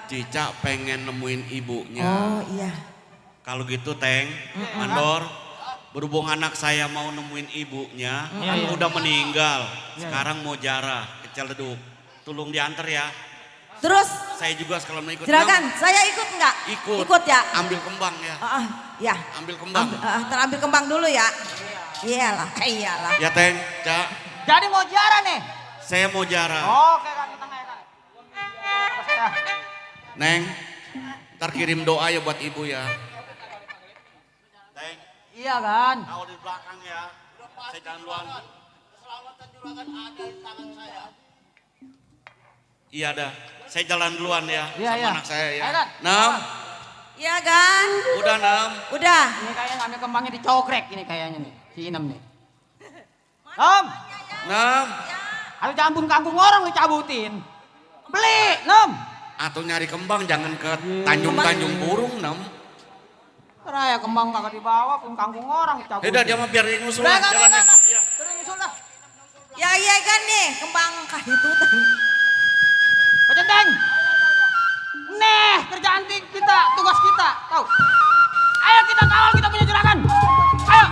Cica pengen nemuin ibunya. Oh iya. Kalau gitu Teng, Mandor, berhubung anak saya mau nemuin ibunya, kan udah meninggal. Sekarang mau jarah ke Ciledug. Tolong diantar ya. Terus? Saya juga sekalian mau ikut. Silakan, saya ikut enggak? Ikut. Ikut ya. Ambil kembang ya. Ya. Ambil kembang. Terambil kembang dulu ya. Iyalah, iyalah. Ya Teng, Cak. Jadi mau jarah nih? Saya mau jarah. Oke kan, tengah ya kan. Neng, ntar kirim doa ya buat ibu ya. Teng. Iya kan? Kau di belakang ya. Saya jalan duluan. Keselamatan juragan ada di tangan saya. Iya dah. Saya jalan duluan ya. Sama anak saya ya. Nem. Iya kan? Udah Nem. Udah. Ini kayaknya ngambil kembangnya dicogrek ini kayaknya nih. Si Inem nih. Nem. Nem. Ayo jambung kangkung orang dicabutin. Beli, Nem. Atau nyari kembang jangan ke Tanjung-Tanjung Burung Nem. Raya kembang kagak dibawa pun kangkung orang dicabutin. Udah dia mah biar dia nyusul lah jalannya. Iya. Terus nyusul dah. Ya iya kan nih kembang kahitutan. Pak Centeng. Nih kerjaan kita, tugas kita. Tahu. Ayo kita kawal kita punya juragan. Ayo.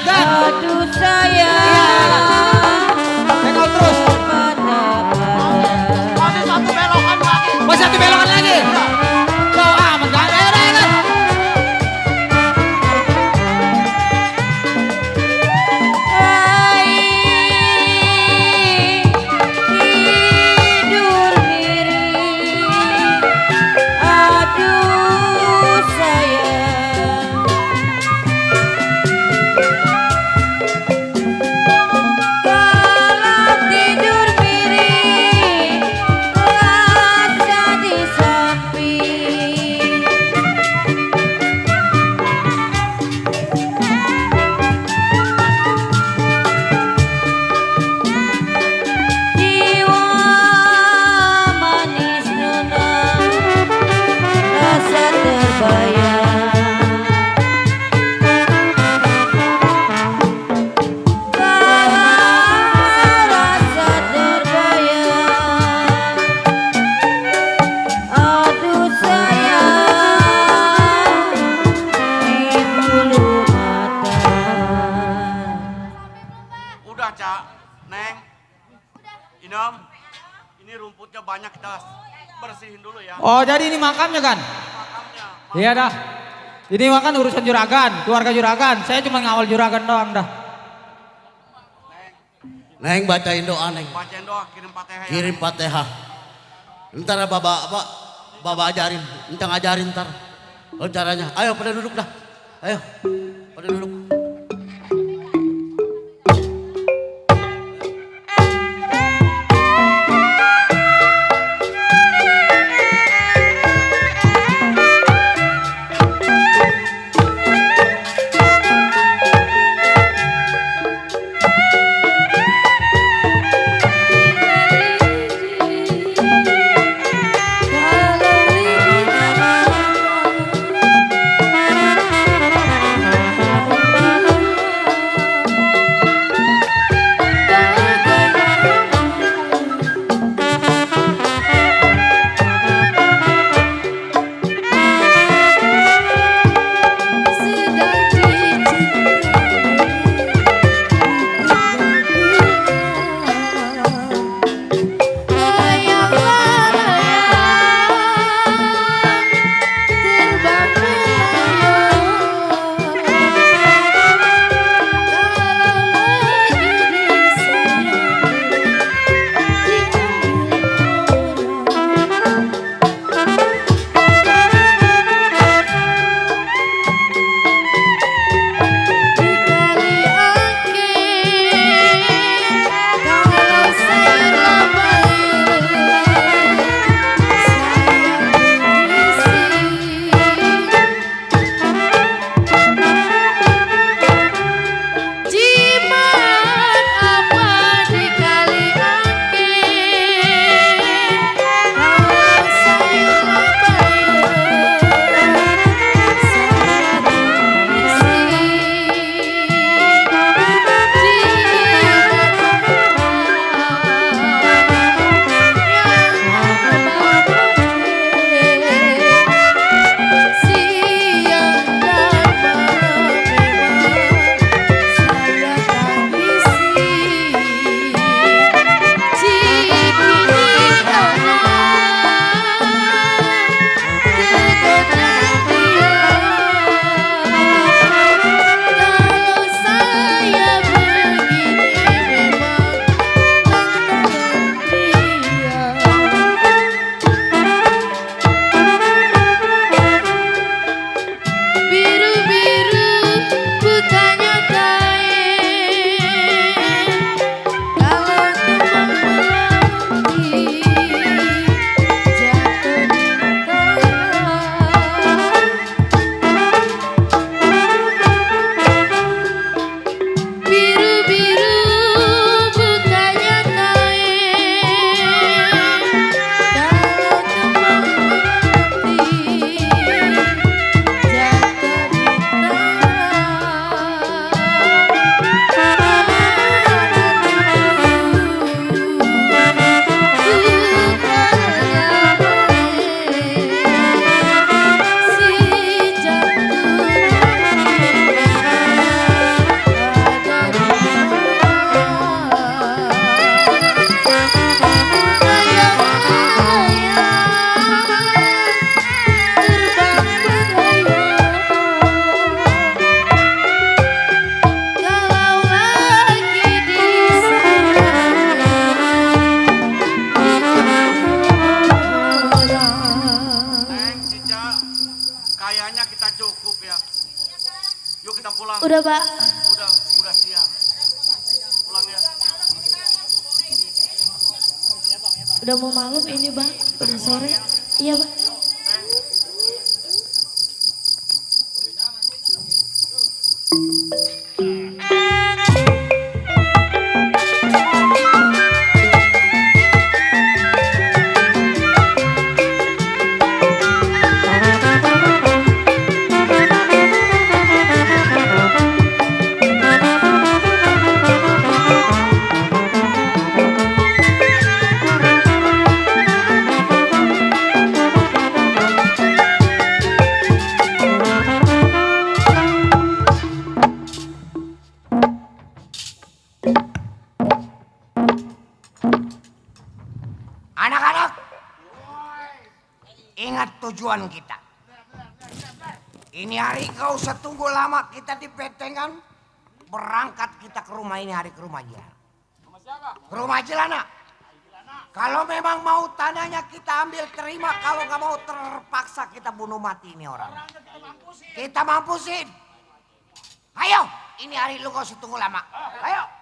Gan. Aduh sayang. Iya, take out terus. Masih satu belokan lagi. Masih satu belokan lagi. Tuh aman kan? Ayo Gan. Tidur miring, aduh sayang. Kalau tidur miring, rasa di samping. Jiwa manis nenang, rasa terbayang. Bawa rasa terbayang. Aduh sayang, di bulu mata. Udah, Cak. Neng. Inem. Ini rumputnya banyak, kita bersihin dulu ya. Oh jadi ini makamnya kan? Iya dah. Ini makan urusan juragan, keluarga juragan. Saya cuma ngawal juragan doang dah. Neng bacain doa Neng. Bacain doa, kirim Fatihah ya. Kirim Fatihah. Ntar Baba ajarin, Encang ajarin ntar. Oh caranya. Ayo pada duduk dah. Ayo. Pada duduk. Kalau Udah, Pak. Udah siang. Pulang ya. Udah mau malam ini, Bang. Udah sore. Iya, Bang. Anak-anak, ingat tujuan kita. Ini hari kau usah tunggu lama kita di petengan. Berangkat kita ke rumah ini hari ke rumah Jilana. Ke rumah Jilana. Kalau memang mau tanahnya kita ambil terima. Kalau nggak mau terpaksa kita bunuh mati ini orang. Kita mampusin. Ayo, ini hari lu gak usah tunggu lama. Ayo.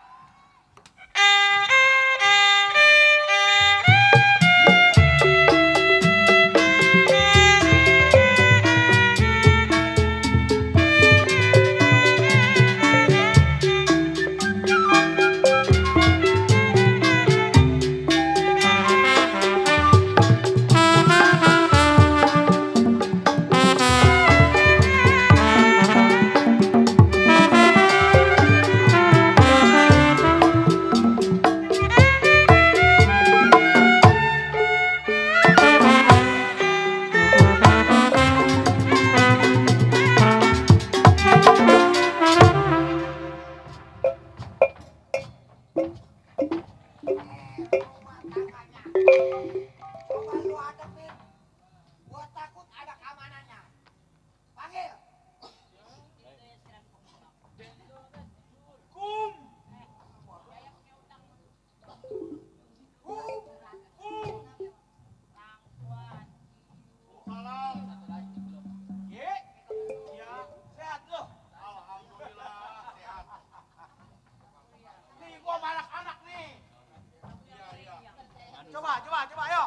Coba, ayo.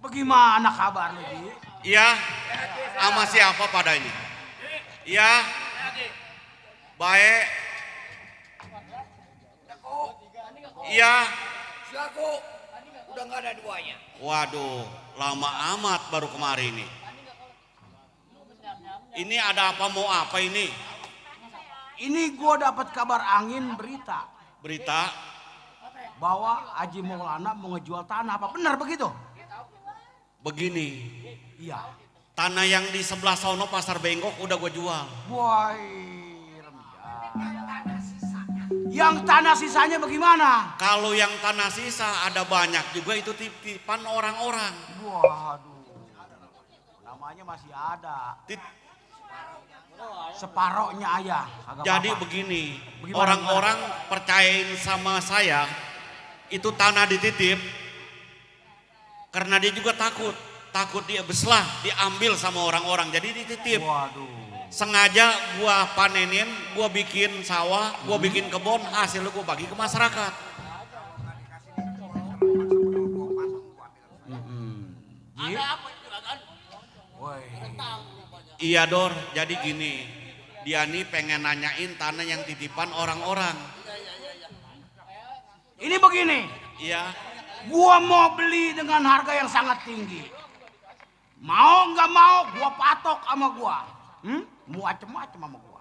Bagaimana kabar lu, Ji? Iya, sama siapa pada ini? Iya, baik. Iya. Siago, udah nggak ada duanya. Waduh, lama amat baru kemarin ini. Ini ada apa mau apa ini? Ini gua dapat kabar angin berita Berita? bahwa Haji Maulana mau ngejual tanah. Apa benar begitu? Begini. Iya. Tanah yang di sebelah sono Pasar Bengkok udah gue jual. Woi, yang tanah sisanya bagaimana? Kalau yang tanah sisa ada banyak juga itu titipan orang-orang. Waduh, namanya masih ada. Separohnya ayah. Jadi begini, orang-orang percayain sama saya itu tanah dititip karena dia juga takut dia beslah diambil sama orang-orang, jadi dititip. Waduh. Sengaja gua panenin, gua bikin sawah, gua bikin kebun, hasil gua bagi ke masyarakat. Ada apa juragan? Woi. Iya Dor, jadi gini, dia nih pengen nanyain tanah yang titipan orang-orang. Ini begini, Iya, gua mau beli dengan harga yang sangat tinggi. Mau nggak mau, gua patok sama gua. Macem-macem sama gua.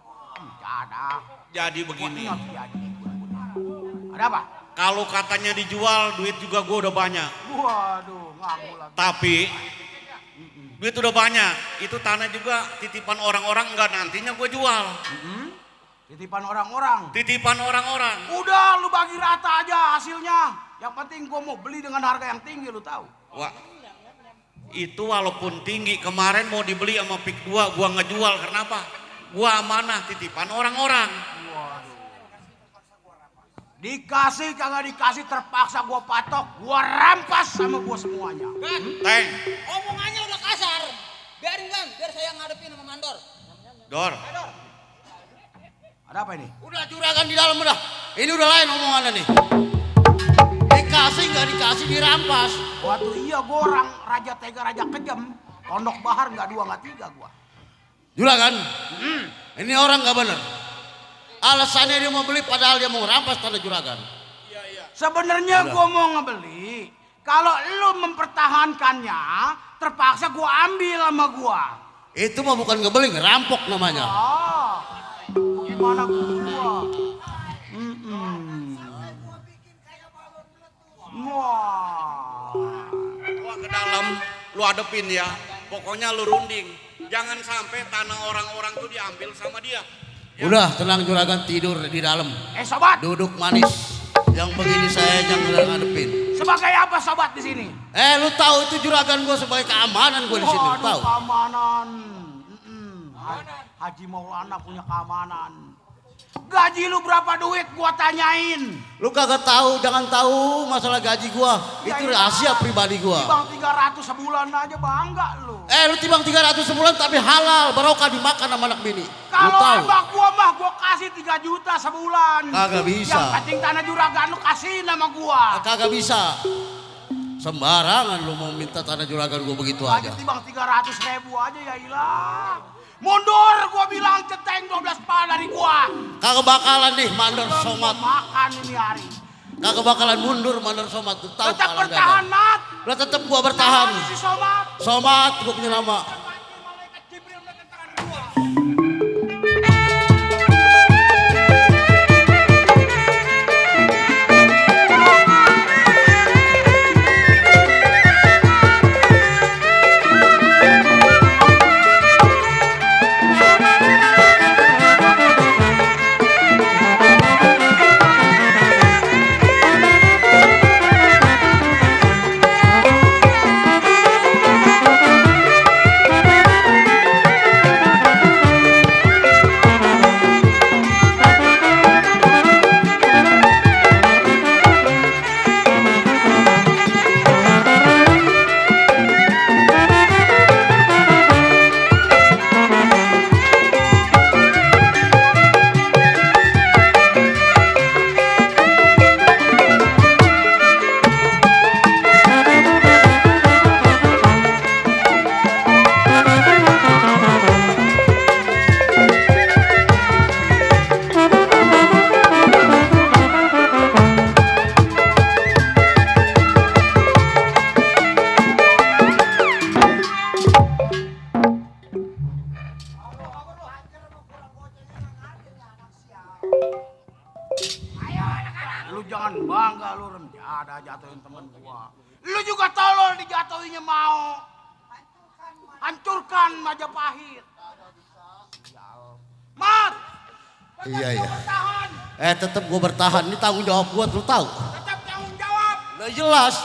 Ada. jadi begini. Ada apa? Kalau katanya dijual, duit juga gua udah banyak. Waduh, ngaku lagi. Tapi duit udah banyak, itu tanah juga titipan orang-orang, enggak nantinya gue jual. Titipan orang-orang. Titipan orang-orang. Udah lu bagi rata aja hasilnya. Yang penting gue mau beli dengan harga yang tinggi, lu tahu. Wah, itu walaupun tinggi, kemarin mau dibeli sama Pik 2, gue ngejual. Kenapa? Gue amanah titipan orang-orang. Dikasih kagak dikasih terpaksa gua patok, gua rampas sama gua semuanya. Teng, Omongannya udah kasar. Biarin bang, biar saya ngadepin sama mandor. Dor. Ada apa ini? Udah juragan di dalam udah. Ini udah lain omongannya nih. Dikasih nggak dikasih dirampas. Waktu iya gua orang raja tega raja kejam. Pondok Bahar nggak 2 nggak 3 gua. Juragan, ini orang nggak bener. Alasannya dia mau beli padahal dia mau rampas tanah juragan. Sebenarnya gua mau ngebeli. Kalau lu mempertahankannya, terpaksa gua ambil sama gua. Itu mah bukan ngebeli, ngerampok namanya. Ah, gimana gua? Wah. Gua ke dalam, lu adepin ya. Pokoknya lu runding. Jangan sampai tanah orang-orang tuh diambil sama dia. Ya. Udah tenang juragan, tidur di dalam. Sobat. Duduk manis. Yang begini saya jangan ngadepin. Sebagai apa sobat di sini? Lu tahu itu juragan gua sebagai keamanan gua di sini, lu tahu? Keamanan. Haji Maulana punya keamanan. Gaji lu berapa duit gua tanyain. Lu kagak tahu, jangan tahu masalah gaji gua. Itu rahasia pribadi gua. Timbang 300 sebulan aja bangga lu. Lu timbang 300 sebulan tapi halal, barokah dimakan sama anak bini. Kalau embak gua mah gua kasih 3 juta sebulan. Kagak bisa. Yang penting tanah juragan lu kasih nama gua. Kagak bisa. Sembarangan lu mau minta tanah juragan gua begitu aja. Timbang 300.000 aja ya ilah. Mundur gua bilang centeng 12 pala dari gua. Kagak bakalan nih mandor somat. Makan ini hari. Kagak bakalan mundur mandor somat. Tuh tahu tetap bertahan mat. Lah tetap gua bertahan. Si somat. Somat gua punya nama. Lu jangan bangga lu ada jatuhin temen gua. Lu juga tolol dijatuhinnya mau. Hancurkan Majapahit. Mat. Iya. Tetap gua bertahan. Ini tanggung jawab gua, lu tahu. Tetap tanggung jawab. Udah jelas.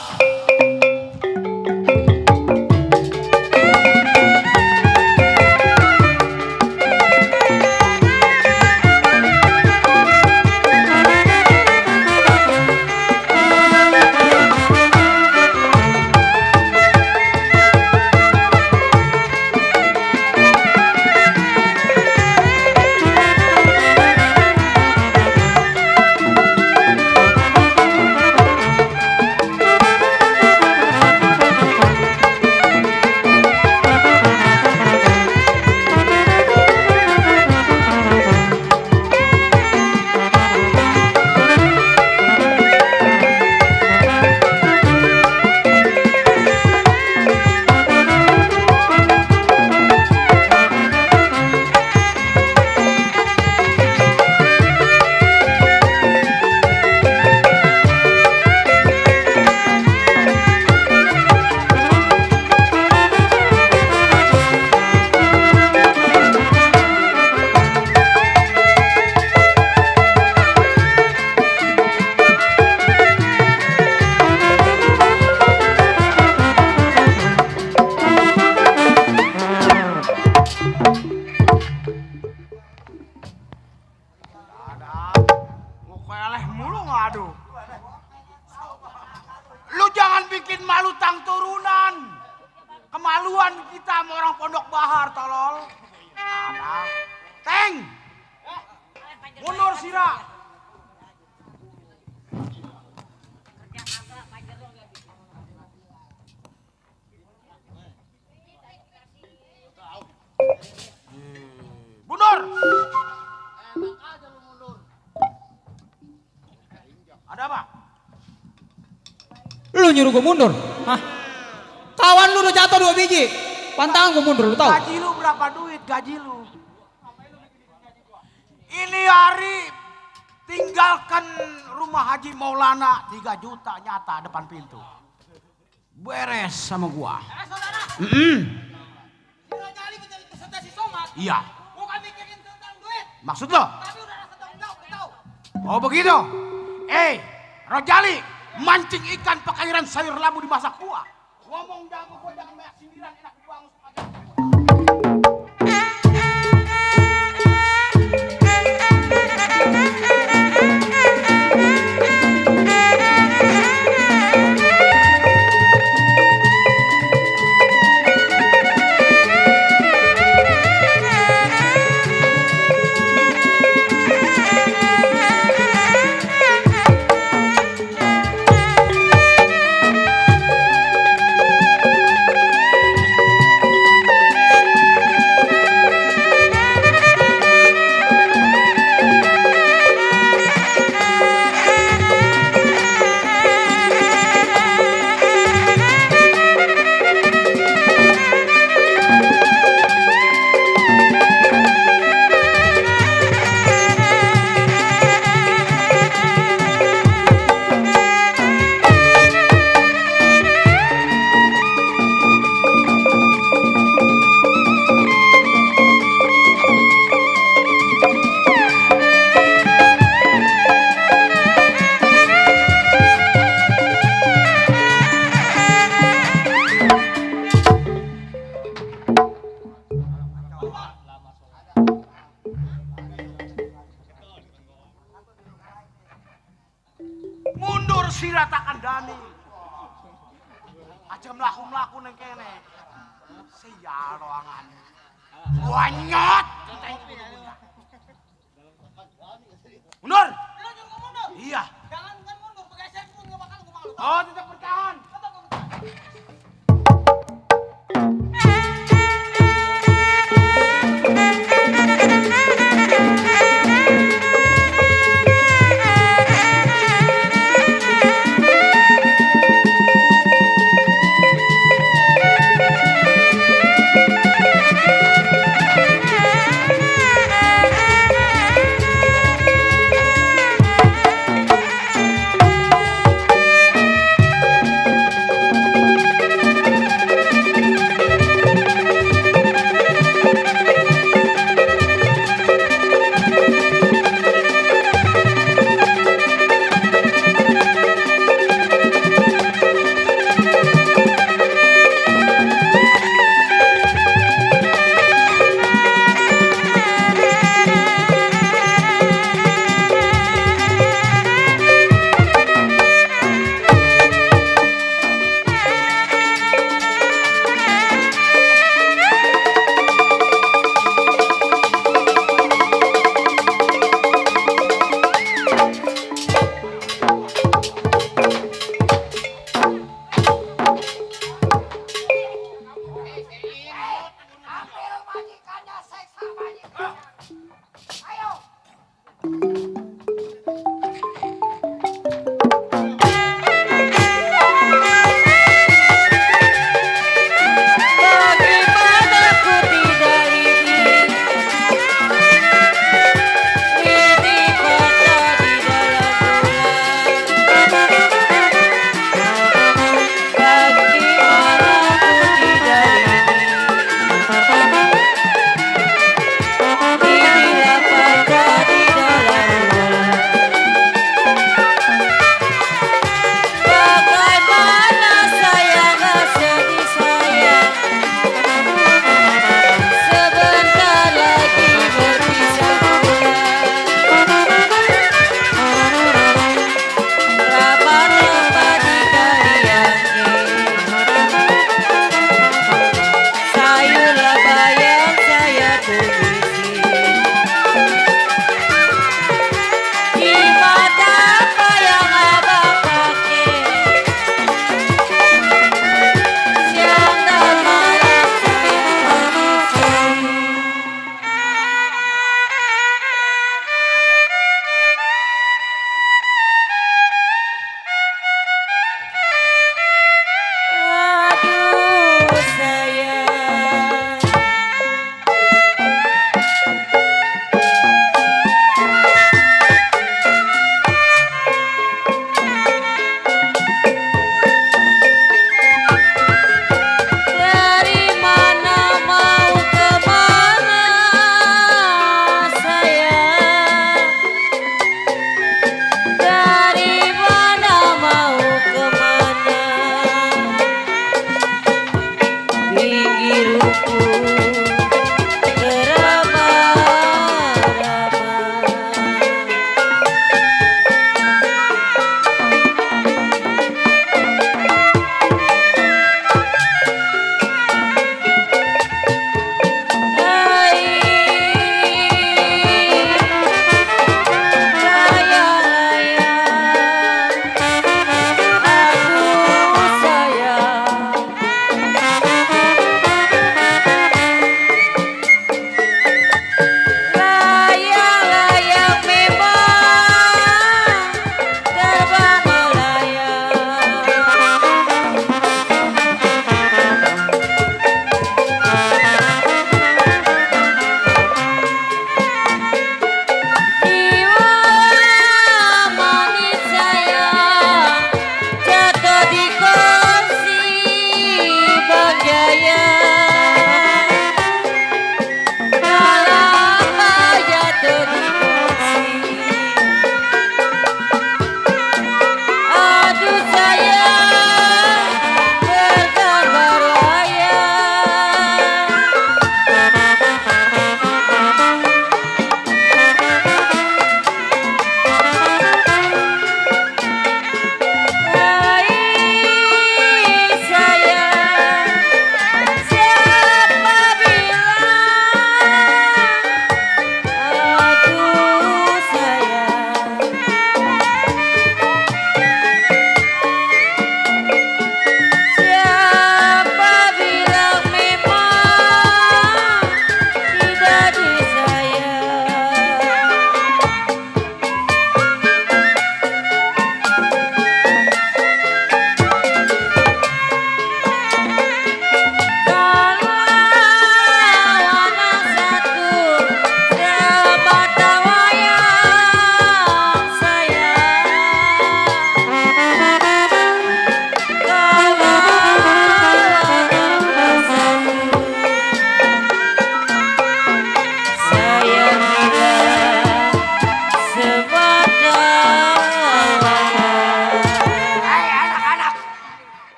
kita sama orang Pondok Bahar, tolol. Ada. Teng! Mundur Sira. Mundur! Ada apa? Lu nyuruh gue mundur? Hah? Kawan lu udah jatuh 2 biji. Pantangan gue mundur, lu tahu? Gaji lu berapa duit gaji lu? Ini hari tinggalkan rumah Haji Maulana 3 juta nyata depan pintu. Beres sama gua. Iya. Bukan mikirin tentang duit. Maksud lo? Tapi udah rasa tanggung jawab, tahu. Oh begitu? Rojali, mancing ikan pakairan sayur labu dimasak kuah. Ngomong jago gua jangan banyak sindiran, enak dibangun sebagai. Mundur Sira takkan dani. Aja melaku-melaku neng kene. Sial roangan. Wanyot. Mundur. Iya. Jangan bukan mundur, bergeser pun gak bakal gue malu. Oh, tetap bertahan.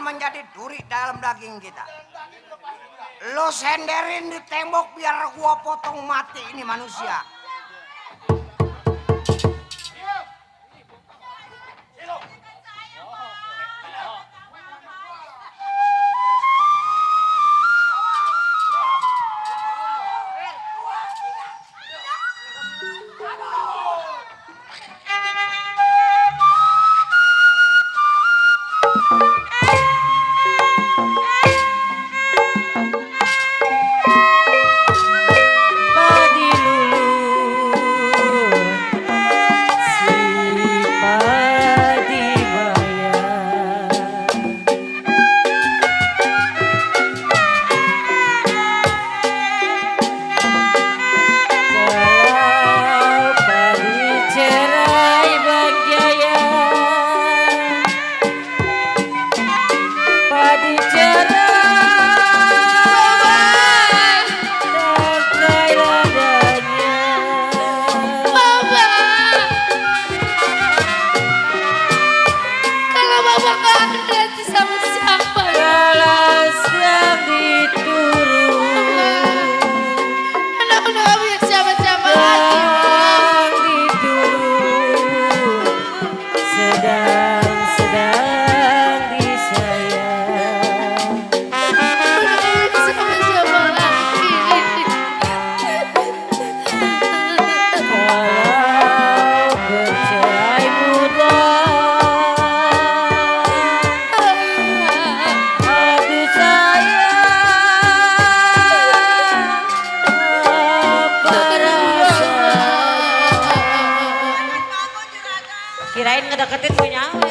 menjadi duri dalam daging kita. Lo senderin di tembok biar gua potong mati ini manusia. Kirain ngedeketin punya awen.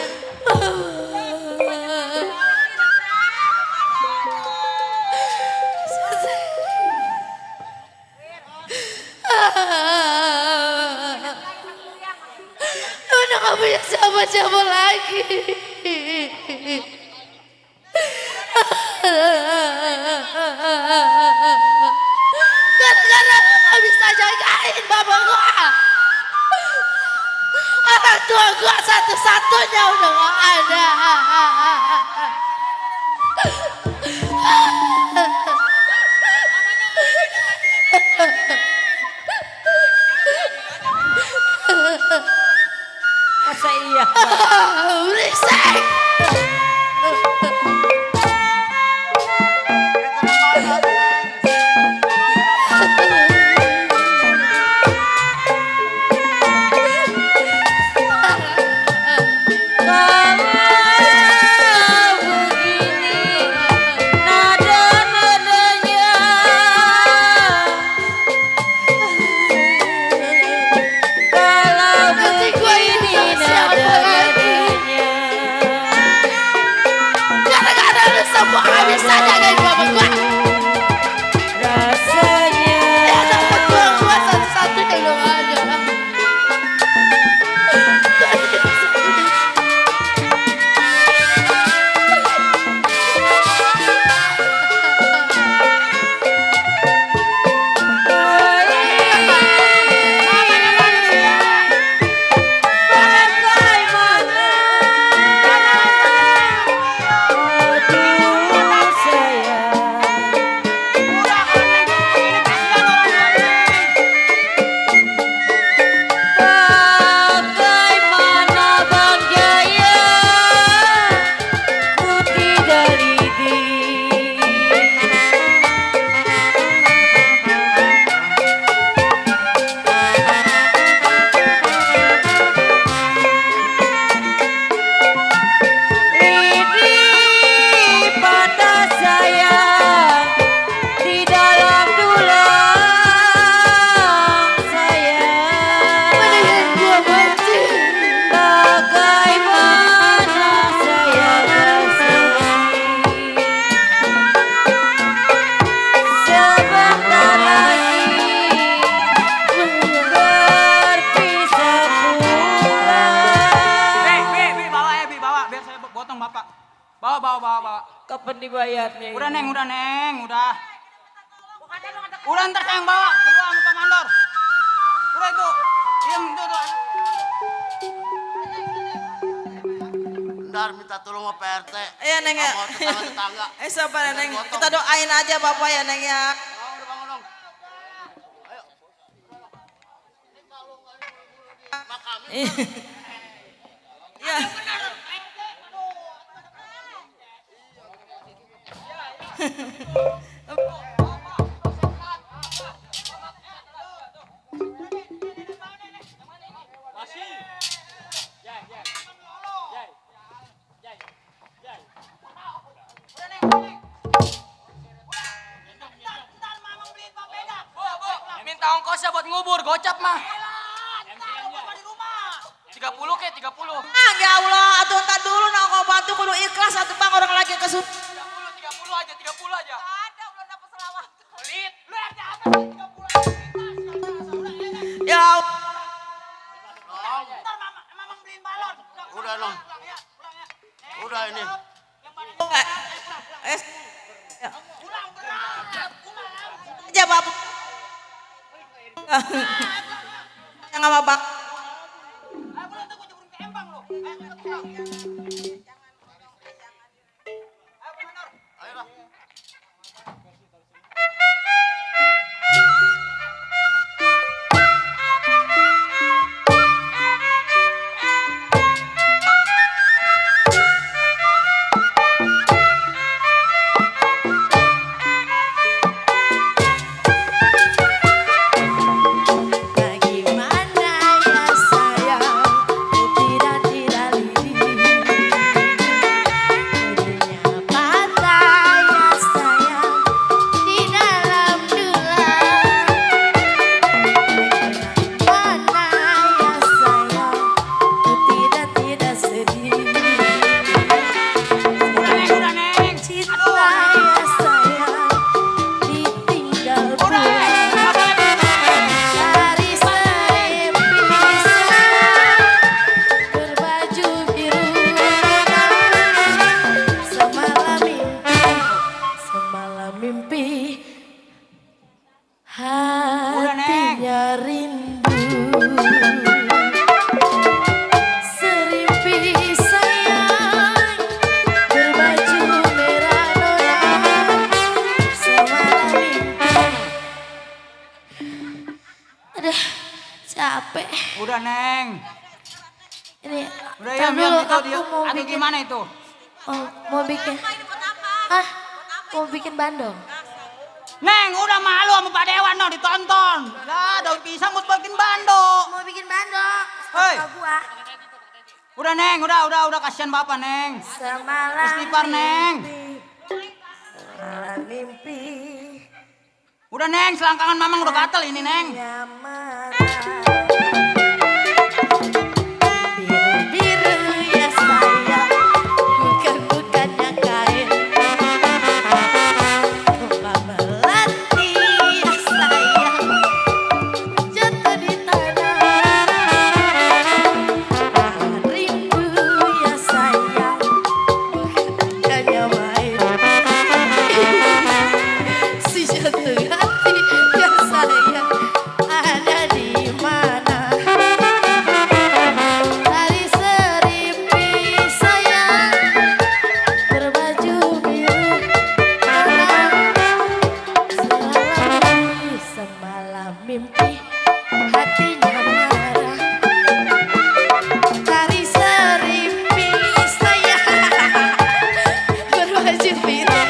Udah gak punya siapa-siapa lagi. Gara-gara lu gak bisa jagain bapak gua. Orang tua gua satu-satunya udah gak ada. Masa iya? Berisik. Habis aja guys bapak gua. Rasanya ya dapat gua satu-satunya lo aja. Bawa. Kapan dibayarnya? Udah Neng, udah. Udah ntar saya yang bawa, berdua sama Pak Mandor. Udah itu, diam itu tuh. Ntar minta tolong sama PRT. Iya Neng ya. Sama tetangga. Sabar ya Neng, kita doain aja Bapak ya Neng ya. Udah bangun dong. Ayo. Iya. Minta ongkosnya buat ngubur, gocap mah. 30 ke 30. Ya Allah, atuh entar dulu nah kau bantu kudu ikhlas atuh Bang orang lagi kesut. 30 aja. Ada belum dapat selawat. Pelit. Lu ada apa 30 ya. Ntar mamang beliin balon. Udah dong. Udah ini. Pulang berat. Aja Bapak. Yang sama Bang. Serimpi sayang berbaju merah capek. Udah Neng. Ini Udah tar ya, dulu, itu aku dia. mau Aduh bikin. gimana itu? Oh, mau bikin. Hah? Mau bikin bandung. Neng, udah malu sama Pak Dewan no ditonton. Lah, daun pisang buat bikin bando. Mau bikin bandung. Hei. Suka gua. Udah Neng, udah kasihan Bapak Neng. Semalam Istighfar Neng. Semalam mimpi. Udah Neng, selangkangan Mamang udah gatel ini Neng. Biru-biru ya sayang, bukan-bukannya kain. Bunga melati ya sayang, jatuh di tanah. Rindu ya sayang, bukannya main. Si jatuh hati ya sayang, ada di mana? Tari serimpi sayang, berbaju biru. Semalam mimpi, hatinya marah. Tari serimpi sayang, berbaju biru.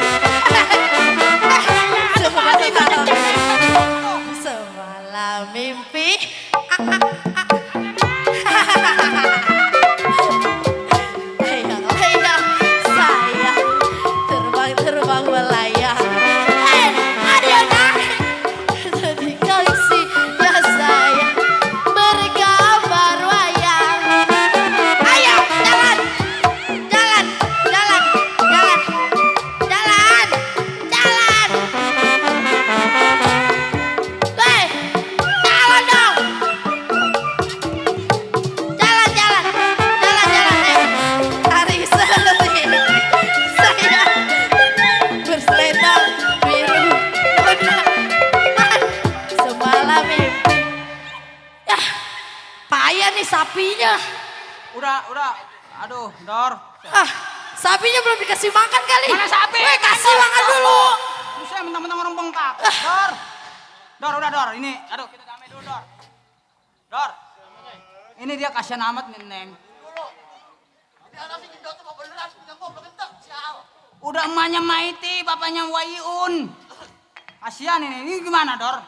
Semalam mimpi. Layang-layang sayang, terbang-terbang melayang. Ada yang naik. Jadi kasih ya sayang, bergambar wayang. Ayo jalan, jalan, jalan, jalan, jalan, jalan. Hei, jalan dong. Jalan, jalan, jalan, jalan. Tari serimpi sayang, berselendang biru. Semalam mimpi. Ya, payah nih sapinya. Udah. Aduh, Dor. Ah, sapinya belum dikasih makan kali. Mana sapi? Weh, kasih makan dulu. Saya mentang-mentang orang bengkak. Dor, udah Dor. Ini, aduh kita damai dulu Dor. Dor. Ini dia kasihan amat nih Neng. Udah emaknya Maiti, bapaknya Wayun. Kasihan ini gimana Dor?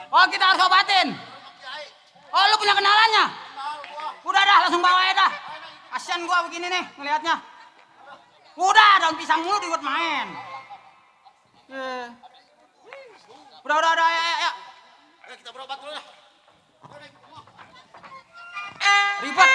Oh kita harus obatin. Oh lu punya kenalannya? Udah dah langsung bawa ya dah. Kasihan gua begini nih ngelihatnya. Udah daun pisang mulu dibuat main. Udah ya. Ayo kita berobat dulu ya. Ribet.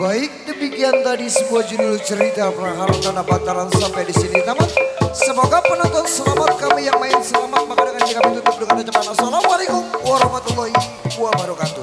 Baik, demikian tadi sebuah judul cerita Prahara Tanah Bantaran sampai di sini tamat. Semoga penonton selamat, kami yang main selamat. Maka dengan ini kami tutup dengan ucapan assalamualaikum warahmatullahi wabarakatuh.